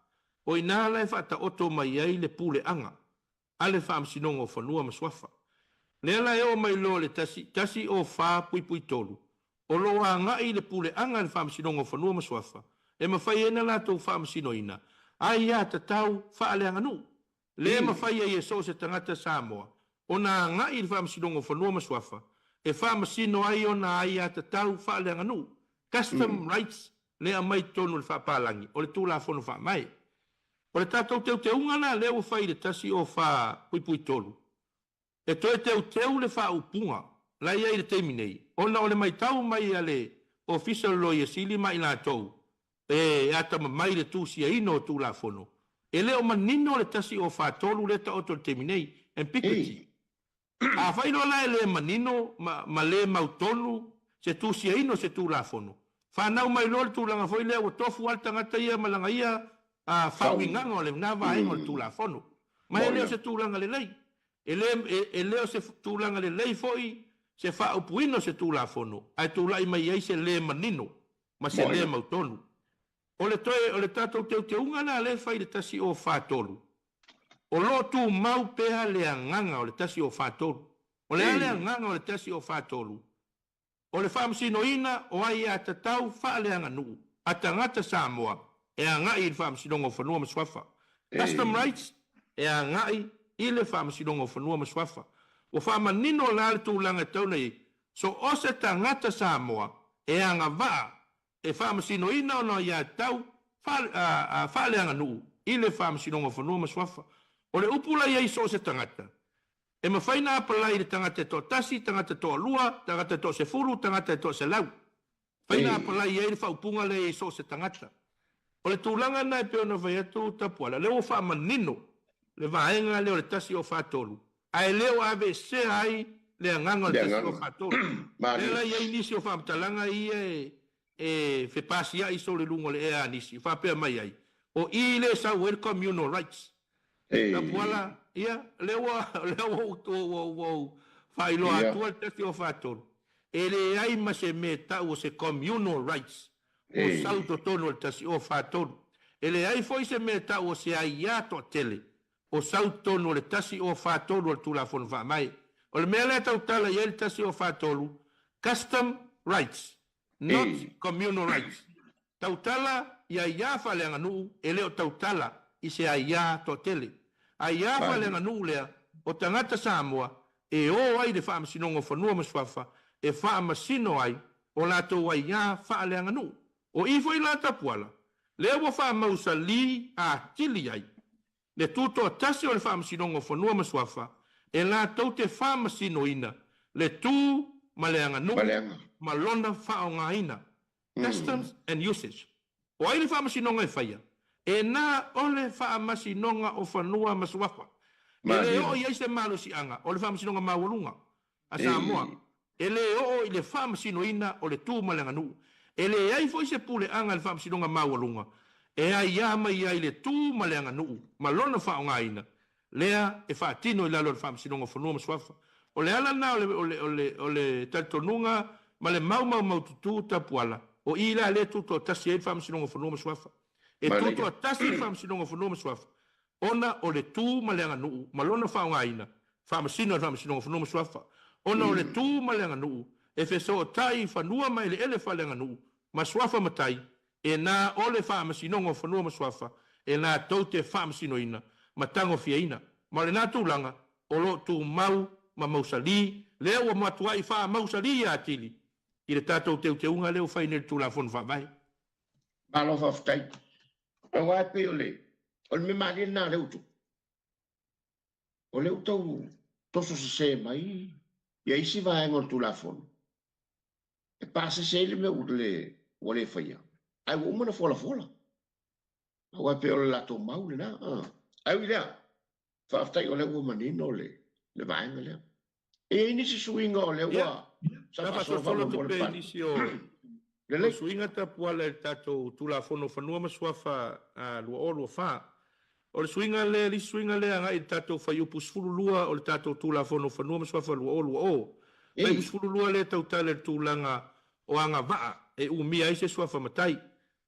o i ina la e faataoto mai ai le puleaga a le Faamasinoga o Fanua ma Suafa. Lea la e oo mai loa i le 104.3, o lo o agai i le puleaga a le Faamasinoga o Fanua ma Suafa e mafai ai ona latou faamasinoina aiatatau faaleaganuu. Le mafai ai e so o se tagata Samoa ona agai i le Faamasinoga o Fanua ma Suafa e faamasino ai ona aiatatau faaleaganuu, custom rights, le aumai i totonu o le faapalagi o le Tulafono Faavae. O le tatou teuteuga la lea ua fai i le 104.3, e toe teuteu le faaupuga la e i ai i le taimi nei, ona o le maitau mai a le Ofisa o le Loia Sili ma i latou e atamamai i le tusiaina o Tulafono, e le o manino le 1043 lea e taoto i le taimi nei, ambiguity. Afai loa la e le manino ma, ma le mautonu se tusiaina o se Tulafono, fanau mai loa le tulaga foi lea ua tofu lava le tagata ia ma lana ia faauigaga o lena vaega o le Tulafono. Ma e le o se tulaga lelei. E le, e le o se tulaga lelei foi se faaupuina o se Tulafono ae tulai mai ai se le manino ma se le mautonu. O le toe, o le tatou teuteuga la lea e fai i le 1043, o lo o tumau pea le agaga o le 1043. O le a le agaga o le 1043? O le faamasinoina o aiatatau faaleaganuu a tagata Samoa e agai i le Faamasinoga o Fanua ma Suafa, Custom Rights, e agai i le Faamasinoga o Fanua ma Suafa. Ua faamanino la le tulaga e tatau ona i ai, so o se tagata Samoa e agavaa e faamasinoina ona aiatatau faaleaganuu i le Faamasinoga o Fanua ma Suafa. O le upu la i ai so o se tagata, E mafai na apalai i le tagata e toatasi, tagata e toalua, tagata e toasefulu, tagata e toaselau. Mafai na apalai i ai le faaupuga lea i so o se tagata. O le tulaga lena e pei ona fai atu Tapuala, lea ua faamanino le vaega lea o le 1043, ae le o aveesea ai le agaga o le 1043. Lea la e i ai nisi o faamatalaga ia e fepasiai solo i luga o le ea a nisi, faapea mai ai, o i lea e sau ai le communal rights. Tapuala, ia, lea ua, lea ua ou, ua, ua ou faailoa atua le 1043. E leai ma se mea e tau o se communal rights o sau totonu o le 1043. E leai foi se mea e tau o se aiā toatele o sau totonu o le 1043 o le Tulafono Faavae. O le mea lea e tautala i ai le 1043, custom rights, not communal rights. Tautala i aiā faaleaganuu e le o tautala i se aiā toatele. Aiā faaleaganuu lea o tagata Samoa e ō ai le Faamasinoga o Fanua ma Suafa e faamasino ai o latou aiā faaleaganuu. O i foi la Tapuala, lea ua faamausalī atili ai le tutoatasi o le Faamasinoga o Fanua ma Suafa e latou te faamasinoina le tu ma le aganuu ma lona faaaogaina, customs and usage. O ai le Faamasinoga e faia? E na o le Faamasinoga o Fanua ma Suafa. E le oo i ai se malosiaga o le Faamasinoga Maualuga a Samoa, e le oo i le faamasinoina o le tu ma le aganuu. E leai foi se puleaga i le Faamasinoga Maualuga e aiā mai ai le tu ma le aganuu ma lona faaaogaina lea e faatino i lalo o le Faamasinoga o Fanua ma Suafa. O le ala lena o le, o le, o le, o le talitonuga ma le maumaumaututū tapuala, o i la lea e tutoatasi ai le Faamasinoga o Fanua ma Suafa. E tutoatasi le Faamasinoga o Fanua ma Suafa ona o le tu ma le aganuu ma lona faaaogaina, faamasino e le Faamasinoga o Fanua ma Suafa, ona o le tu ma le aganuu e fesootai i fanua ma eleele faaleaganuu ma suafa matai, e na o le Faamasinoga o Fanua ma Suafa e latou te faamasinoina ma tagofiaina, ma o lena tulaga o lo o tumau ma mausalī, lea ua matuai faamausalī atili i le tatou teuteuga lea ua fai nei i le Tulafono Faavae. Malo faafetai. Aua e pei o le, o le mea malie lena a lea ua tupu. O lea ua tau toso sese mai ia isi vaega o le Tulafono e pasese ai le mea ua le, ua le faia, ae ua uma ona folafola. Aua e pei o le latou mau lena. Ae ui i lea, Faafetai o lea ua manino le le vaega lea. E i ai nisi suiga o lea ua sa faasolosolo atu pea i nisi o Lelei. suiga tapuala i le tatou Tulafono o Fanua ma Suafa 2024. O le suiga lea, le isi suiga lea agai i le tatou Fuaiupu 12 o le tatou Tulafono o Fanua ma Suafa 2020. Fuaiupu 12 lea e tautala i le tulaga o agavaa e umia ai se suafa matai.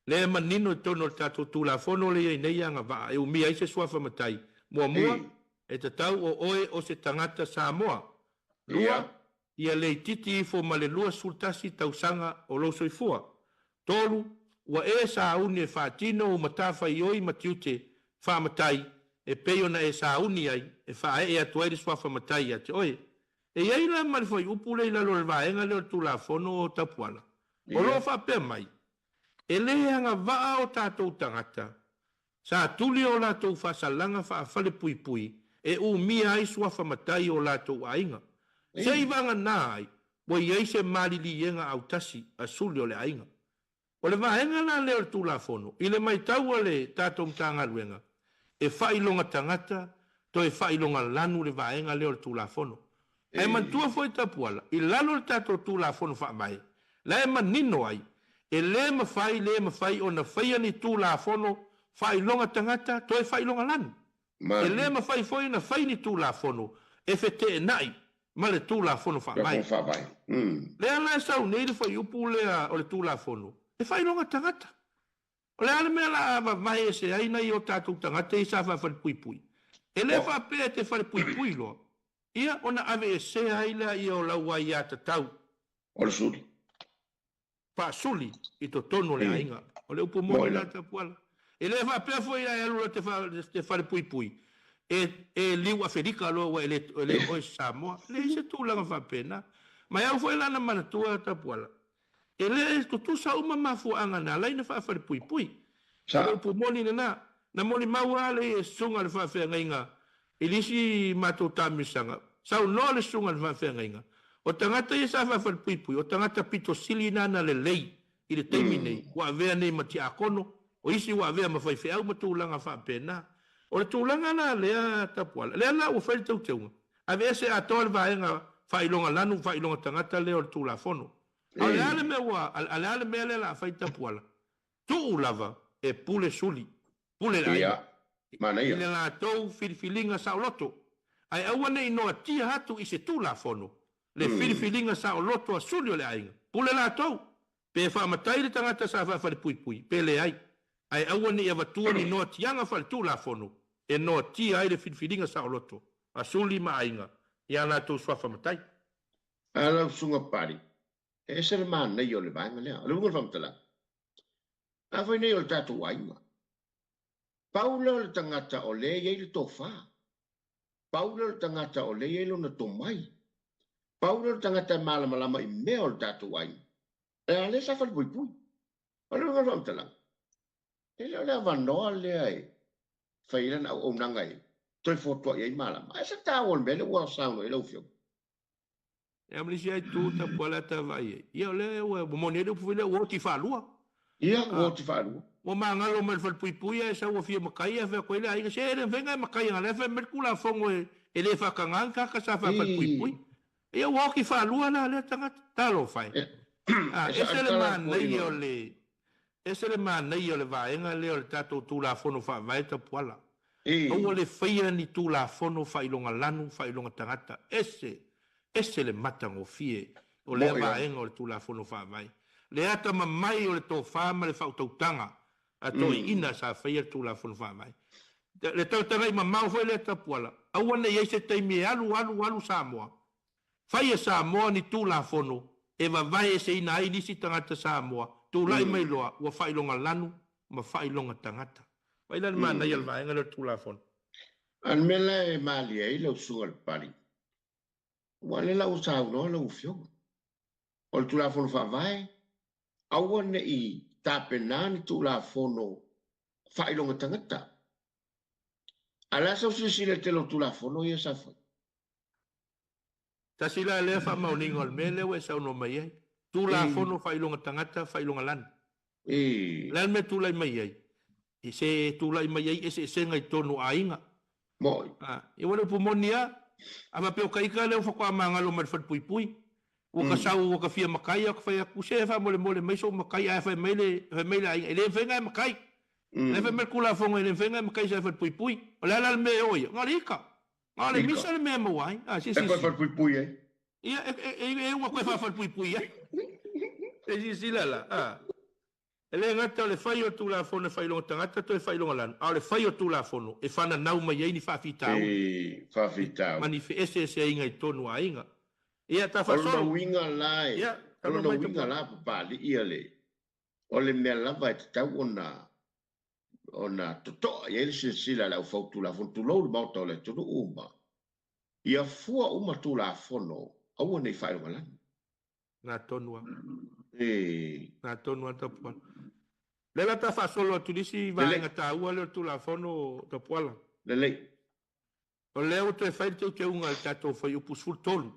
Lea e manino i totonu o le tatou Tulafono lea e i ai nei agavaa e umia ai se suafa matai. Muamua, e tatau o oe o se tagata Samoa. Lua, ia le itiiti ifo ma le 21 tausaga o lou soifua. Tolu, ua e sauni e faatino u matafaioi ma tiute faamatai e pei ona e sauni ai e faaee atu ai le suafa matai ia te oe. E i ai la ma le fuaiupu lea i lalo o le vaega lea o le Tulafono o Tapuala, o lo o faapea mai, E le agavaa o tatou tagata, sa tuli o latou faasalaga faafalepuipui e umia ai suafa matai o latou aiga. Se i vagana ai, ua i ai se maliliega autasi a suli o le aiga. O le vaega la lea o le Tulafono, i le matau a le tatou Matagaluega, e faailoga tagata, toe faailoga lanu le vaega lea o le Tulafono. Ae manatua foi Tapuala, i lalo o le tatou Tulafono Faavae, la e manino ai, e le mafai, le mafai ona faia ni Tulafono faailoga tagata toe faailoga lanu. E le mafai foi ona fai ni Tulafono e feteenai ma le Tulafono Faavae. Lea la e sau nei le fuaiupu lea o le Tulafono, e faailoga tagata. O le a le mea la a vavae ese ai nai o tatou tagata ia sa faafalepuipui? E le faapea e te falepuipui loa, ia ona aveesea ai lea ia o lau aiatatau. O le suli. Faasuli i totonu o le aiga. O le upu moni lea Tapuala. E le faapea foi a e alu loa te falepuipui, e e liu Afelika loa ua e le e le o oe se Samoa. E leai se tulaga faapena. Ma e au foi la na manatua Tapuala, E le tutusa uma mafuaaga na ala ai na faafalepuipui. O le upu moni lena. Na molimau lava le susuga a le faafeagaiga i le isi matou taamilosaga. Saunoa le susuga a le faafeagaiga, o tagata ia sa faafalepuipui, o tagata pito sili na na lelei i le taimi nei, ua avea nei ma tiakono, o isi ua avea ma faifeau ma tulaga faapena. O le tulaga la lea Tapuala, lea la ua fai le teuteuga, aveese atoa le vaega faailoga lanu, faailoga tagata lea o le Tulafono. A o le a le mea ua, a le a le mea lea la a fai Tapuala? Tuu lava e pule suli, pule le aiga, i le latou filifiliga saoloto, ae aua ne i noatia atu i se Tulafono le filifiliga saoloto a suli o le aiga. Pule latou, pe faamatai le tagata sa faafalepuipui, pe leai, ae aua ne i avatua ni noatiaga faale-Tulafono e noatia ai le filifiliga saoloto a suli ma aiga i a latou suafa matai. A lau Susuga Pali, e ese le manaia o le vaega lea. O le uiga o le faamatalaga, afai nei o le tatou aiga, pau lea o le tagata o lea e i ai le tofa, pau lea o le tagata o lea e i ai lona tomai, pau lea o le tagata e malamalama i mea o le tatou aiga, e a lea sa falepuipui. O le uiga o le faamatalaga, e le o le avanoa lea e fai ai lana auaunaga e toe fotuai ai malama. Ae se taua o le mea lea ua saunoa i ai lau Afioga? Ia ma le isi lava itu tapuala ta vaai ai, ia o lea ua moni ai le upu foi lea, ua oti faalua. Ia, ua oti faalua. Ua magalo mai le falepuipui ae sau ua fia matai ae fai atu ai le aiga, se e le mafai ona e matai ana lea fai mai le Tulafono e le faatagaina tagata sa faafalepuipui. Ia ua oti faalua la lea tagata. Talofa e. A, ese le manaia o le, ese le manaia o le vaega lea o le tatou Tulafono Faavae Tapuala. Aua le faia ni Tulafono faailoga lanu, faailoga tagata. Ese, ese le matagofie o lea vaega o le Tulafono Faavae. Le atamamai o le tofa ma le faautautaga a toeaiina sa faia le Tulafono Faavae. Le talatala'i mamao foi lea Tapuala, aua ne i ai se taimi e alu, alu, alu Samoa Fai e Samoa ni Tulafono e vavae eseina ai nisi tagata Samoa tulai mai loa ua faailoga lanu ma faailoga tagata. Vaai la le manaia o le vaega lea o le Tulafono. A le mea la e malie ai lau susuga i le Papalii, aua o lea la ua saunoa lau Afioga, o le Tulafono Faavae, aua ne i tapena ni Tulafono faailoga tagata. A o le a sau silasila i le tele o Tulafono ia sa fai? Tasi la lea faamaoniga o le mea lea ua e saunoa mai ai. Tulafono faailoga tagata, faailoga lanu. O le a le mea e tulai mai ai? Se e tulai mai ai eseesega i totonu o aiga. Moʻi. A, ia ua le upu moni a, a faapea o ka ika lea ua faatoa magalo mai le falepuipui. Ua ka sau ua ka fia matai, a ka fai atu, se faamolemole mai sou matai, ae fai mai le, fai mai le aiga, e le mafai ona e matai. La e fai mai le Tulafono e le mafai ona e matai i sa falepuipui. O le a la le mea e oo ai? Na o le ika. Na o le misa le mea e maua ai. A, silasila. E toe falepuipui ai. Ia, e, e, e, e ua toe faafalepuipui ai. E silasila la, a. E le gata o le fai o le Tulafono e fai i lona tagata toe fai i lona lanu, a o le fai o Tulafono e fananau mai ai ni faafitauli ma ni feeseeseaiga i totonu o aiga. Ia, ta O lona faasolo. uiga la e, Ia, o talanoa lona mai uiga Tapuala. la Papalii a le, o le mea lava e tatau ona, ona totoa i ai le silasila a le aufautulafono, tulou le Maota o le atunuu ma ia fua uma Tulafono aua ne i faailogalanu. Na tonu a. E. Na tonu a Tapuala. Lea la ta faasolo atu i le isi vaega taua lea o le Tulafono Tapuala. Lelei. O lea ua toe fai le teuteuga i le tatou Fuaiupu 13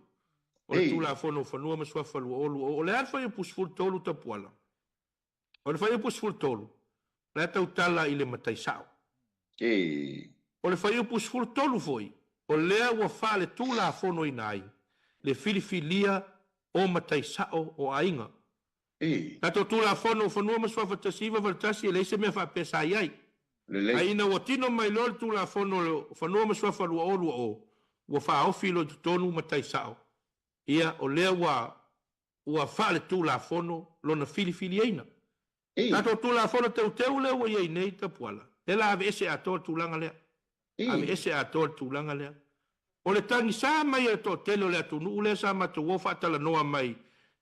o le Tulafono o Fanua ma Suafa 2020. O le a le Fuaiupu 13 Tapuala? O le Fuaiupu 13, la e tautala i le matai sao. O le Fuaiupu 13 foi, o lea ua faaletulafonoina ai le filifilia o matai sao o aiga. Tatou Tulafono o Fanua ma Suafa 1981 e leai se mea faapea sa i ai. Ae ina ua tino mai loa le Tulafono o Fanua ma Suafa 2020, ua faaofi loa i totonu matai sao. Ia, o lea ua ua faaletulafono lona filifiliaina. Tatou Tulafono Teuteu lea ua i ai nei, Tapuala, lea la aveese atoa le tulaga lea. Aveese atoa le tulaga lea. O le tagisa mai a le toatele o le atunuu lea sa matou o faatalanoa mai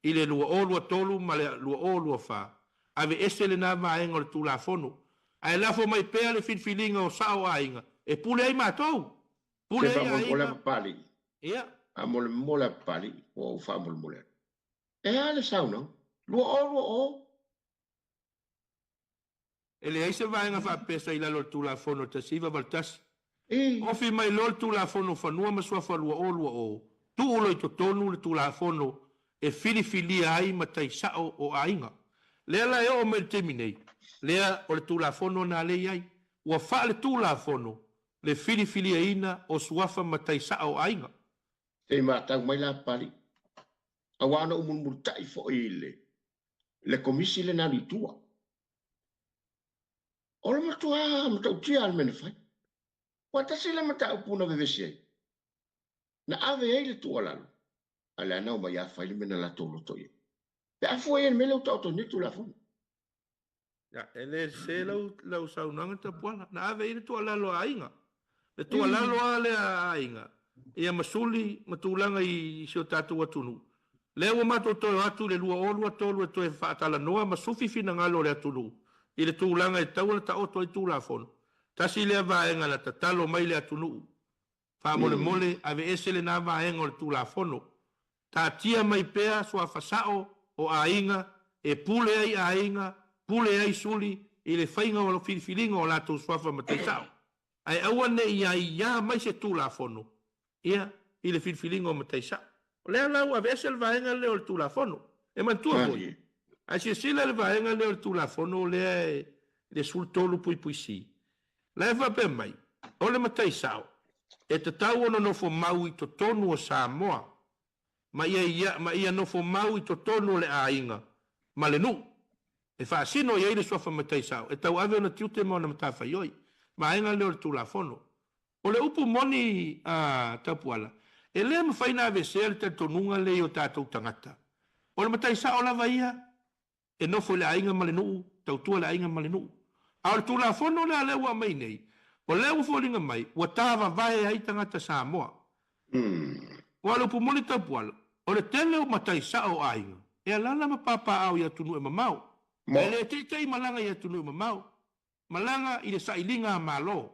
i le 2023 ma le 2024, aveese lena vaega o le Tulafono, ae lafo mai pea le filifiliga o sao o aiga e pule ai matou. Pule Se ai faamolemole a aiga. Papalii. Ia. Faamolemole a Papalii, ua ou faamolemole atu. E a le saunoaga? 2020. E leai se vaega faapea sa i lalo o le Tulafono 1981. Ii. Ofi mai loa le Tulafono o Fanua ma Suafa 2020, tuu loa i totonu le Tulafono e filifilia ai matai sao o aiga. Lea la e oo mai i le taimi nei, lea o le Tulafono na lea e i ai. Ua faaletulafono le filifiliaina o suafa matai sao o aiga. Se i matau mai la Papalii, aua na ou mulimulitai foi i le le komisi lena alu i tua. O le matua matautia lava le mea na fai. Aua tasi le mataupu na vevesi ai, na ave ai le tuualalo, a o lea na omai lava fai le mea na latou loto i ai. Pe a fua i ai i le mea lea ua taoto nei le Tulafono. Ia, e le sese lau, lau saunoaga Tapuala. Na ave i ai le tuualalo a aiga. Le tuualalo lava lea a aiga, ia masuli ma tulaga i si o tatou atunuu. Lea ua matou toe o atu i le 2023 e toe faatalanoa ma sufi finagalo o le atunuu i le tulaga e tatau ona taoto ai Tulafono. Tasi lea vaega na tatalo mai le atunuu Faamolemole, aveese lena vaega o le Tulafono. Taatia mai pea suafa sao o aiga e pule ai aiga, pule ai suli i le faiga o filifiliga o latou suafa matai sao. Ae aua ne i aiā mai se Tulafono, ia, i le filifiliga o matai sao. O lea la ua aveese le vaega lea o le Tulafono. E manatua foi, a silasila i le vaega lea o le Tulafono lea e le 13.C, la e faapea mai, o le matai sao e tatau ona nofo mau i totonu o Samoa ma ia, ma ia nofo mau i totonu o le aiga ma le nuu e faasino i ai le suafa matai sao e tauave ona tiute ma ona matafaioi. Vaega lea o le Tulafono. O le upu moni a Tapuala, e le mafai ona aveesea le talitonuga lea i o tatou tagata. O le matai sao lava ia e nofo i le aiga ma le nuu, tautua le aiga ma le nuu. A o le Tulafono lea lea ua aumai nei, o lea ua foliga mai ua tavavae ai tagata Samoa. Aua o le upu moni Tapuala, o le tele o matai sao o aiga e alaala ma papaaao i atunuu e mamao, ae le teitei malaga i atunuu e mamao. Malaga i le sailiga a Malo.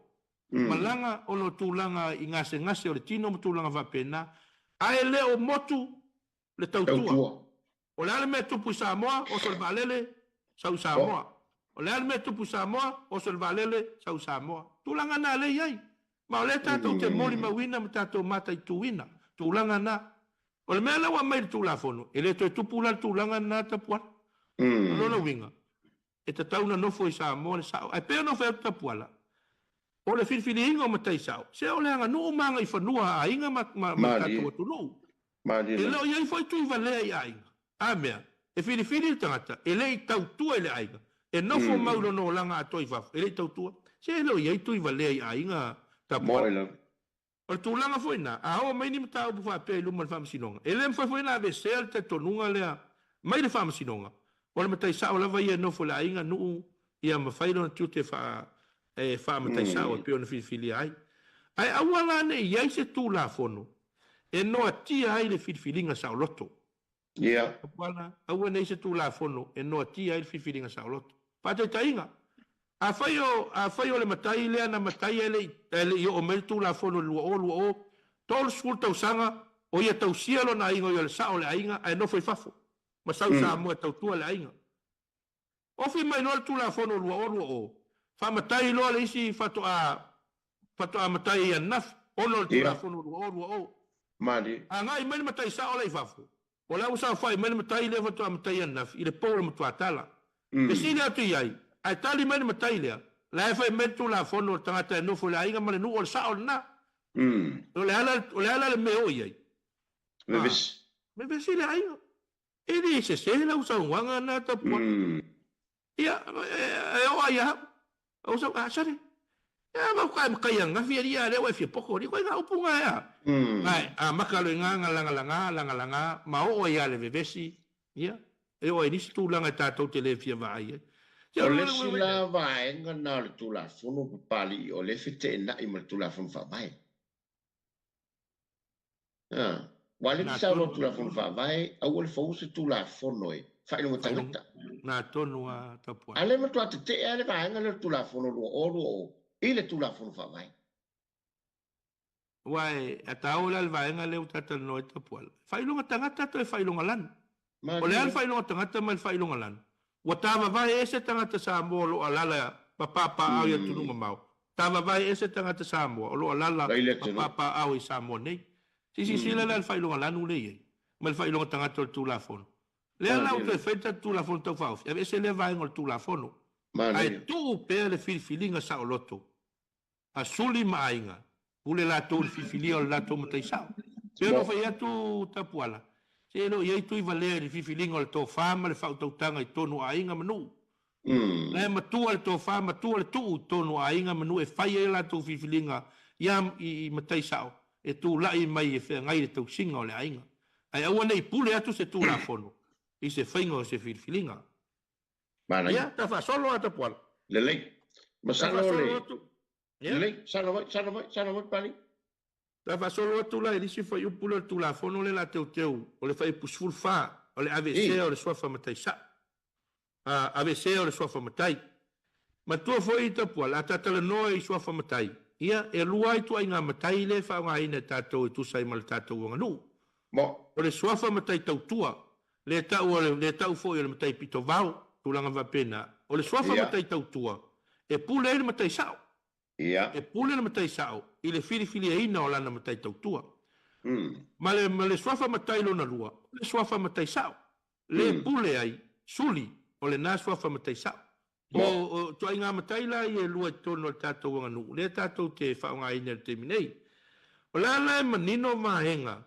Malaga ona o tulaga i gasegase o le tino ma tulaga faapena, ae le o motu le tautua. O le a le mea e tupu i Samoa, oso i le vaalele, sau i Samoa. O le a le mea e tupu i Samoa, oso i le vaalele, sau i Samoa. Tulaga na lea e i ai. Ma o lea tatou te molimauina ma tatou mataituina tulaga na. O le mea lea ua aumai i le Tulafono, e le toe tupu la le tulaga lena Tapuala. O lona uiga, E tatau ona nofo i Samoa le sao. Ae pei ona ou fai atu Tapuala, O le filifiliina o matai sao, se o le aganuu ma agaifanua a aiga ma, ma, ma le tatou Malie. atunuu. Malie E le lava. o i ai foi tui valea i aiga. A mea, e filifili le tagata e le i tautua i le aiga, e nofo mau i lona olaga atoa i fafo, e le i tautua. Se e le o i ai tui valea i aiga Moe tapuai. lava. O le tulaga foi lena, a oo mai ni mataupu faapea i luma o le Faamasinoga, e le mafai foi ona aveesea le talitonuga lea mai le Faamasinoga, o le matai sao lava ia e nofo i le aiga, nuu, ia ma fai lona tiute faa, e faamatai sao e pei ona filifilia ai. Ae aua la ne i i ai se Tulafono e noatia ai le filifiliga saoloto. Ia. Aua aua ne i se Tulafono e noatia ai le filifiliga saoloto. Faataitaiga, afai o, afai o le matai lea na matai ae le i, ae le i oo mai le Tulafono i le 2020, 30 tausaga o ia tausia lona aiga o ia o le sao o le aiga ae nofo i fafo ma sau i Samoa e tautua le aiga. Ofi mai loa le Tulafono 2020, faamatai loa le isi faatoa faatoa matai ai ananafi, ona o le Tulafono 2020. Malie. Agai mai le matai sao la i fafo, o la ua saofai mai le matai lea faatoa matai ananafi i le pou o le matuatala. Fesili atu i ai, ae tali mai le matai lea, la e fai mai le Tulafono o le tagata e nofo i le aiga ma le nuu o le sao lena. O le a la, o le a la le mea o i ai? Vevesi. Vevesi le aiga. E le sese lau saunoaga na Tapuai. Ia, e oo ai au. Ou sau, ah, sare. Ia, mau ka e makai angafi alii a lea ua e fia poko alii. Koe ngā upu ngā ea. Ae, a maka loe ngā ngā langalanga, langalanga, ma oo ai a le vevesi. Ia, e oo ai nisi tulaga e tātou te le fia vaai ai. O le isi la vaega na o le Tulafono Papalii o lea e feteenai ma le Tulafono Faavae. Aua o lea e te saunoa i le Tulafono Faavae, aua le fou se Tulafono e faailoga tagata. Nā tonu a Tapuai. A lea e matua tetee lava le vaega lea o le Tulafono 2020 i le Tulafono Faavae. Aua e taua la le vaega lea ua ta talanoa ai Tapuala. Faailoga tagata toe faailoga lanu. O le a le faailoga tagata ma le faailoga lanu? Ua tavavae ese tagata Samoa o lo o alala ma papaaao i atunuu mamao, tavavae ese tagata Samoa o lo o alala ma papaaao i Samoa nei. Se i silasila la i le faailoga lanu lea e i ai ma le faailoga tagata o le Tulafono. Lea la ua toe fai le tatou Tulafono Tau Faaofi, aveese lea vaega o le Tulafono, ae tuu pea le filifiliga saoloto a Suli ma aiga, pule latou i le filifilia o le latou matai sao. Pei ona fai atu Tapuala, se e le o i ai tui valea i le filifiliga o le tofa ma le faautautaga i totonu o aiga ma nuu. La e matua le tofa, matua le tuu i totonu o aiga ma nuu e fai ai a latou filifiliga ia i matai sao e tulai mai e feagai le tausiga o le aiga. Ae aua ne i pule atu se Tulafono i se faiga o se filifiliga. Manaia. Ia, ta faasolo a Tapuala. Lelei. Masalo Ta le. faasolo atu. Ia. Lelei, saunoa mai, saunoa mai, saunoa mai Papalii. Ta faasolo atu la i le isi fuaiupu lea o le Tulafono lea o le a teuteu, o le fuaiupu 14, o le aveesea o le suafa matai sa'o. A, aveesea o le suafa matai. Matua foi Tapuala, a ta talanoa i suafa matai, ia, e lua ituaiga matai lea e faaaogaina e tatou e tusa ai ma le tatou aganuu. Mo. O le suafa matai tautua, lea tau o le, lea tau foi o le matai pito vao, tulaga faapena. O le suafa matai tautua, e pule ai le matai sao. E pule le matai sao i le filifiliaina o lana matai tautua. Ma le, ma le suafa matai lona lua, o le suafa matai sao, le pule ai, suli, o lena suafa matai sao. O, o ituaiga matai la ia e lua i totonu o le tatou aganuu, lea tatou te faaaogaina i le taimi nei. O le a la e manino vaega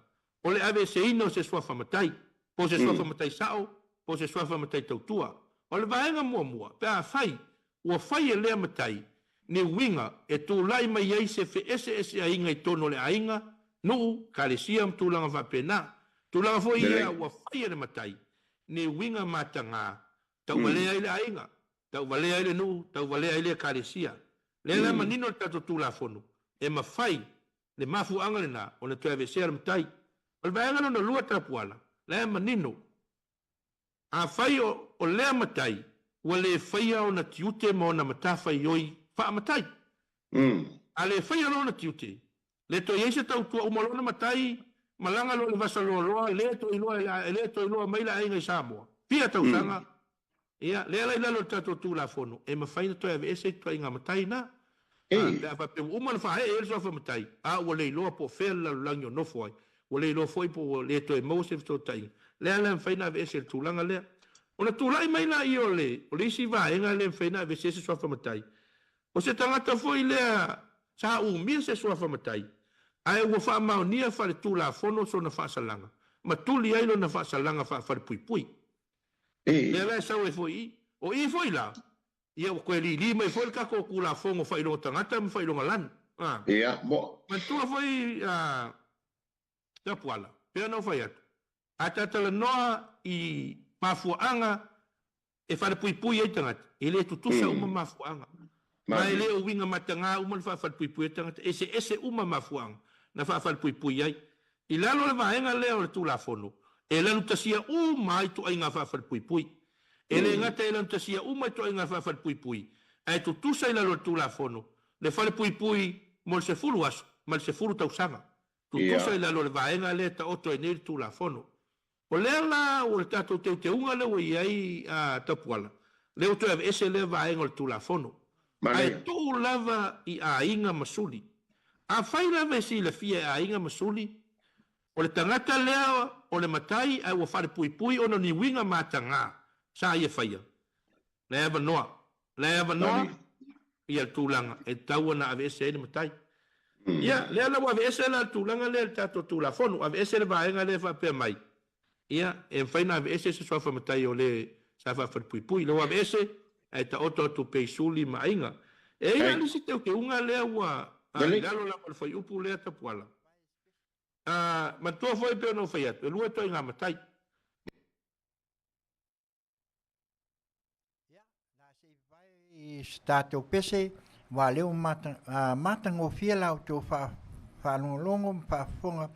o le aveeseina o se suafa matai, po o se suafa matai sao, po o se suafa matai tautua. O le vaega muamua, pe afai ua fai e lea matai ni uiga e tulai mai ai se feeseeseaiga i totonu o le aiga, nuu, ekalesia ma tulaga faapena. Tulaga foi ia ua fai e le matai ni uiga mataga Tauvalea ai le aiga, tauvalea ai le nuu, tauvalea ai le ekalesia. Lea la e manino le tatou Tulafono, e mafai le mafuaaga lena ona toe aveesea le matai. O le vaega lona lua Tapuala, la e manino, afai o lea matai ua le faia ona tiute ma ona matafaioi faamatai, A le faia lona tiute, le toe i ai se tautua uma lona matai, malaga loa i le vasa loaloa, le toe iloa e le, le toe iloa mai le aiga i Samoa. Fia tausaga, ia, lea la i lalo o le tatou Tulafono, e mafai ona toe aveese ituaiga matai na. A, pe a faapea ua uma ona faaee ai le suafa matai, a ua le iloa po o fea le lalolagi o nofo ai, ua le iloa foi po ua le toe maua se fesootaiga, lea la e mafai ona aveese i le tulaga lea. Ona tulai mai laia o le, o le isi vaega lea e mafai ona aveese ai se suafa matai, O se tagata foi lea sa umia se suafa matai, ae ua faamaonia faaletulafono sona faasalaga, ma tuli ai lona faasalaga faafalepuipui. Lea la e sau ai foi i i. O i foi la, ia ua toe lili mai foi le tatou Tulafono o Faailoga Tagata ma Faailoga Lanu. A. Ia, mo. Manatua foi a Tapuala, pei ona ou fai atu, a ta talanoa i mafuaaga e falepuipui ai tagata, e le tutusa uma mafuaaga. Ma e le o uiga mataga uma le faafalepuipui ai tagata, e eseese uma mafuaaga na faafalepuipui ai. I lalo o le vaega lea o le Tulafono, e lanutasia uma ai ituaiga faafalepuipui. E le gata e lanutasia uma ituaiga faafalepuipui, ae tutusa i lalo o le Tulafono le falepuipui mo le 10 aso ma le 10 tausaga. Tutusa i lalo o le vaega lea e taoto ai nei le Tulafono. O lea la ua le tatou teuteuga lea ua i ai a Tapuala, lea ua toe aveese lea vaega o le Tulafono. Ae tuu lava i aiga ma suli. Afai lava e silafia e aiga ma suli, o le tagata lea o le matai ae ua falepuipui ona o ni uiga mataga sa ia faia, la e avanoa, la e avanoa ia le tulaga e tatau ona aveese ai le matai. Ia, lea la ua aveese la le tulaga lea i le tatou Tulafono, aveese le vaega lea e faapea mai, ia, e mafai ona aveese se suafa matai o le sa faafalepuipui. Lea ua aveese, ae taoto atu pea i suli ma aiga. E i ai la le isi teuteuga lea ua i lalo lava o le fuaiupu lea Tapuala. Manatua foi e pei ona ou fai atu, e lua ituaiga matai. Ia, la se i vae i se tatou pese, aua o lea ua matagofie la outou faalogologo ma faafofoga,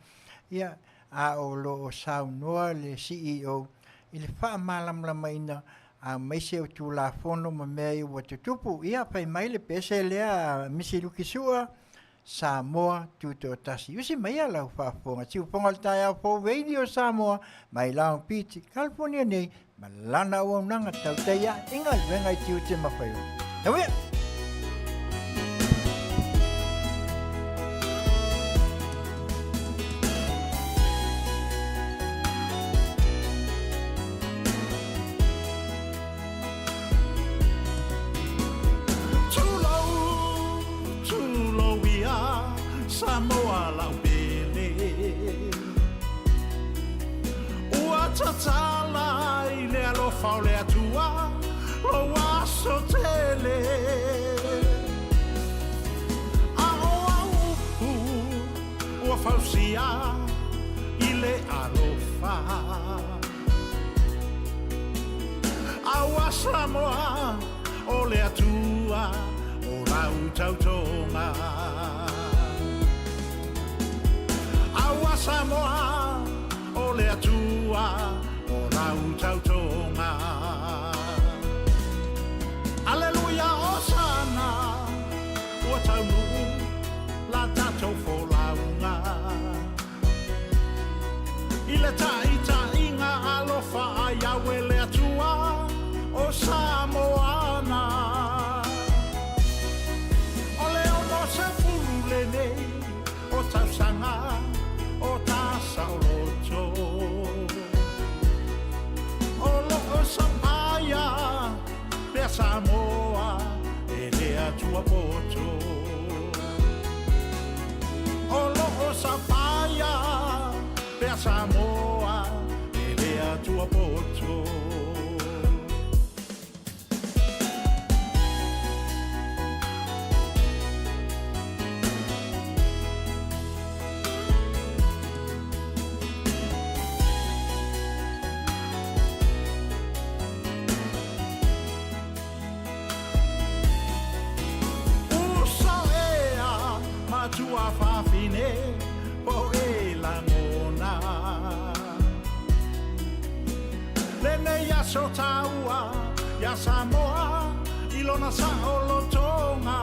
ia, a o lo o saunoa le CEO i le faamalamalamaina aemaise o Tulafono ma mea ia ua tutupu. Ia, fai mai le pese lea a Misi Luki Sua, Samoa Tutoatasi. Usi maia lau faafofoga siufofoga o le taeao fou Radio Samoa mai Long Beach, California nei ma lana auaunaga tautai ae i galuega i tiute ma faiva. Tauia! Tulou, tulou ia Samoa lau pele. Ua tatala i le alofa o le Atua lou aso tele. A o au upu ua fausia i le alofa. Aua Samoa o le Atua o lau tautoga. Aua Samoa o le Atua o lau tautoga. Aleluia Osana ua taunuu la tatou folauga. I le taitaiga alofa a Yahweh le Atua o Samoana. O le 60 lenei o tausaga o ta saoloto. O loo sapaia pea Samoa e le Atua poto. O loo sapaia pea Samoa e le Atua poto. Uso ea matua fafine po e lagona. Lenei aso taua ia Samoa i lona saolotoga.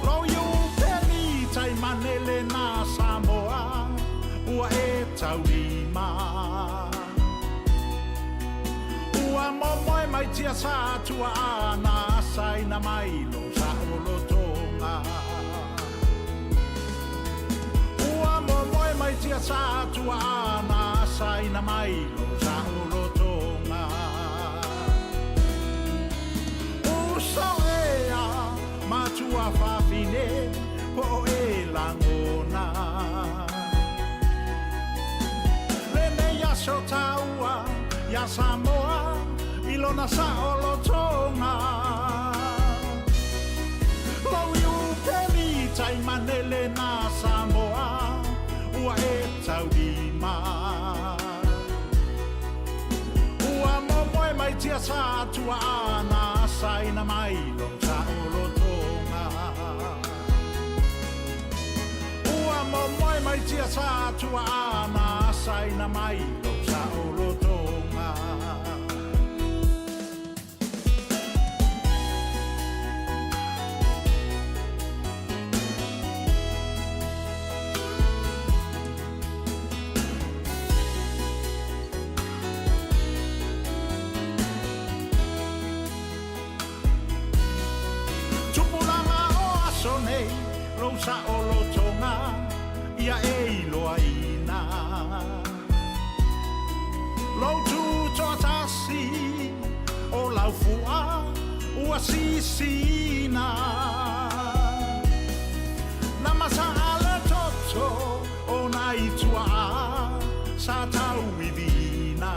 Lou peni taimane lena Samoa ua e taulima. Ua momoe mai tia sa tua ana asaina mai lo saolotoga. Ua momoe mai tia sa tua ana asaina mai lo saolotoga. Uso aso taua iā Samoa i lona saolotoga. Lou iupeli taimane lena Samoa ua e taulima. Ua momoe mai tiasa tuaa na asaina mai lou saolotoga. Ua momoe mai tiasa tuaa na asaina mai lou saolotoga. Tupulaga o aso nei, lou saolotoga ia e iloaina. Lou tutoatasi o lau fua ua sisina. Na masaa le toto o nai tuaa sa tauiviina.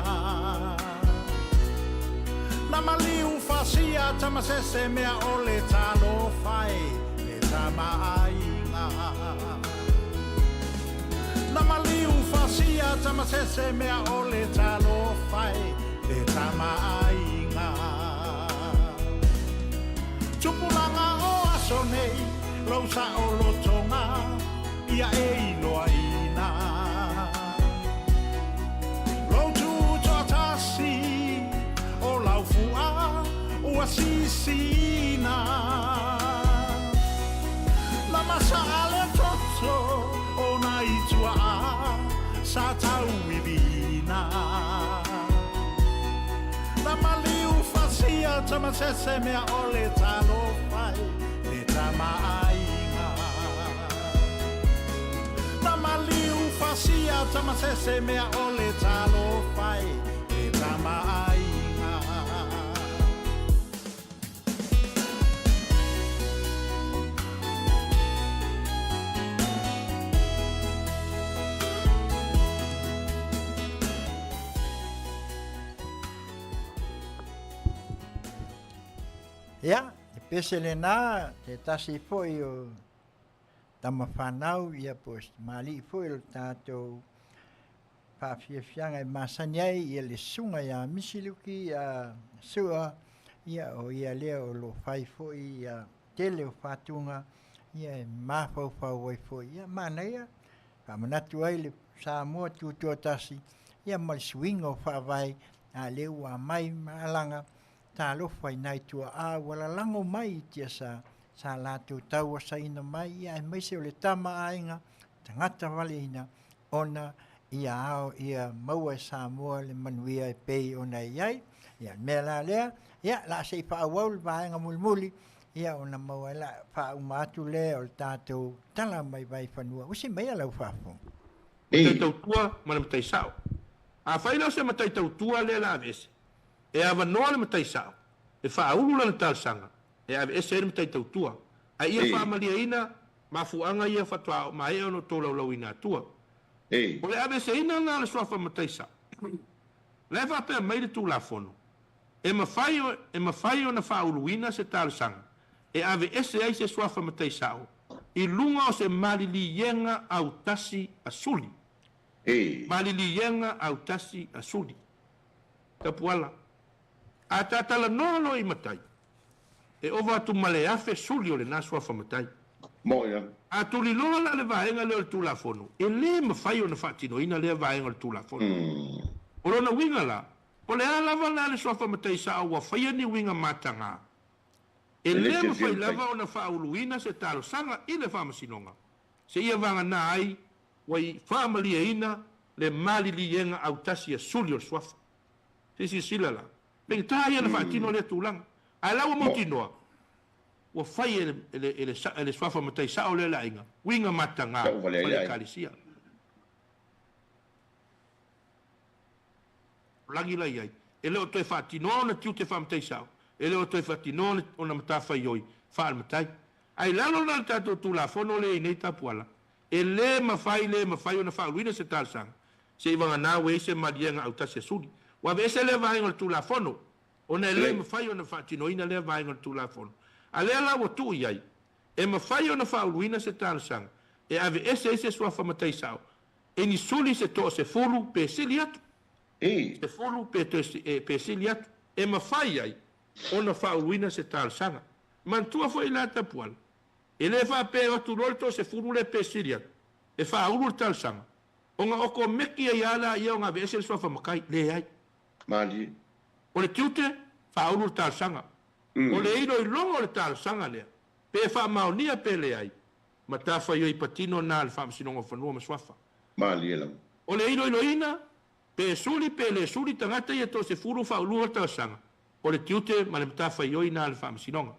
Na maliu fasia tama se se mea o le talofa e le tamaaiga. Na maliu fasia tama se se mea o le talofa e le tamaaiga. Tupulaga o aso nei, lou saolotoga ia e iloaina. Lou tutoatasi o lau fua ua sisina. Na masaa le toto o nai tuaa sa tauiviina. Na maliu fasia tama se se mea o le talofa e le tamaaiga. Na maliu fasia tama se se mea o le talofa e le tamaaiga. Ia, e pese lena, te tasi foi o tama whanau, ia po o malii foi o le tātou faafiafiaga e masani ai ia le susuga ia Misiluki ia Sua, ia o ia lea o lo o fai foi ia tele o faatuga ia e mafaufau ai foi. Ia manaia, faamanatu ai le Samoa Tutoatasi ia ma le suiga o faavae, a lea ua aumai ma alaga talofa i nai tuaa ua lalago mai i tiasa sa latou tauasaina mai, ia aemaise o le tama aiga tagata valeina ona ia ao ia maua e Samoa le manuia e pei ona e i ai. Ia, le mea la lea, ia, o le a se i faaauau le vaega mulimuli, ia ona maua ai la, faauma atu lea o le tatou tala mai Vaifanua. Usi maia lau faafofoga. Matai tautua ma le matai sao. Afai la o se matai tautua lea la aveese, e avanoa le matai sao e faaulu lana talosaga e aveese ai le matai tautua, a ia faamalieina mafuaaga ia faatoa maea ona tolaulauina atua. O le aveeseina lena o le suafa matai sao, la e faapea mai le Tulafono, e mafai e mafai ona faauluina se talosaga e aveese ai se suafa matai sao i luga o se maliliega autasi a suli. Maliliega autasi a suli. Tapuala. A ta talanoa loa i matai, e ova atu ma le 1000 suli o lena suafa matai. A tuliloa la le vaega lea o le Tulafono, e le mafai ona faatinoina lea vaega o le Tulafono. O lona uiga la, o le a lava la le suafa matai sao ua faia ni uiga mataga, e le mafai lava ona faauluina se talosaga i le Faamasinoga seia vagana ai ua i faamalieina le maliliega autasi a suli o le suafa. Se i silasila la, faigata ia ona faatino lea tulaga. Ae la ua mautinoa, ua fai e le, e le, e le suafa matai sao lea le aiga, uiga mataga ma le Ekalesia. Lagi la i ai, e le o toe faatinoa ona tiute faamatai sao, e le o toe faatinoa ona matafaioi faale-matai. Ae i lalo la o le tatou Tulafono lea i nei tapuala, e le mafai, le mafai ona faauluina se talosaga. Seivagana ua i ai se maliega autasi a suli. Ua aveese lea vaega o le Tulafono, ona e le mafai ona faatinoina lea vaega o le Tulafono. A lea la ua tuu i ai, e mafai ona faauluina se talosaga e aveese ai se suafa matai sao e ni suli se toasefulu pe sili atu. Sefulu pe toe pe sili atu e mafai ai ona faauluina se talosaga. Manatua foi la Tapuala, e le faapea e o atu loa le toasefulu lea pe sili atu e faaulu le talosaga, ona okomeki ai lava laia ona aveese le suafa matai. Leai. Malie. O le tiute, faaulu le talosaga. O le iloiloga o le talosaga lea, pe faamaonia pe leai, matafaioi patino na a le Faamasinoga o Fanua ma Suafa. Malie lava. O le iloiloina, pe suli pe le suli tagata ia toasefulu faauluga le talosaga, o le tiute ma le matafaioi na a le Faamasinoga.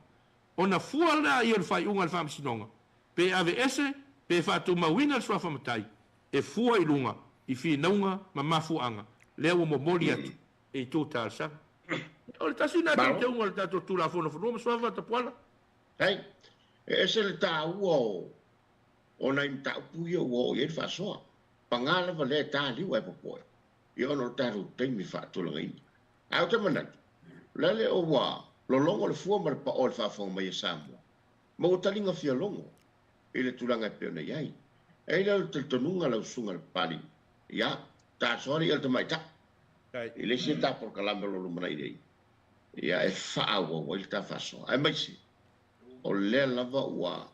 Ona fua lea ia o le faaiuga a le Faamasinoga, pe aveese pe faatumauina le suafa matai, e fua i luga i finauga ma mafuaaga lea ua momoli atu e itu talosaga. O le tasi lena teuteuga o le tatou Tulafono Fanua ma Suafa Tapuala. Hei, e ese le taua o o nai mataupu ia ua oo i ai le faasoa. Paga lava lea e ta liu ae popoe, ia ona o le tatou taimi faatulagaina. Ae ou te manatu, o le a le o ua lologo le fua ma le pao i le faafofoga mai a Samoa, ma ua taliga fialogo i le tulaga e pei ona i ai. E i ai la le talitonuga lau susuga i le Papalii, ia, tasoa alii o le tamaitai i le isi ta polokalame o lo o lumanai nei, ia, e faaauau ai le ta faasoa. Aemaise, o lea lava ua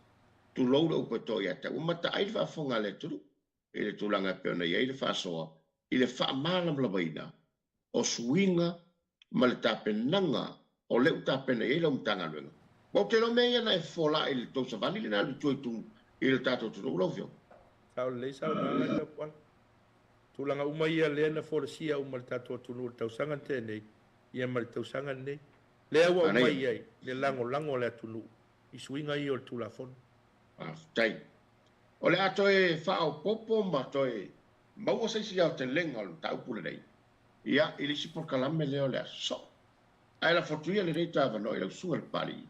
tulou le upu e toa ia te au, ua mataai le faafofoga a le atunuu i le tulaga e pei ona i ai le faasoa i le faamalamalamaina o suiga ma le tapenaga o lea ua tapena i ai lau Matagaluega. Aua ou te iloa mea ia na e fofola i le tou savali lena alu i tua i tu i le tatou atunuu lau Afioga. Sao lelei saunoaga i lau Kuala. Tulaga uma ia lea na folasia uma i le tatou atunuu i le tausaga na tea nei, ia ma le tausaga lenei. Lea ua aumai ai le lagolago a le atunuu i suiga ia o le Tulafono. Faafetai. O le a toe faaopoopo ma toe maua se isi aotelega o le mataupu lenei, ia, i le isi polokalame lea o le aso soo. Ae lafo atu ia lenei toe avanoa i lau susuga i le Papalii,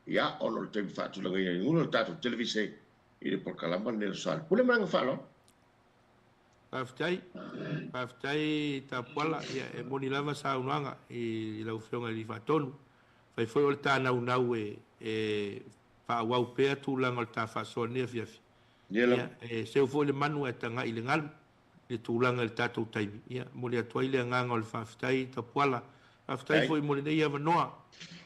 ia, ona o le taimi faatulagaina i luga o le tatou televise i le polokalama lenei o le Soalepule. Ma le agaga faaaloalo. Faafetai. Faafetai Tapuala. Ia, e moni lava saunoaga i lau Afioga i le Alii Faatonu. Fai foi o le ta naunau e e faaauau pea tulaga o le ta faasoa i lenei afiafi. Ia, e seu foi le manu ae tagai i le galu i le tulaga i le tatou taimi. Ia, momoli atu ai le agaga o le faafetai Tapuala. Faafetai foi mo lenei avanoa.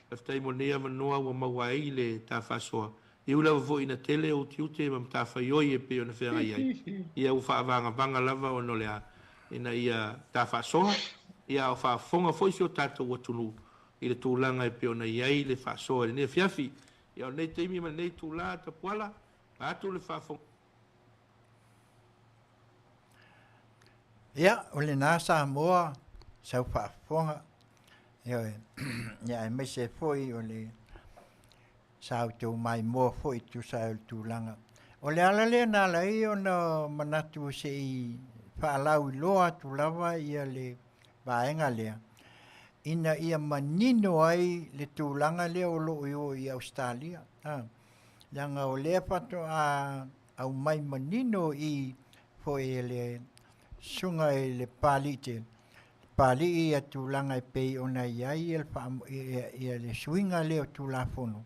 Faafetai mo lenei avanoa ua maua ai le ta faasoa. E ui lava foi ina tele ou tiute ma matafaioi e pei ona feagai ai, ia ua faavagavaga lava ona o le a, ina ia ta faasoa, ia a o faafofoga foi si o tatou atunuu i le tulaga e pei ona i ai le faasoa i lenei afiafi. Ia o lenei taimi ma lenei itula, Tapuala, vaeatu le faafofoga. Ia, o lena Samoa, sau faafofoga, ioe, ia aemaise foi o le sa outou maimoa foi e tusa ai o le tulaga. O le ala lea na ala ai ona manatu se i faalauiloa atu lava ia le vaega lea, ina ia manino ai le tulaga lea o lo o i o i Ausetalia. Leaga o lea faatoa aumai manino i foi e le susuga i le Papalii tele, Papalii ia tulaga e pei ona i ai ia le, ia le suiga lea o Tulafono,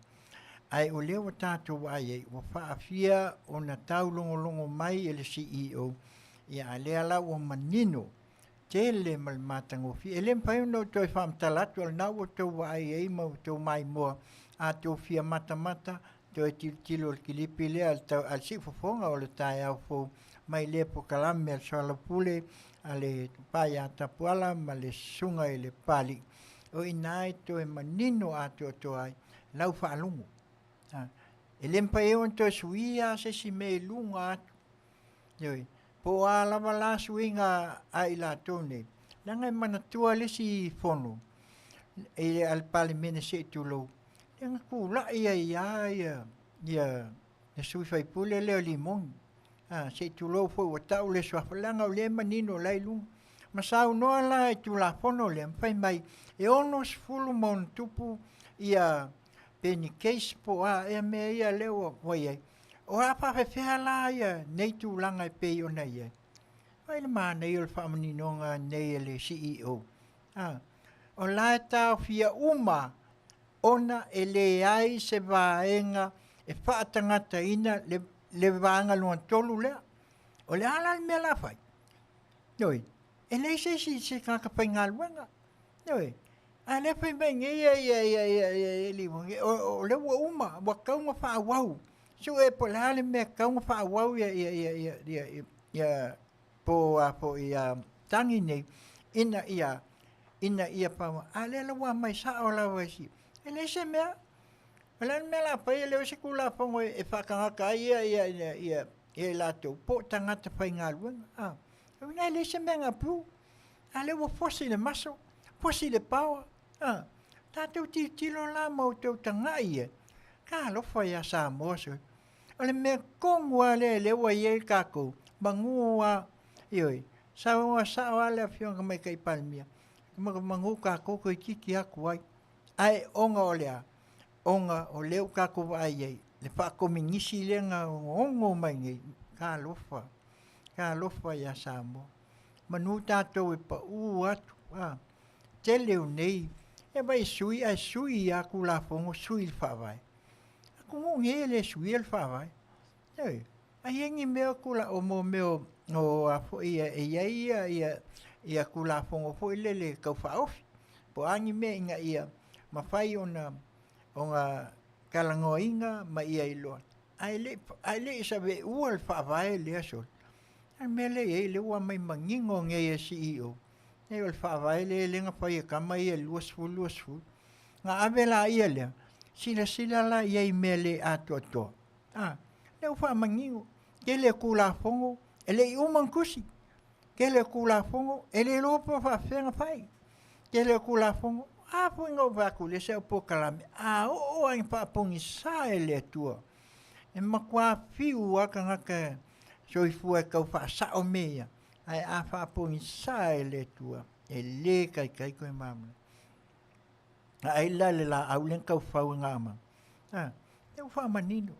ae o lea ua tatou vaai ai, ua faafia ona taulogologo mai e le CEO, ia a lea la ua manino tele ma le matagofie. E le mafai ona ou toe faamatala atu, o lena ua outou vaai ai ma outou maimoa, a outou fia matamata, toe tilotilo i le kilipi lea a le siufofoga o le taeao fou mai lea polokalame a le soalaupule a le pa ia Tapuala ma le susuga i le Papalii, o i ina e toe manino atoatoa ai lau faalogo. E le mafai ai ona toe suia se isi mea i luga atu. Ioe, po o a lava la suiga a i latou nei, leaga e manatua le isi fono i a le Palemene se i tulou, lea na tulai ai lava ia, ia le sui faipule lea o Limoni. A, se i tulou foi ua tau le suafa, leaga o lea e manino o la e i luga. Ma saunoa la i Tulafono lea, ma fai mai, e 60+ ia pe ni case po o a ea mea ia lea ua i ai. O a faafefea la ia nei tulaga e pei ona i ai? Vaai le manaia o le faamaninoga nei a le CEO. A, o la e taofia uma ona e leai se vaega e faatagataina le, le vaega lona tolu lea. O le a la le mea la fai? Ioe, e leai se isi se tagata faigaluega. Ioe, a lea fai mai nei ia ia ia ia ia ia ia o, o lea ua uma, ua tatau ona faaauau. Sue po o le a le mea e tatau ona faaauau ia ia ia ia ia ia, ia po a foi ia tagi nei ina ia ina ia pa a lea la ua aumai sao lava i si e leai se mea. O le a le mea la fai e leai se Tulafono e faatagata ai ia ia ia ia ia i latou po o tagata faigaluega. A, o uiga e leai se mea na approve. A lea ua fosi le maso, fosi le power. A, tatou tilotilo la ma outou tagai e. Talofa ia Samoa sui. O le mea tonu lava lea lea ua i ai tatou, manu lava, ioe, saunoa sao lava le Afioga i le Tamaitai Palemia, manu tatou toeitiiti atu ai. Ae ona o le a? Ona o lea ua tatou vaai i ai, le faakominisi lea na onoono mai nei, talofa, talofa ia Samoa. Manu tatou e pau atu, a, tele o nei, e vai sui ae sui lava Tulafono, sui le Faavae. Atunuu nei e le suia le Faavae. Ioe, a i ai ni mea tula, o mo mea o, o a foi e i ai ia, ia, ia Tulafono foi lele tau faaofi, po o a ni mea ina ia mafai ona, ona talanoaina ma ia iloa. Ae le, ae le i saveua le Faavae lea sole. A le mea lea e i ai, lea ua aumai manino nei e CEO, e o le Faavae lea lea na fai e tama ia i le 20 20. Na ave laia lea, silasila la i ai i mea le atoatoa. A, lea ua faamanino, tele o Tulafono e le i uma ona tusi, tele o Tulafono e le iloa po o faapefea ona fai, tele o Tulafono, a foi na ou vaai atu i le isi au polokalame, a oo lava ina faapogisa e le Atua, e matua fiu lava tagata soifua e tau faasao mea ia, ae a faapogisa e le Atua, e le taitai toe malamalama. A ai la le laau lea na taufau e Naamana. A, lea ua faamanino.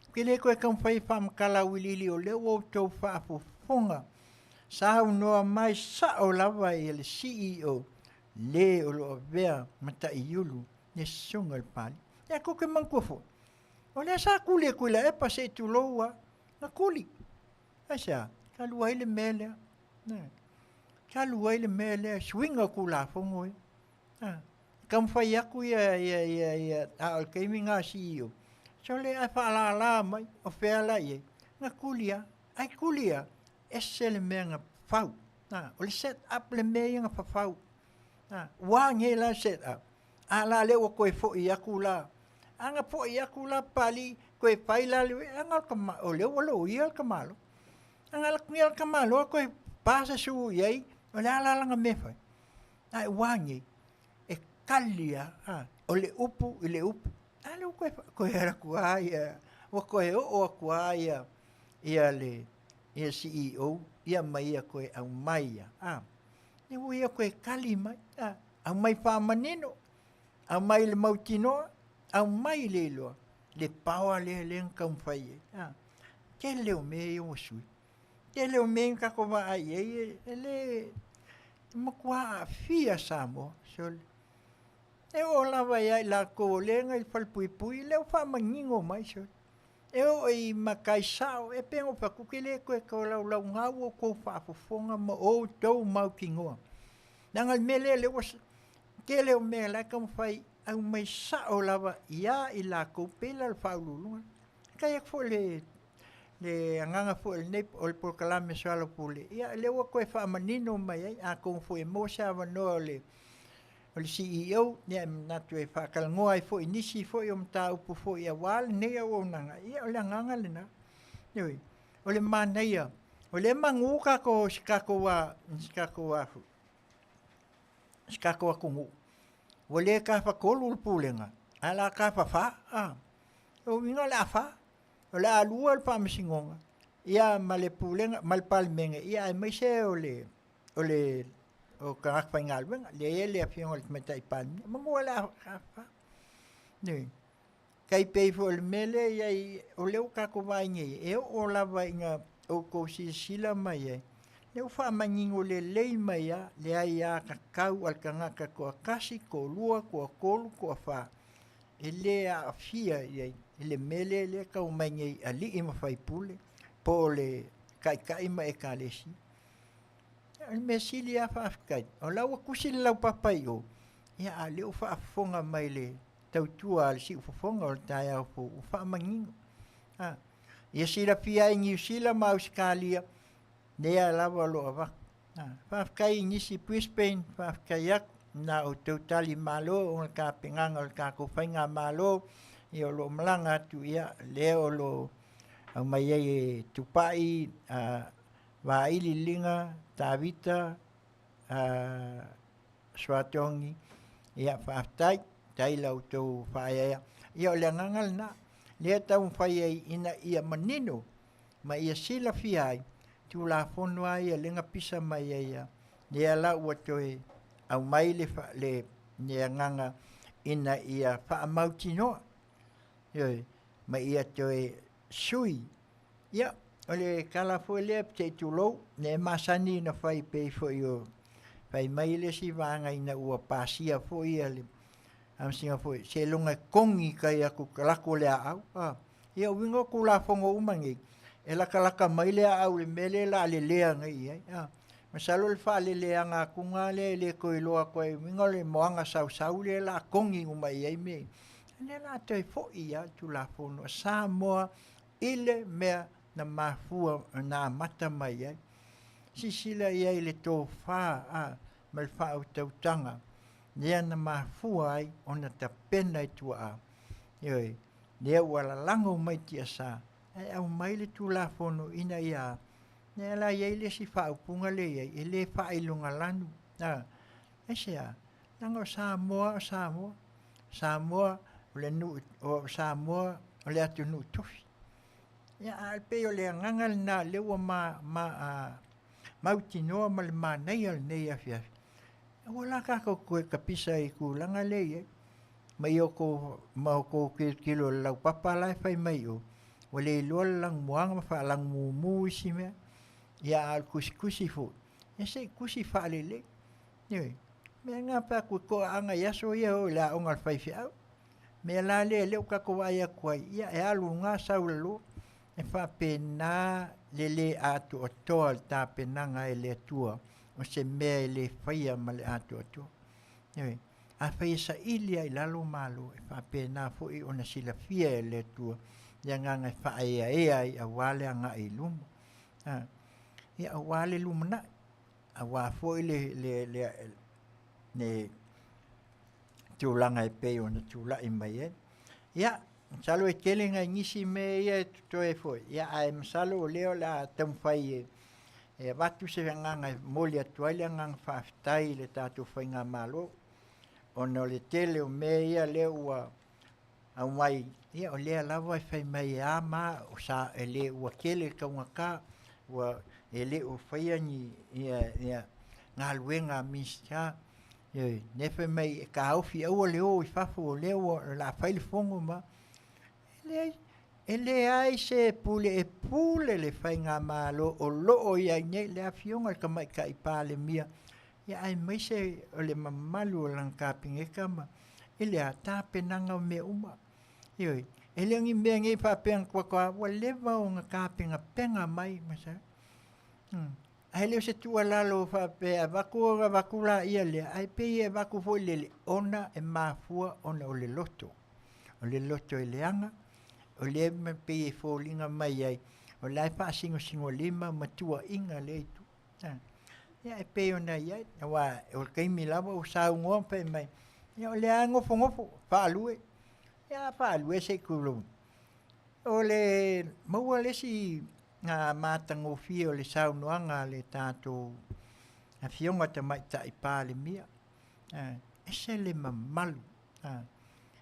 Ou te le toe taumafai e faamatala auiliili o lea ua outou faafofoga. Saunoa mai sao lava i le CEO le o lo o avea ma Taiulu le susuga i le Papalii. Ia tou te manatua foi, o lea sa tuli e Tuilaepa se i tulou lava, na tuli. Aisea? Talu ai le mea lea. Talu ai le mea lea, suiga o Tulafono ia. A, taumafai atu ia, ia, ia, ia, a o le taimi na CEO. Sole ae faalala mai, o fea la i ai. Na tuli lava, ae tuli lava, ese le mea na fau. A, o le set up le mea ia na fafau. A, ua nei la set up. A la lea ua toe foi atu la. A na foi atu la Papalii, toe fai la le, a na o le tama, o lea ua loia le tamaloa. A na alu atu nei la le tamaloa toe pa se su i ai, o le a la lana mea e fai? Ae ua nei, e kali lava, a, o le upu i le upu. A lea ua toe, toe alu atu lava ia, ua toe oo atu lava ia, ia le ia CEO ia ma ia toe aumai ia, a. Lea ua ia toe kali mai, a, aumai faamanino, aumai i le mautinoa, aumai i le iloa, le power lea lea na taumafai ai, a. Tele o mea ia ua sui. Tele o mea na tatou vaai i ai, e le, e matua aafia Samoa, sole. E oo lava ia i latou o lea na i le falepuipui, lea ua faamanino mai, sole. E oo i matai sao, e pei ona ou fai atu, ou te le toe tolaulauina outou faafofoga ma outou mautinoa. Leaga o le mea lea, lea ua tele o mea la e taumafai aumai sao lava ia i latou, pei la o le Faauluuluga. Faafetai atu foi i le le agaga foi o lenei o le polokalame soalaupule, ia lea ua toe faamanino mai ai, atonu foi e maua se avanoa o le o le CEO, ia e manatu e faatalanoa ai foi i nisi foi o mataupu foi aua lenei auaunaga, ia o le agaga lena. Ioe, o le manaia, o lea e magu tatou si tatou a, si tatou a foi, si tatou atunuu, ua le tafatolu le pulega, ae o le a tafafa, a. O uiga o le a fa. O le a lua le faamasinoga, ia ma le pulega, ma le Palemene, ia aemaise o le, o le, o tagata faigaluega, lea e i ai le afioga i le Tamaitai Palemia, manu o le a fa. Ioe. Tai pei foi o le mea lea e i ai, o lea ua tatou vaai nei, e oo lava ina outou silasila mai ai, Lea ua faamanino lelei mai lava le aiatatau a le tagata toatasi, toalua, toatolu, toafa e le aafia i ai i le mea lea lea e tau mai nei alii ma faipule po o le taitai ma ekalesia. O le mea sili lava faafetai, o la ua tusi le laupapa i o, ia a o lea ua faafofoga mai le tautua a le siufofoga o le taeao fou ua faamanino. A, ia silafia ai Niu Sila ma Ausetalia, lea lava o lo o avatu. A, faafetai i nisi Brisbane, faafetai atu na outou tali malo ona tapenaga o le tatou faigamalo, ia o lo o malaga atu, ia lea o lo o aumai ai e Tupai, a, Vaili Liliga, Tavita, a, Suatogi, ia faafetai, faafetai i la outou faaeaea. Ia o le agaga lena, lea e taumafai ai ina ia manino ma ia silafia ai Tulafono lava ia lea na pisa mai ai lava, lea la ua toe aumai le, le, le agaga ina ia faamautinoa, ioe, ma ia toe sui. Ia, o le tala foi lea se i tulou, lea e masani ona fai pei foi o fai mai le isi vaega ina ua pasia foi ia le Faamasinoga foi, seiloga e kogi i tai atu lako le aau. A, ia o uiga o Tulafono uma nei, e latalata mai le aau i le mea lea o le a lelea nei i ai. A, masalo o le faaleleaga atuga lea e le toe iloa atu ai, uiga o le moana sausau lea o le a kogi uma i ai mea ia. O lea o le a toe foi lava le Tulafono a Samoa i le mea na mafua na amata mai ai. Silasila i ai i le tofa a, ma le faautautaga lea na mafua ai ona tapena i tuaa. Ioe, lea ua lalago mai tiasa, ae aumai le Tulafono ina ia, lea la e i ai le isi faaupuga lea e i ai, e le faailogalanu. A, aisea? Leaga o Samoa o Samoa. Samoa o le nuu, o Samoa o le atunuu tofi. Ia, ae pei o le agaga lena lea ua ma, ma, a, mautinoa ma le manaia o lenei afiafi. Aua la tatou toe tapisa i tulaga lea e i ai. Ma i outou, ma outou tilotilo i le laupapa la e fai mai i o, ua le iloa le lanumoana ma faalanumumu isi mea. Ia a o le tusitusi foi, ia se i tusi faalelei. Ioe. Mea na fai atu e toaaga i aso ia e o i le aoga a le faifeau. Mea la lea lea ua tatou vaai atu ai, ia e alu i luga sau i lalo. E faapena le le atoatoa o le tapenaga e le Atua o se mea e le faia ma le atoatoa. Ioe. Afai e saili lava i lalo Malo, e faapena foi ona silafia e le Atua le agaga e faaeaea ai aua le agai i luma. A, ia aua le lumanai, aua foi le, le, le, le tulaga e pei ona tulai mai ai. Ia, masalo e tele nai nisi mea ia e totoe foi, ia ae masalo o lea o le a taumafai e, e avatu se agaga e momoli atu ai le agaga faafetai i le tatou faigamalo, ona o le tele o mea ia lea ua aumai, ia o lea lava e fai mai e a ma o sa e le ua tele le taugata, ua e le o faia ni ia, ia galuega a Minisita. Ioe, lea fai mai e taofi aua le o i fafo o lea ua o le a fai le fono ma e leai, e leai se pule e pule le faigamalo o lo o i ai nei le afioga i le Tamaitai Palemia, ia aemaise o le mamalu o lana Kapeneta ma i le a tapenaga o mea uma. Ioe, e le o ni mea nei faapea na tuatoa ua leva ona tapenapena mai ma sa. Ae le o se tuualalo faapea e avatu ona avatu laia lea, ae pei e avatu foi lele ona e mafua ona o le loto. O le loto e leaga, o lea pei e foliga mai ai, o la e faasinosinolima ma tuuaiga lea itu. Ia e pei ona i ai, aua o le taimi lava ua saunoa ma fai mai, ia o lea lava e nofonofo, faalue. Ia a faalue se i tulou. O le maua le isi matagofie o le saunoaga a le tatou Afioga Tamaitai Palemia, e ese le mamalu.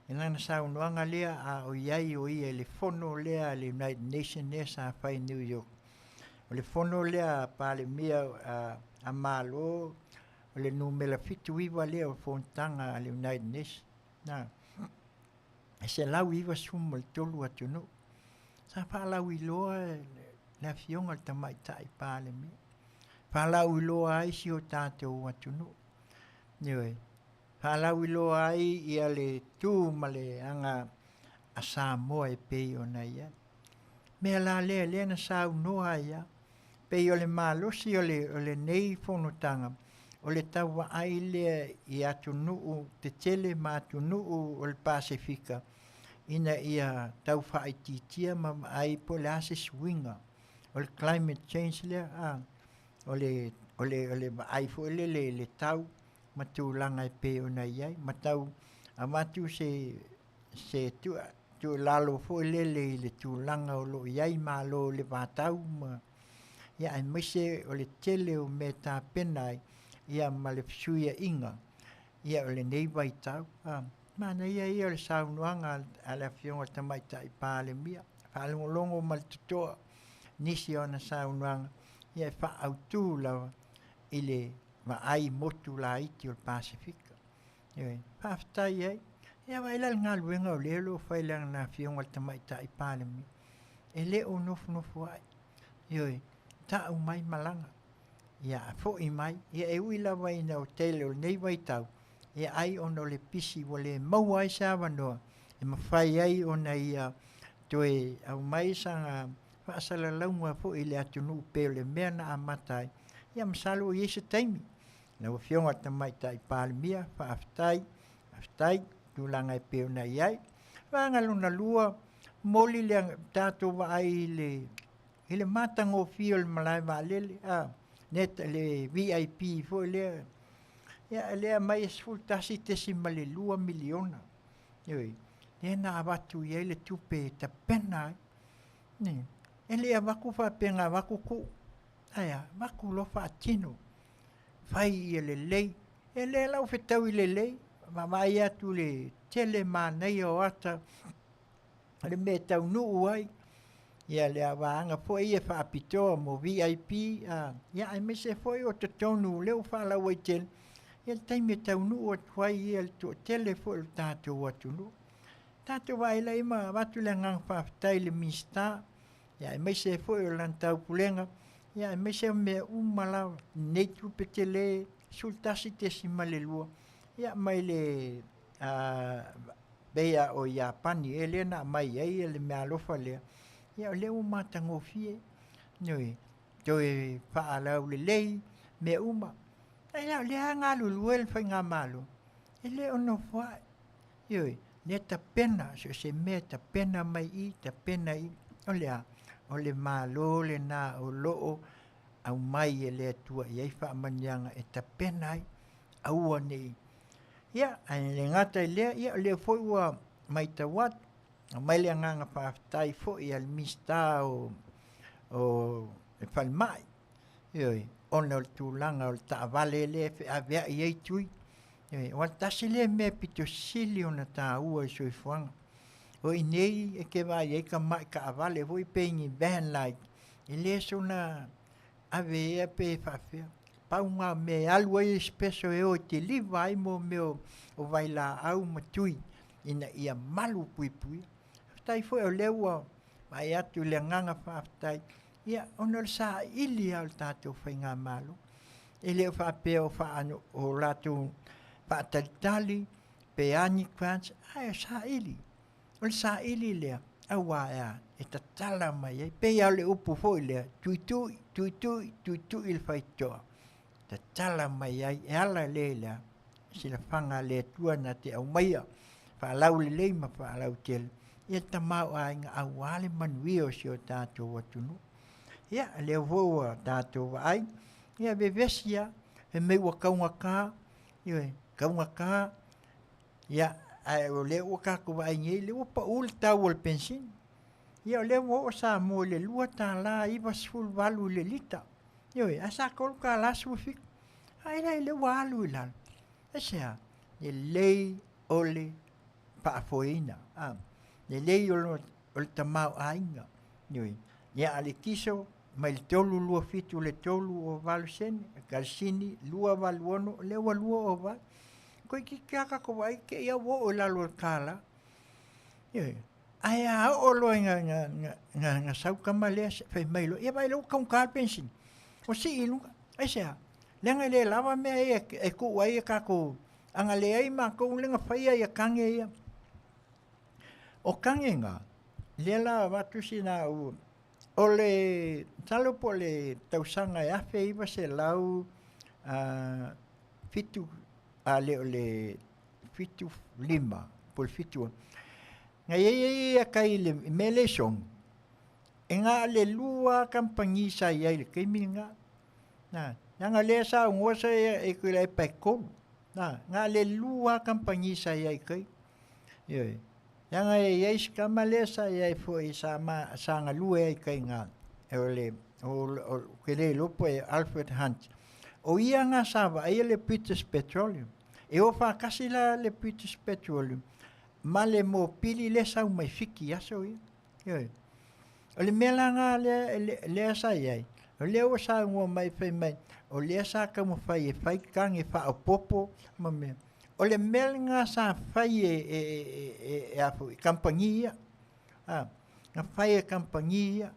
I lana saunoaga lea a o i ai o ia i le fono lea a le United Nations lea sa fai i New York. O le fono lea a Palemia a Malo, o le numera 79 lea o fonotaga a le United Nations. E 193 atunuu. Sa faalauiloa le Afioga i le Tamaitai Palemia. Faalauiloa ai si o tatou atunuu. Ioe. Faalauiloa ai ia le tu ma le aga a Samoa e pei ona i ai. Mea la lea, lea na saunoa ai a, pei o le malosi o le, o lenei fonotaga, o le tau vaai lea i atunuu tetele ma atunuu o le Pasefika, ina ia tau faaitiitia ma vaai po o le a se suiga o le climate change lea, a, o le, o le, o le vaai foi lele i le tau ma tulaga e pei ona i ai, ma tau avatu se, se tuualalo foi lele i le tulaga o lo o i ai Malo i le vatau ma, ia aemaise o le tele o mea e tapena ai ia ma le fesuiaiga ia o lenei vaitau. A, manaia ia o le saunoaga a le Afioga i le Tamaitai Palemia, faalogologo ma le totoa nisi o ana saunoaga, ia e faaautu lava i le vaai motu laiti o le Pasefika. Ioe, faafetai ai. Ia vaai la i le galuega o lea o lo o fai e lana Afioga i le Tamaitai Palemia, e le o nofonofoa'i. Ioe, ta'u mai malaga, ia fo'i mai. Ia e ui lava ina o tele o lenei vaitau, ia ai ona o le pisi ua le maua ai se avanoa e mafai ai ona ia toe aumai sana faasalalauga foi i le atunuu pei o le mea na amata ai. Ia masalo ua i ai se taimi. Lau Afioga i le Tamaitai Palemia, faafetai, faafetai i tulaga e pei ona i ai. Vaega lona lua, momoli le tatou vaai i le i le matagofie o le malae vaalele, a, net, le VIP foi lea, ia lea aumai e $11.2 miliona, ioe, lea na avatu i ai le tupe e tapena ai. E le avatu faapea na avatu tuu, ae a, avatu loa faatino, fai ia lelei. E le lau fetaui lelei, vaavaai atu i le tele manaia o ata o le mea e taunuu ai, ia le vaega foi ia faapitoa mo VIP, ia aemaise foi o totonu o lea ua faalauaitele, ia le taimi e taunuu atu ai ia le toatele foi o le tatou atunuu. Tatou vaai lai ma avatu le agaga faafetai i le Minisita, ia aemaise ai foi o lana taupulega, ia aemaise o mea uma lava, lenei tupe tele 11.2, ia mai le pei lava o Iapani ea lea na aumai ai le meaalofa lea, ia o lea ua matagofie, ioe, toe faalaulelei mea uma. Ae o lea lava e galulue le faigamalo, e le o nofoa'i. Ioe, lea tapena, so o se mea e tapena mai i, tapena i, o le a? O le Malo lena o lo o aumai e le Atua i ai faamanuiaga e tapena ai, aua ne i. Ia, ae le gata i lea, ia o lea foi ua matau atu, aumai le agaga faafetai foi a le Minisita o, o le Falemai, ioe, ona o le tulaga o le taavale lea e feaveai ai tui. Ioe, aua tasi lea mea pito sili ona taua i soifuaga. O i nei e te vaai ai tamai taavale foi pe ni van like, e le soona ave ea pe faapefea. Pau na o mea e alu ai espeso e o e kiliva ai mo mea o vailaau ma tui ina ia malu puipuia. Faafetai foi o lea ua vaai atu i le agaga faafetai, ia ona o le saili lava o le tatou faigamalo. E le o faapea o faa o latou faatalitali pe a ni grants, ae o saili. O le saili lea, aua e a? E tatala mai ai. Pei lava o le upu foi lea, tuitui, tuitui, tuitui le faitotoa, tatala mai ai, e ala lea i le a? Silafaga a le Atua na te aumaia, faalaulelei ma faalautele ia le tamaoaiga aua le manuia o si o tatou atunuu. Ia, lea foi ua tatou vaai, ia vevesi lava, fai mai ua taugata, ioe, taugata, ia, ae o lea ua tatou vaai nei, lea ua pau le tau o le penisini. Ia o lea ua oo Samoa i le $2.98 i le lita. Ioe, ae sa $3.17. Ae la lea ua alu i lalo. Aisea? Lelei o le faafoeina, a, lelei o le, o le tamaoaiga. Ioe. Ia a le kiso mai le 3.27 i le 3.08 sene, kalasini 2.86, lea ua 2.08. Toeitiiti lava tatou vaai te i lava ua oo i lalo o le $1. Ioe. Ae a oo loa ina, ina, ina, ina sau tama lea fai mai loa, ia vaai loa ua taugata le penisini. Ua sii i luga. Aisea? Leaga e le lava mea ia e tuu ai a tatou aga leai matou lea na faia ia kage ia. O kage na, lea la avatu sina au, o le, masalo po o le tausaga e 1900 7, a le o le 75 po o le 76, na i ai ai ia kai i le mea lea i Sogi, e na o le 2 lava kamupani sa i ai i le taimi lena. Na, leaga o lea sa aunoa sa e Tuilaepa e 3. Na, na o le 2 lava kamupani sa i ai i tai. Ioe. Leaga e i ai si tama lea sa i ai foi sa ma, sa galue ai i tai na, o le, o, o, ou te le iloa po e Alfred Hunt. O ia na sa vaaia le British Petroleum. E o faatasi la le British Petroleum ma le mopili lea sau mai Fiti i aso ia. Ioe. O le mea la na lea, lea sa i ai, o lea ua saunoa mai fai mai, o lea sa taumafai e fai tane faaopoopo ma mea. O le mea lena sa fai e, e, e, e, e a foi, kamupani ia. A, na fai e kamupani ia.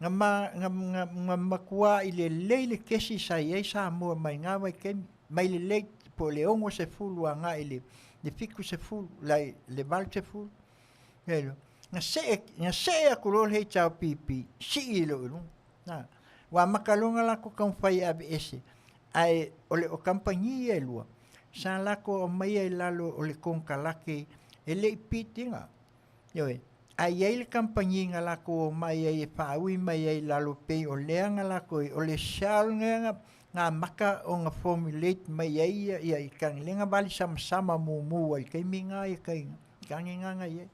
Na, ma, na, na, na matuā i lelei le kesi sa i ai Samoa mai ngā vaitaimi, mai lelei po o le 60 agai i le, le 70, lai, le 80. Na see, na see aku loa le HRPP, sii loa i luga. Na, ua amata loa ona latou taumafai e aveese, ae o le o kamupani ia e lua, sa latou aumaia i lalo o le konekarate e le i pitina. Ioe, ae i ai le kamupani na latou omai ai e faaui mai ai i lalo pei o lea na latou o le Shell lea na amata ona formulate mai ai ia, ia i lea na vali samasama mumu ai i le taimi lena ia tai Tane ngana i ai.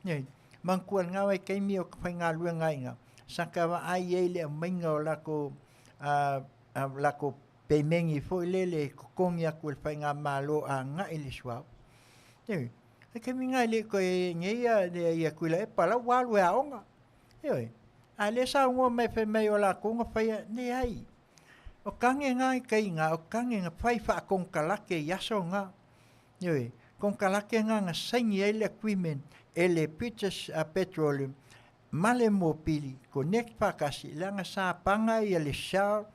Nei, manatua i lena vaitaimi o ka faigaluega ai ina, sa ta vaai ai i le aumaiga o latou, a, a latou pemeni foi lele e totogi atu e le faigamalo agai i le suauu. Ioe, o le taimi lena e le toe nei ia, ia Tuilaepa la ua alu e aoga. Ioe, a o lea e saunoa mai fai mai o latou na faia, leai. O tane na i tai ina, o tane na fai faakonekarate i aso na. Ioe, konekarate na na saini ai le agreement e le British Petroleum ma le Mopili Connect faatasi leaga sa paga ia le Shell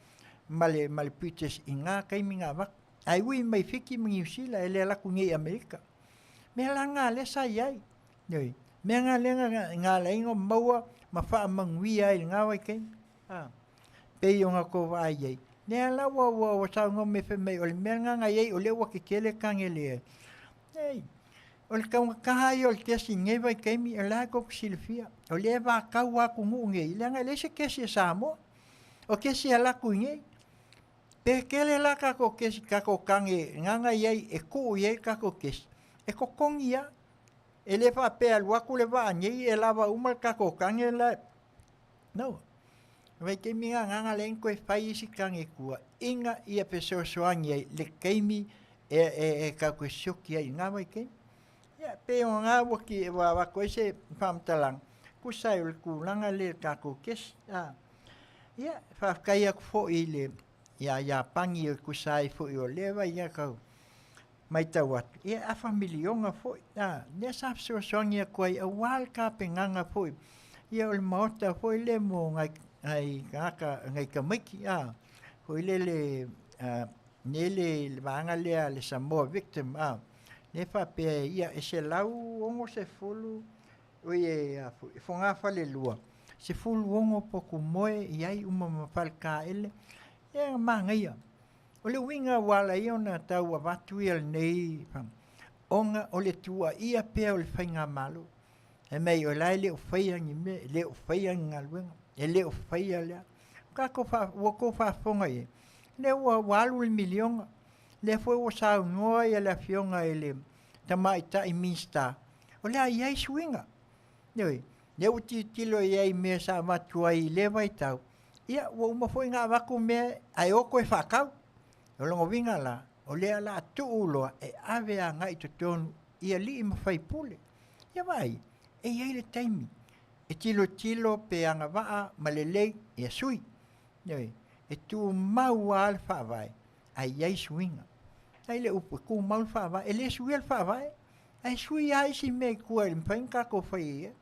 ma le ma le British i na taimi na avatu. Ae ui mai Fiti ma Niu Sila e le alu atu nei i Amerika. Mea la na lea sa i ai. Ioe, mea na lea na ala ai ona maua ma faamanuia ai i lena vaitaimi. A, pei ona tou vaai ai, lea la ua, ua, ua saunoa mai fai mai, o le mea lena na i ai, o lea ua tetele tane le, ei, o le taugata ia o le kesi i lenei vaitaimi, o la e tou te silafia, o lea e vatau lava atunuu nei, leaga e leai se kesi a Samoa, o kesi e alu atu i inei. Pe tele la tatou kesi, tatou tane lena na i ai e tuu i ai tatou kesi, e totogi lava. E le faapea e alu atu le vaa nei e lava uma le tatou tane la. No. Vaitaimi nga agaga lea na toe fai isi tane tua ina ia fesoasoani ai le taimi e, e, e tatou te sioki ai i nga vaitaimi. Ia, pei o nga ua ki, ua avatu ai se faamatalaga, tusa ai o le tulaga lea i le tatou kesi. A, ia, faafetai atu foi i le, ia Iapani e tusa ai foi o lea vai tau matau atu, ia e afa miliona foi, a, lea sa fesoasoani atu ai aua le tapenaga foi, ia o le maota foi lea mo nai, nai tagata, nai tamaiti, a, foi lele, a, nei le, le vaega lea a le Samoa Victim, a, lea faapea, ia e 160, oi e, a, foi, fogafalelua, 16 potu moe i ai uma ma faletaele, ia manaia. O le uiga ua ala ai ona tau avatu ia lenei ona o le tuuaia pea o le faigamalo. Fai mai o la e le o faia ni mea, e le o faia ni galuega, e le o faia lea. Tatou faa, ua outou faafofoga i ai, lea ua, ua alu le miliona, lea foi ua saunoa ia le afioga i le Tamaitai Minisita, o le a i ai suiga. Ioe, lea ua tilotilo i ai i mea sa avatu ai i lea vaitau, ia ua uma foi ona avatu mea ae o toe faatau. O lona uiga la, o lea o le a tuu loa e ave agai i totonu i alii ma faipule. Ia vaai, e i ai le taimi e tilotilo pe agavaa ma lelei ia sui. Ioe, e tumau lava le faavae ae i ai suiga. Ai le upu, e tumau le faavae, e le suia le faavae, ae sui lava isi mea i tua e mafai ona tatou fai ai.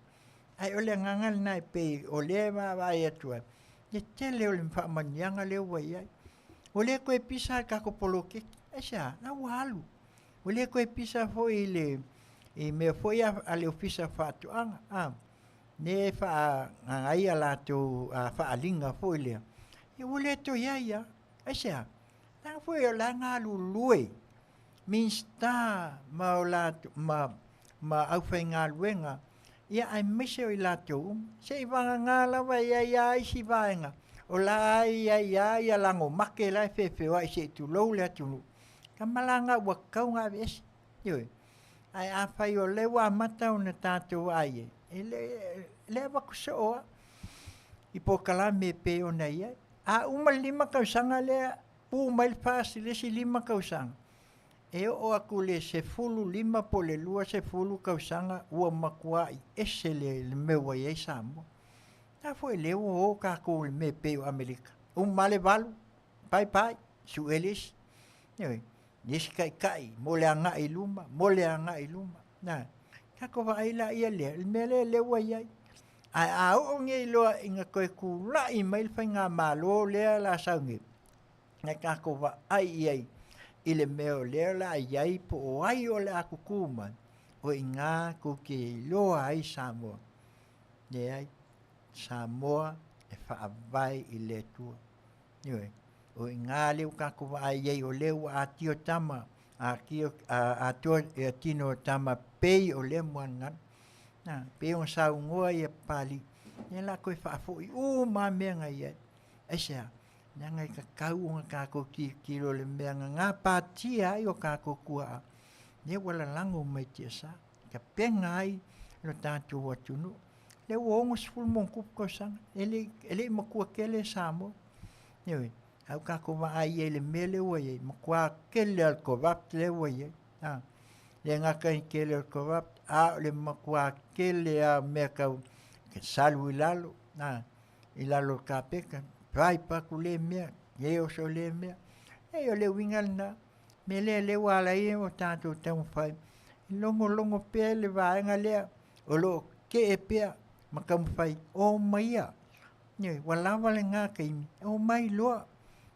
Ae o le agaga lena e pei o lea e vaavaai atu ai, le tele o le faamanuiaga lea ua i ai. Ua le toe pisa i le tatou poloketi. Aisea? La ua alu. Ua le toe pisa foi i le i mea foi a, a le Ofisa o Faatoaga, a, ne e faaagaga ai a latou faaaliga foi lea. Ia ua le toe i ai lava. Aisea? Leaga foi o la e galulue Minisita ma o latou ma ma aufaigaluega, ia aemaise o i latou uma. Se i vagana lava e i ai lava isi vaega o la e i ai lava ia lagomake la e feofeoai se i tulou le atunuu, tama la na ua tatau ona aveese. Ioe. Ae afai o lea ua amata ona tatou vaai i ai, e le, le avatu soo lava i polokalame e pei ona i ai. A uma le 5 tausaga lea, pu mai le FAST i le isi 5 tausaga, e oo atu i le 15 po o le 20 tausaga ua matuai ese le, le mea ua i ai Samoa. A foi lea ua o tatou i le mea e pei o Amerika. Uma lava le 8, bye bye, sue le isi. Ioe, le isi taitai mo le agai i luma, mo le agai i luma. Na, tatou vaai laia lea, le mea lea lea ua i ai. Ae a oo nei loa ina toe tulai mai le faigamalo lea la sau nei, na tatou vaai i ai i le mea o lea o le a i ai po o ai o le a tutū mai, o i ina tou te iloa ai Samoa. Leai, Samoa e faavae i le Atua. Ioe, o i ina lea ua tatou vaai i ai o lea ua atio tama, atio, atoa ia tino o tama pei o lea muanagana. Na, pei ona saunoa ia Papalii, ia la toe faafoi uma lava mea na i ai. Aisea? Leaga e tatau ona tatou tilotilo i le mea na gapatia ai o tatou tuaa, lea ua lalago mai tiasa, tapena ai lo tatou atunuu. Lea ua 60 ma ona tupu tausaga, e le, e le i matua tele Samoa. Ioe, a ua tatou vaai i ai i le mea lea ua i ai, matua tele lava o le corrupt lea ua i ai. A, le gata i le tele o le corrupt, a o le matua tele lava o mea tau salu i lalo, a, i lalo o le kapeta, bribe atu lea mea, le oso lea mea. Leai, o le uiga lena. Mea lea lea ua ala ai o tatou taumafai, logologo pea le vaega lea o lo o tee pea ma taumafai, omaia. Ioe, ua lava lena taimi, omai loa.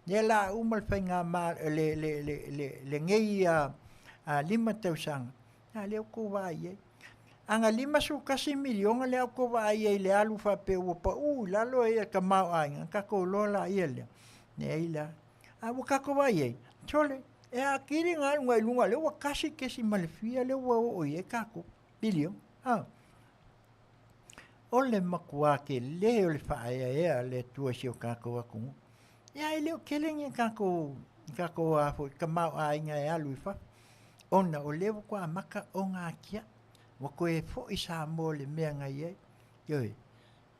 Lea la a uma le faigamalo, le, le, le, le, lenei 5 tausaga, a lea ua outou vaai i ai. A na 51 miliona lea ua outou vaai i ai i le alu faapea ua pau i lalo le tamaoaiga, ona tatou iloa laia lea, leai la. A ua tatou vaai i ai, sole, e atili ona alu agai i luga, lea ua tasi kesi ma le fia lea ua oo i ai tatou, piliona. A. O le matua tele o le faaeaea a le Atua i si o tatou atunuu. Ia, e le o tele ni tatou, tatou a foi, tamaoaiga e alu i fafo, ona o lea ua toe amata ona atiae. Ua toe foi Samoa i le mea na i ai. Ioe.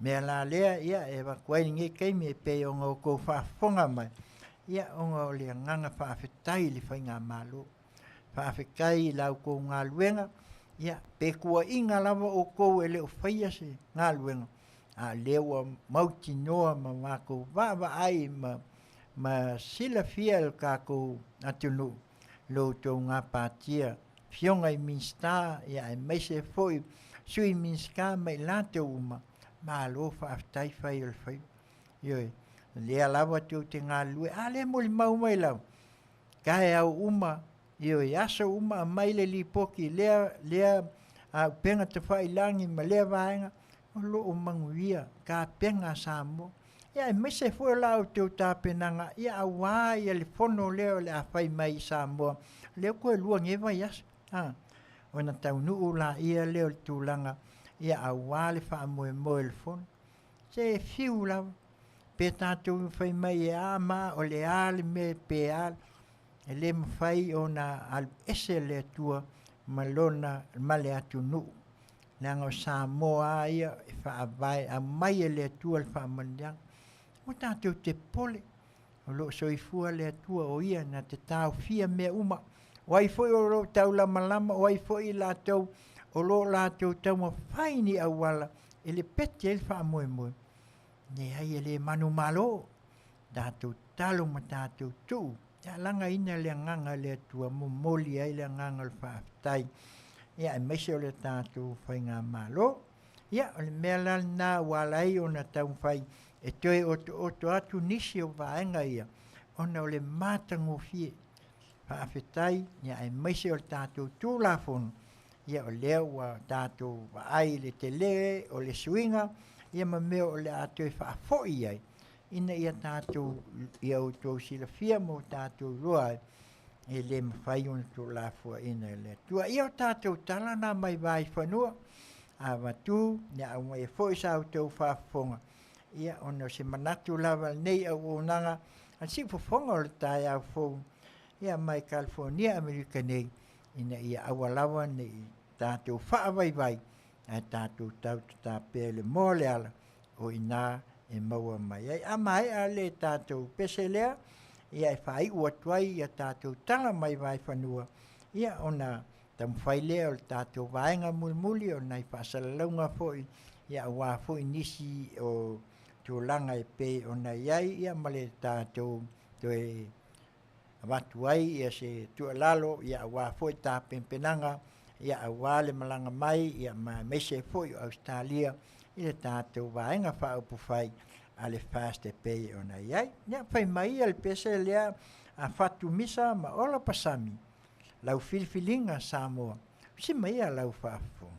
Mea la lea, ia, e avatu ai lenei taimi e pei ona outou faafofoga mai, ia, ona o le agaga faafetai i le Faigamalo. Faafetai i la outou galuega, ia, pe tuuaiga lava outou e le o faia se galuega, a o lea ua mautinoa ma matou vaavaai ma, ma silafia e le tatou atunuu lo outou gapatia, Afioga i Minisita, ia aemaise foi Sui Minisita ma i latou uma, malo faafetai fai o le faiva. Ioe, o lea lava tou te galulue, a lea e molimau mai lava, taeao uma, ioe, aso uma aumai le lipoti i lea, lea upega tafailagi ma lea vaega, o lo o manuia tapena a Samoa. Ia aemaise foi o la outou tapenaga, ia aua ia le fono lea o le a fai mai i Samoa, lea ua toe lua nei vaiaso, a, ona taunuu laia lea o le tulaga, ia aua le faamoemoe o le fono. Se e fiu lava, pe tatou fai mai e a ma a, o le a le mea pe a, e le mafai ona alu ese le Atua ma lona, ma le atunuu. Leaga o Samoa lava ia e faavae, aumai e le Atua le faamanuiaga. Aua tatou te popole, o lo o soifua le Atua, o Ia na te taofia mea uma. O ai foi o lo o taulamalama, o ai foi i latou o lo o latou taumafai ni auala e lepeti ai le faamoemoe, leai e le manumalo, tatou tatalo ma tatou tuu, ia lagaina le agaga o le Atua, momoli ai le agaga o le faafetai, ia aemaise o le tatou faigamalo. Ia, o le mea la lena ua ala ai ona taumafai e toe otooto atu nisi o vaega ia. ona o le matagofie. Faafetai, ia aemaise o le tatou Tulafono, ia o lea ua tatou vaai i le tele o le suiga, ia ma mea o le a toe faafoi ai, ina ia tatou, ia outou silafia ma o tatou iloa ai, e le mafai ona tuulafoaiina e le Atua. Ia o tatou tala na mai Vaifanua, avatu, ia aumaia foi sa outou faafofoga, ia ona o se manatu lava lenei auaunaga a le siufofoga o le taeao fou, ia mai California, Amerika nei, ina ia aua lava ne i tatou faavaivai, ae tatou tau tatā pea i le moa o le ala, o i ina e maua mai ai. A maea le tatou pese lea, ia e faaiu atu ai ia tatou tala mai Vaefanua, ia ona taumafai lea o le tatou vaega mulimuli o nai faasalalauga foi, ia aua foi nisi o tulaga e pei ona i ai, ia ma le tatou toe avatu ai ia se tuualalo ia aua foi tapenpenaga ia aua le malaga mai ia ma aemaise foi o Ausetalia i le tatou Vaega Faaupufai a le FAST e pei ona i ai. Ia fai mai ia le pese lea a Fatu Misa ma Ola Pasami, lau filifiliga Samoa, usi mai ia lau faafofoga.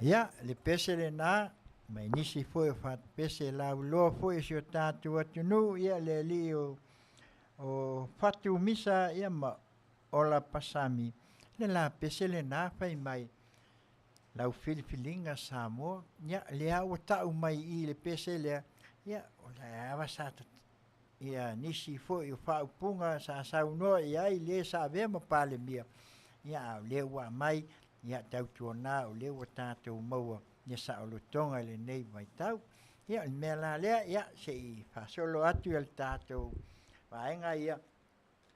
Ia, le pese lena, mai nisi foi o fatupese lauiloa foi o si o tatou atunuu, ia le alii o, o Fatu Misa, ia ma Ola Pasami, le la pese lena fai mai, lau filifiliga Samoa, ia lea ua tau mai i le pese lea, ia o le ava sa ia nisi foi o faaupuga sa saunoa i ai le sa avea ma Palemia, ia a o lea ua aumai, ia tautuana o lea ua tatou maua ia saolotoga i lenei vaitau. Ia o le mea la lea, ia se i faasolo atu ia le tatou vaega ia,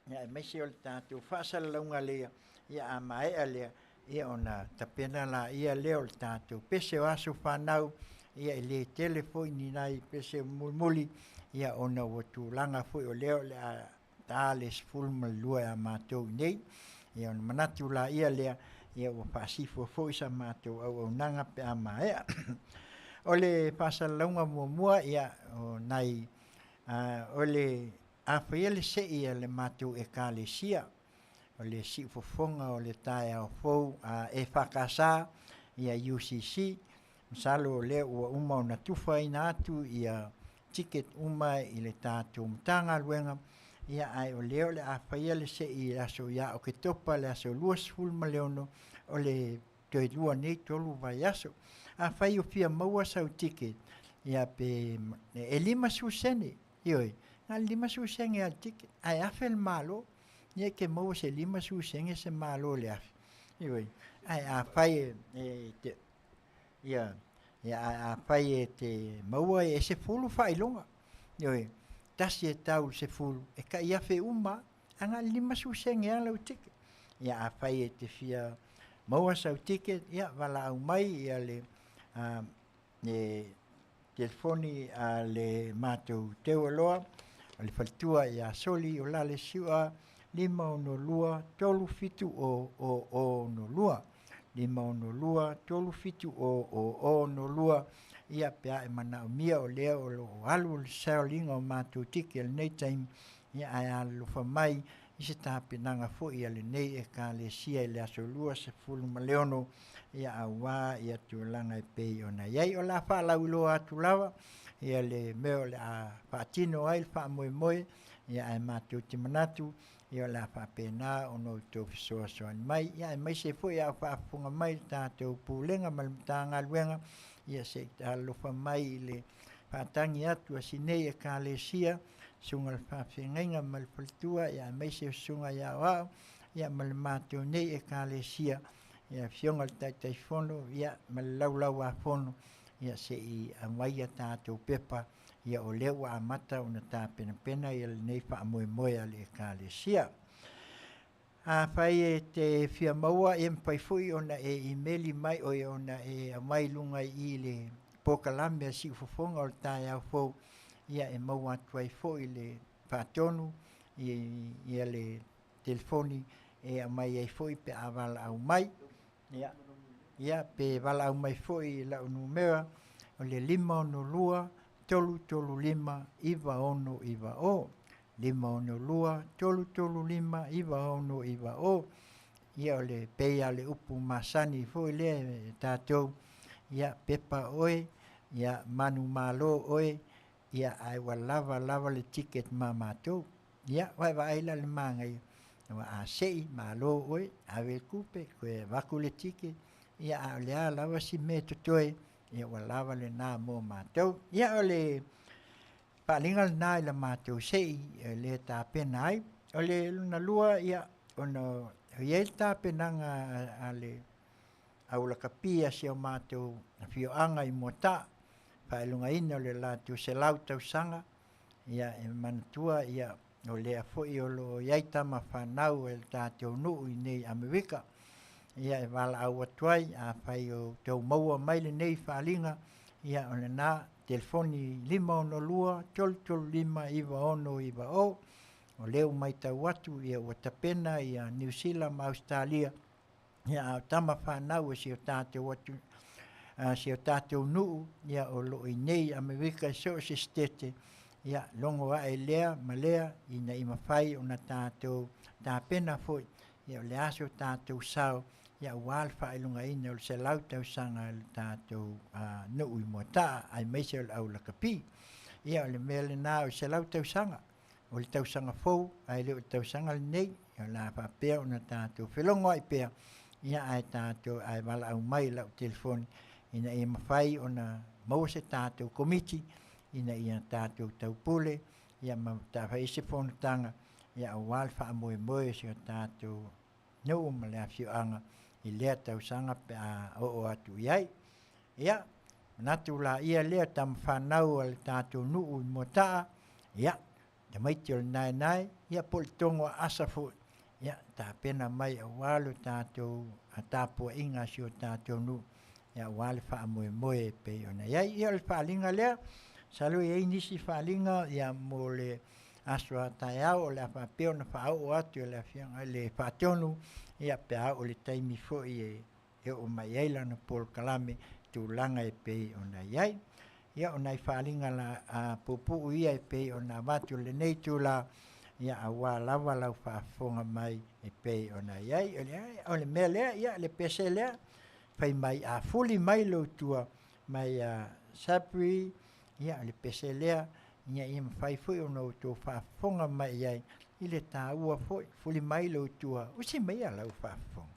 ia aemaise o le tatou faasalalauga lea, ia a maea lea, ia ona tapena laia lea o le tatou pese o aso fanau, ia e le tele foi ni nai pese mulimuli, ia ona ua tulaga foi o lea o le a ta le 12 ia matou i nei. Ia ona manatu laia lea, ia ua faasifua foi sa matou auaunaga pe a maea. O le faasalalauga muamua, ia o nai o le a faia le sei a le matou Ekalesia, o le siufofoga o le taeao fou a EFKS, ia UCC, masalo o lea ua uma ona tufaina atu ia ticket uma i le tatou Matagaluega, ia ae o lea o le a faia le sei i le aso ia Oketopa le aso 26 o le toe lua nei tolu vaiaso. Afai o fia maua sau ticket, ia pe e 50 sene, ioe, na o le 50 sene lava le ticket, ae afe le Malo, ia e te maua se 50 sene se Malo i le afe, ioe, ae afai e te, ia, ia ae afai e te maua e 10 faailoga, ioe, tasi e tau i le 10, e tai afe uma lava, ae na o le 50 sene lava lau ticket. Ia afai e te fia maua sau ticket, ia valaau mai ia le, le telefoni a le matou teualoa o le faletua ia Soli o Lalesiua 562 370 062 562 370 062. Ia pe a e manaomia o lea o lo o alu le saoliga o matou tiki i lenei taimi, ia ae alolofa mai i se tapenaga foi a lenei Ekalesia i le aso 26, ia auā ia tulaga e pei ona i ai. O le a faalauiloa atu lava ia le mea o le a faatino ai le faamoemoe, ia ae matou te manatu ia o le a faapena ona outou fesoasoani mai, ia aemaise foi a o faafofoga mai le tatou Pulega ma le Matagaluega, ia se i alolofa mai i le faatagi atu a si nei Ekalesia, susuga i le faafeagaiga ma le faletua, ia aemaise o susuga i aoao, ia ma le matou nei Ekalesia, ia afioga i le Taitaifono, ia ma le Laulauafono, ia se i aumai a tatou pepa, ia o lea ua amata ona tapenapena ia lenei faamoemoe a le Ekalesia. Afai e te fia maua, e mafai foi ona e imeli mai, oi ona e aumai i luga i i le polokalame a Siufofoga o le taeao fou, ia e maua atu ai foi le faatonu i ia le telefoni e aumai ai foi pe a valaau mai. Ia, ia pe valaau mai foi i lau numera o le 562 335 9690. 562 335 9690. Ia o le pei lava o le upu masani foi lea e tatou, ia pepa oe, ia manumalo oe, ia ae ua lava lava le ticket ma matou. Ia vaevaai la le manaia, aua a sei malo oe, ave le tupe, toe avatu le ticket, ia a o le a lava si mea totoe, ia ua lava lena mo matou. Ia o le faaaliga lena i la matou sei e le tapena ai. O le lona lua, ia ona i ai le tapenaga a le aulakapi a si o matou afioaga i Moataa, faailogaina o le latou 100 tausaga, ia e manatua ia o lea foi o lo o i ai tama fanau e le tatou nuu i nei Amerika. Ia e valaau atu ai, afai o outou maua mai lenei faaaliga, ia o lena telefoni 562 335 9690. O lea ua matau atu ia ua tapena ia Niu Sila ma Ausetalia, ia a o tama fanau e si o tatou atu a si o tatou nuu, ia o lo o i nei Amerika i so o se setete, ia logo ae lea ma lea ina ia mafai ona tatou tapena foi, ia o le a so tatou sao. ia aua le faailogaina o le 100 tausaga i le tatou nuu i Moataa aemaise o le au lakapi. Ia o le mea lena o le 100 tausaga, o le tausaga fou ae le o le tausaga lenei, o le a faapea ona tatou felogoai pea, ia ae tatou ae valaau mai i lau telefoni ina ia mafai ona maua se tatou komiti ina ia tatou taupule ia ma fai ai se fonotaga ia aua le faamoemoe o si o tatou nuu ma le afioaga i lea tausaga pe a oo atu i ai. Ia, manatu laia lea tama fanau a le tatou nuu i Moataa, ia, tamaiti o le naenae, ia po o le togo a asa foi, ia, tapena mai aua lo tatou tapuaiga a si o tatou nuu, ia aua le faamoemoe e pei ona i ai. Ia o le faaaliga lea, masalo e i ai nisi faaaliga ia mo le aso a taeao o le a faapea ona faaoo atu e le Afioga i le Faatonu, ia pe a oo i le taimi foi e e oo mai ai lana polokalame i tulaga e pei ona i ai. Ia o nai faaaliga la a puupuu ia e pei ona avatu i lenei itula, ia aua lava lau faafofoga mai e pei ona i ai. O le mea lea, ia le pese lea, fai mai a fuli mai lou tua mai ia Sabri, ia o le pese lea, ina ia mafai foi ona outou faafofoga mai i ai i le taua foi, fuli mai lou tua, usi maia lau faafofoga.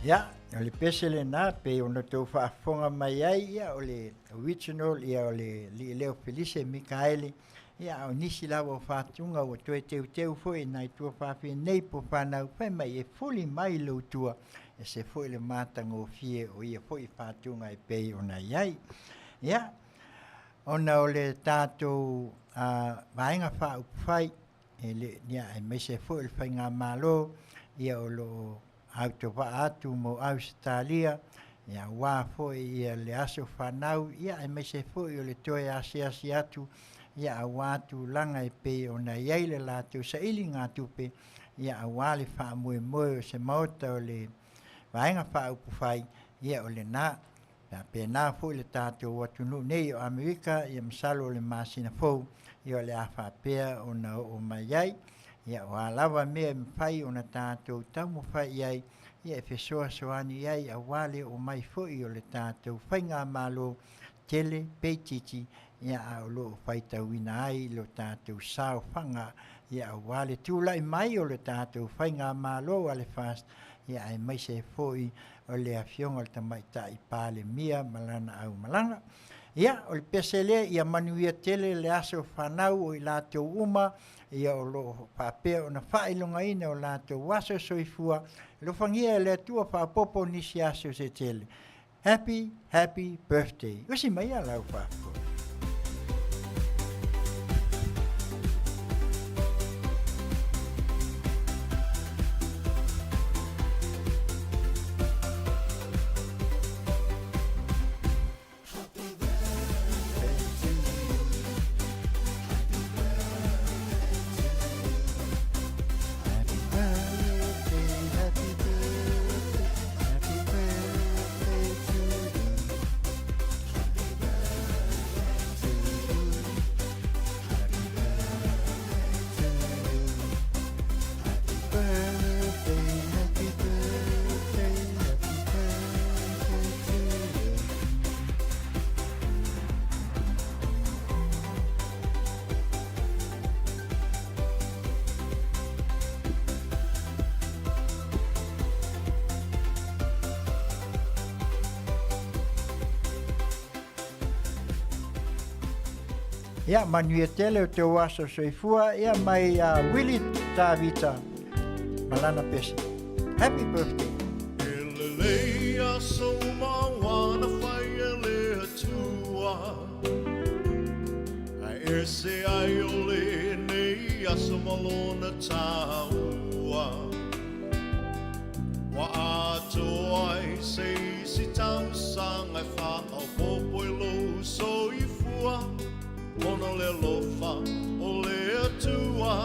Ia, o le pese lena, pei ona outou faafofoga mai ai, ia, o le original, ia, o le Alii Leo Felise Mikaele, ia, a o nisi lava o fatuga ua toe teuteu foi i nai tuafafine nei po fanau, fai mai e fuli mai lou tua, ese foi le matagofie o ia foi fatuga e pei ona i ai. Ia, ona o le tatou Vaega Faaupufai, e le, ia, aemaise foi o le Faigamalo, ia, o lo o autovaa atu mo Ausetalia, ia, aua foi ia le aso fanau, ia, aemaise foi o le toe asiasi atu, ia, aua tulaga e pei ona i ai le latou sailigatupe, ia, aua le faamoemoe o se Maota o le Vaega Faaupufai, ia, o lena. Faapena foi le tatou atunuu nei o Amerika, ia masalo o le masina fou, ia o le a faapea ona oo mai ai. Ia o a lava mea e mafai ona tatou taumafai i ai, ia e fesoasoani i ai aua le oo mai foi o le tatou faigamalo tele pe itiiti, ia a o lo o faitauina ai lo tatou saofaga, ia aua le tulai mai o le tatou faigamalo a le FAST, ia aemaise foi o le Afioga i le Tamaitai Palemia ma lana aumalaga. Ia, o le pese lea, ia manuia tele le aso fanau o i latou uma, ia o lo o faapea ona faailogaina o latou aso soifua. Alofagia e le Atua faaopoopo nisi aso se tele. Happy, happy birthday. Usi mai a lau faafofoga. Ia, manuia tele o teu aso soifua, ia mai a Willie Tavita ma lana pese. Happy birthday. E lelei aso uma ua na fai e le Atua. Ae ese ai o lenei aso ma lona taua. Ua atoa ai se isi tausaga e faaopoopo i lou soifua, ona o le alofa o le Atua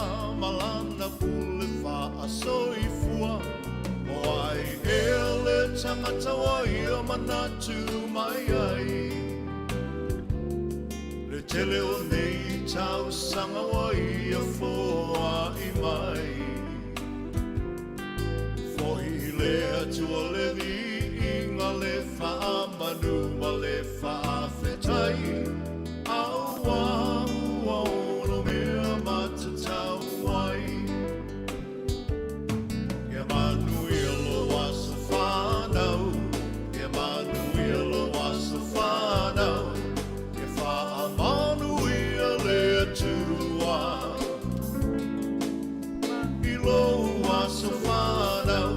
ma Lana pule faasoifua. O ai ea le tagata ua ia manatu mai ai? Le tele o nei tausaga ua ia foai mai. Foi i le Atua le viiga, le faamanu ma le faafetai, aua ua ono mea matatau ai. Ia manuia lou aso fanau, ia manuia lou aso fanau, ia faamanuia le Atua i lou aso fanau,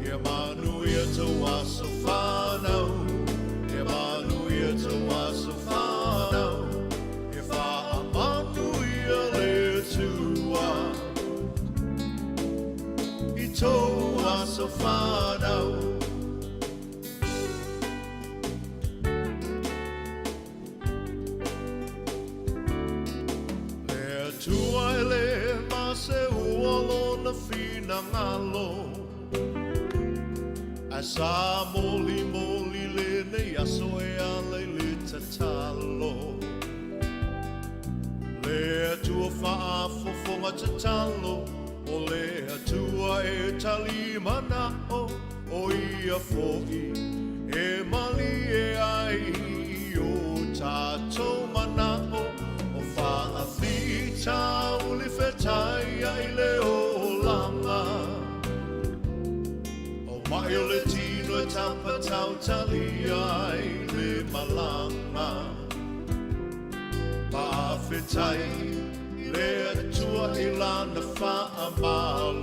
ia manuia tou aso fanau, ia manuia tou aso fanau, ia faamanuia le Atua i tou aso fanau. Le Atua e le maseua lona finagalo, Ae sa molimoli lenei aso e ala i le tatalo. Le Atua faafofoga tatalo, O le Atua e tali manao, O ia foi e malie ai i o tatou manao, O faafitauli fetaia i le olaga. O mai o le. tino e tapatautali ai le malaga. Faafetai i le Atua i Lana faamalolo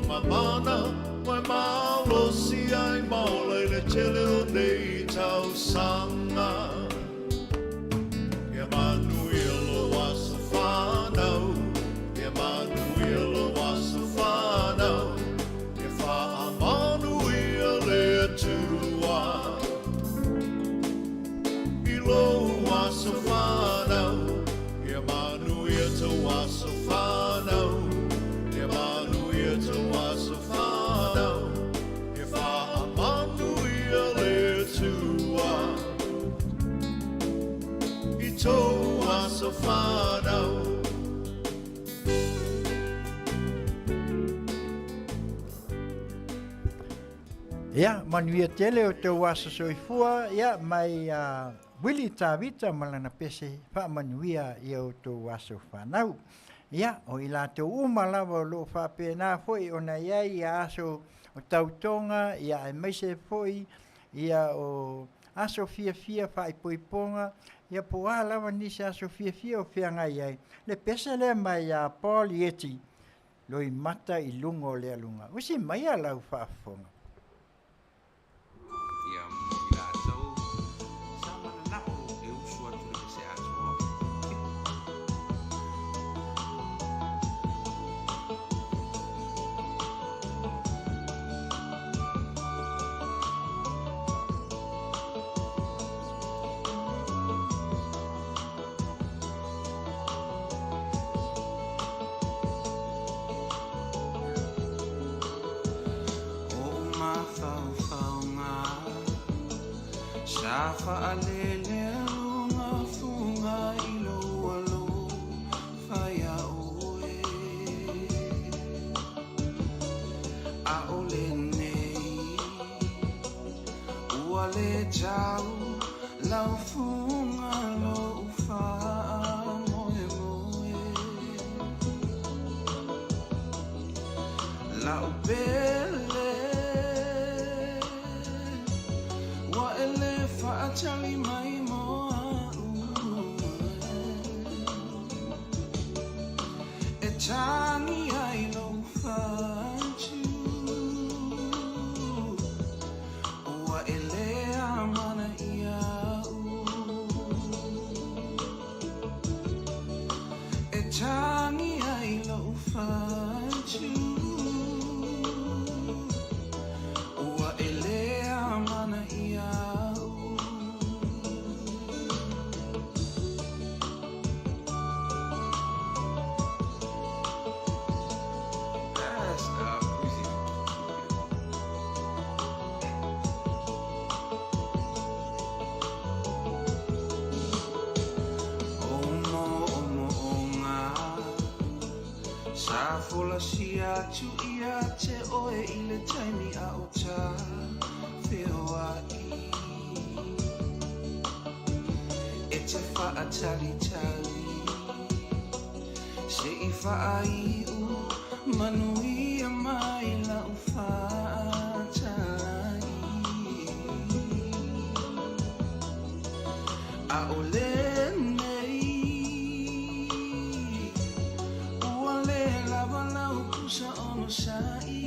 mamana, ua e malosi ai ma ola i le tele o nei tausaga. Ia manuia lou aso fanau, ia manuia lou aso fanau, ia faamanuia le Atua i lou aso fanau, ia manuia tou aso fanau, ia manuia tou aso fanau, ia faamanuia le Atua i tou aso fanau. Ia, manuia tele o tou aso soifua, ia, mai a Willie Tavita ma lana pese faamanuia i a outou aso fanau. Ia, o i latou uma lava o lo o faapena foi ona i ai ia aso o tautoga, ia aemaise foi ia o aso fiafia faaipoipoga, ia po o a lava nisi aso fiafia o feagai ai, le pese lea mai ia Paul Ieti, Loimata i luga o le aluga. Usi maia lau faafofoga. Ia mo i latou sa mananao e usu atu le pese atoa. Oʻu mafaufauga sa faalele luga fuga i lou alofa iā ʻoe. ʻAʻole nei ua le tau lau fuga loʻu faamoemoe. La'u pele ua e le faatali mai mo a'u e tagi ai lou fatu ua e le amana ia'u e tagi ai lou fatu ua e le amana ia'u. That's crazy. O moʻomoʻoga sa folasia atu ia te ʻoe i le taimi a o ta feoaʻi e te faatalitali se i faaiu manuia mai la'u faatalai ʻAʻole nei ua le lawa lau pusa ʻonosaʻi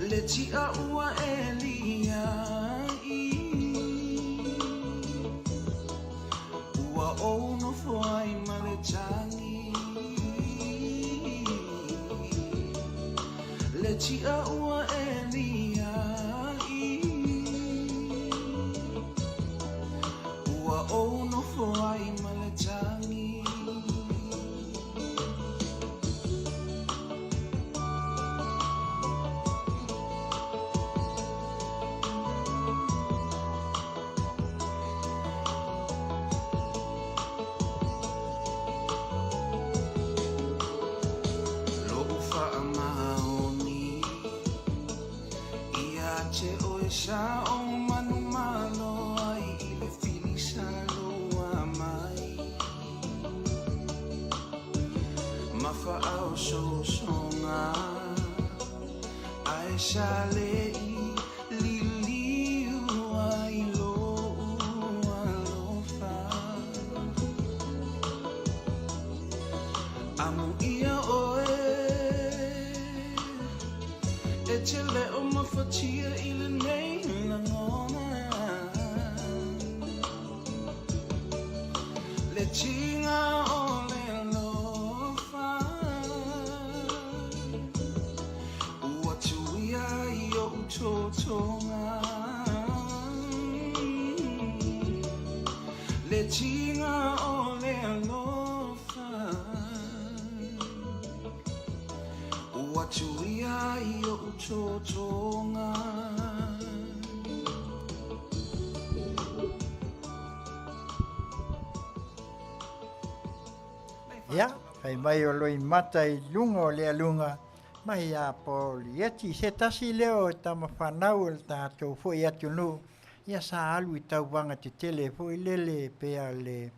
Le tiʻa ua ʻeli ai Ua ou nofo ai ma le tagi Le tiʻa ua ʻeli ai Ua ou nofo ai ma le tagi. Loʻu faamaoni ia te ʻoe sa ou manumalo ai i le fili sa loa mai ma faaosoosoga. Ae sa le i liliu ai lou alofa. Amuia oe e te le o mafatia i lenei lagona. Le tiga o le alofa ua tuia i ou totoga. Le tiga o le alofa ua tuia i ou totoga. Ia, fai mai o Loimata i luga o le aluga mai ia Polieti. Se tasi lea o tama fanau o le tatou foi atunuu, ia sa alu i tauvaga tetele foi lele pea le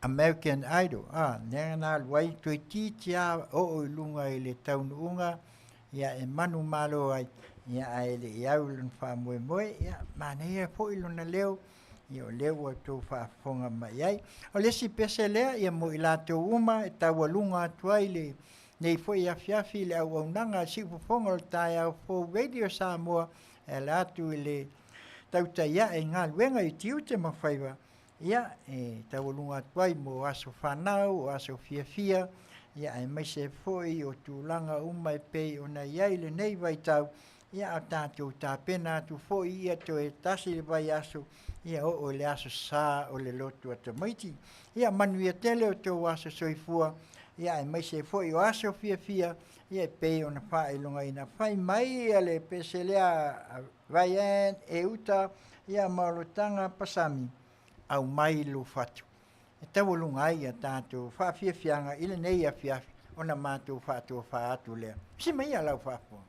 American Idol, a, lea na alu ai toeitiiti lava oo i luga i le taunuuga, ia e manumalo ai, ia ae le i au lona faamoemoe, ia manaia foi lona leo, ia o lea ua outou faafofoga mai ai. O le isi pese lea, ia mo i latou uma e taualuga atu ai lenei foi afiafi i le auaunaga a Siufofoga o le Taeao Fou Radio Samoa e ala atu i le tautai ae i galuega i tiute ma faiva, ia, e taualuga atu ai mo aso fanau, o aso fiafia, ia aemaise foi o tulaga uma e pei ona i ai lenei vaitau, ia a o tatou tapena atu foi ia toe tasi le vaiaso, ia oo i le aso Sa o le lotu a tamaiti. Ia manuia tele o outou aso soifua, ia aemaise foi o aso fiafia, ia e pei ona faailogaina. Fai mai ia le pese lea a Ryan e uta ia ma Olotanga Pasami, aumai lou fatu e taualuga ai a tatou faafiafiaga i lenei afiafi ona matou faatofa atu lea. Pisi mai ia lau faafofoga.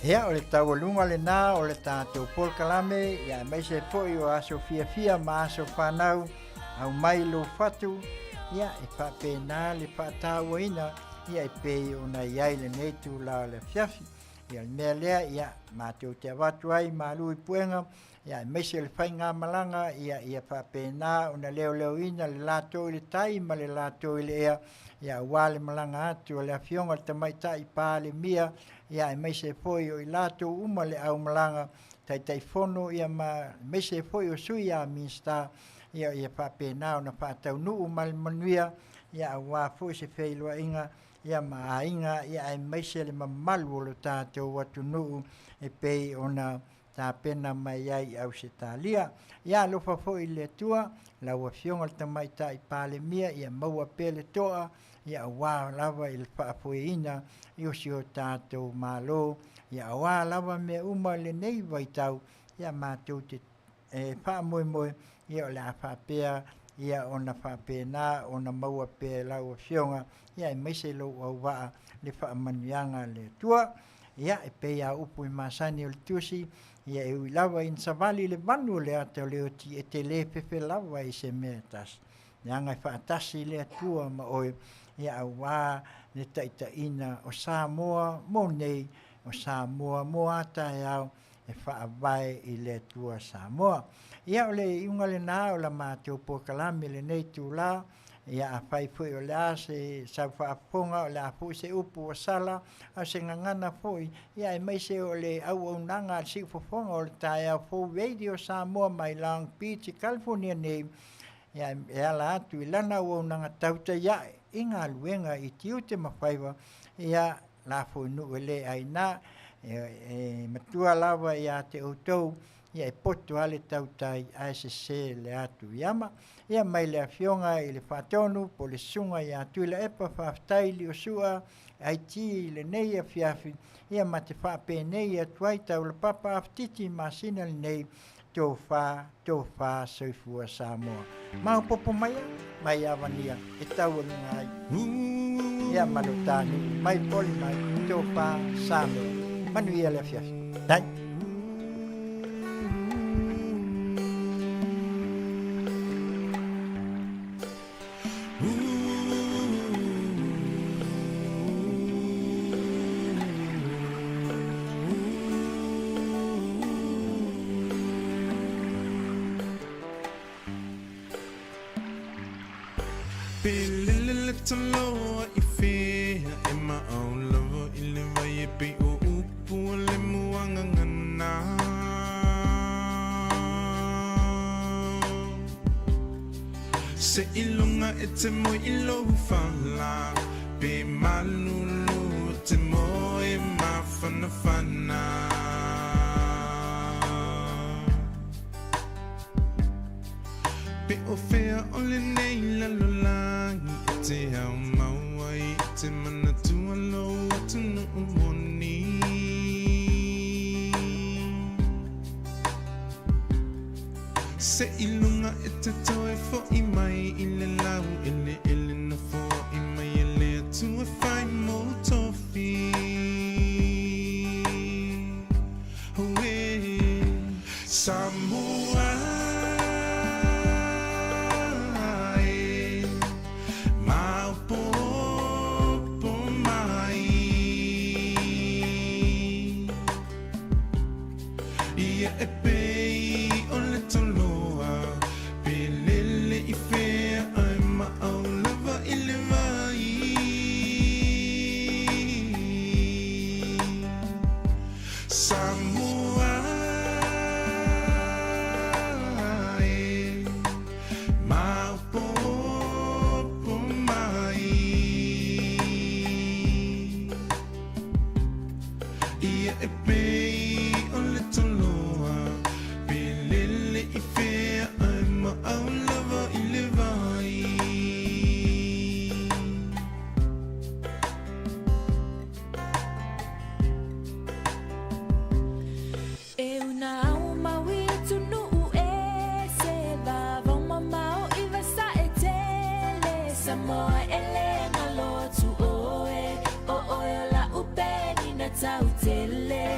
Ia, o le taualuga lena o le tatou polokalame, ia aemaise foi o aso fiafia ma aso fanau, aumai lou fatu, ia e faapena le faatauaina, ia e pei ona i ai lenei itula o le afiafi. Ia o le mea lea, ia matou te avatu ai malu i puega, ia aemaise o le faigamalaga, ia ia faapena ona leoleoina le latou i le tai ma le latou i le ea, ia aua le malaga atu a le Afioga i le Tamaitai Palemia, ia aemaise foi o i latou uma le aumalaga Taitaifono, ia ma aemaise foi o sui a Minisita, ia ia faapena ona faataunuu ma le manuia, ia aua foi se feiloaiga ia ma aiga, ia aemaise le mamalu o lo tatou atunuu e pei ona tapena mai ai i Ausetalia. Ia alofa foi le Atua, lau Afioga i le Tamaitai Palemia, ia maua pea le toa, ia aua lava i le faafoeina i o si o tatou Malo, ia aua lava mea uma i lenei vaitau, ia matou te e faamoemoe, ia o le a faapea ia ona faapena ona maua pea e lau Afioga, ia aemaise lou auvaa le faamanuiaga a le Atua. Ia, e pei a upu i masani o le Tusi, ia e ui lava ina savali le vanu o le ata o le oti, e te le fefe lava i se mea e tasi. Leaga e faatasi le Atua ma oe, ia aua le taitaiina o Samoa mo nei, o Samoa mo a taeao, e faavae i le Atua Samoa. Ia, o le iuga lena o la matou polokalame i lenei itula. Ia, afai foi o le a se sau faafofoga, o le a foi se upu ua sala, a o se gagana foi, ia aemaise o le auaunaga a le siufofoga o le taeao fou Radio Samoa mai Long Beach i California nei, ia e ala atu i lana auaunaga tautai ae i galuega i tiute ma faiva, ia lafo i nuu e le aina, e matua lava ia te outou, ia e poto lava le tautai ae sese le atu i ama. Ia mai le Afioga i le Faatonu po o le Susuga ia Tuilaepa faafetai Liosua IT i lenei afiafi, ia ma te faapenei atu ai Taulapapa Afetiti masina lenei tofa tofa soifua Samoa. Maopoopo maia mai avania e taualuga ai. Ia ma lo ta nuu mai poli mai tofa Samoa. Manuia le afiafi. Tai. Se i luga e te moe i lou fala Pe malulu e te moe mafanafana Pe o fea o lenei lalolagi E te ao mau ai i te manatua lou atunuu moni Se i luga e te toe foʻi mai i le lau eleele na foai mai e le Atua fai mou tofi. Auē, Samoa e, maopoopo mai. Ia e pei o le toloa pe lele i fea ae maʻau lava i le vai. Samoa e, maopoopo mai. Ia e pei o le toloa pe lele i fea ae maʻau lava i le vai. E una au mau i atunuu e se vavao mamao i vasae tele Samoa e le galo atu oe o oe o la'u penina tau tele.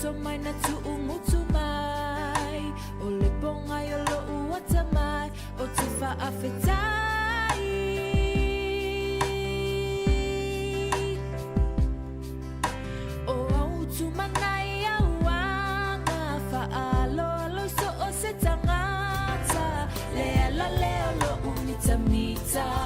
tomai na tuumutu mai O le pogai o lo'u atamai Ou te faafetai. O au tumanai au aga Faaaloalo i so o se tagata Le ala lea o lo'u mitamita.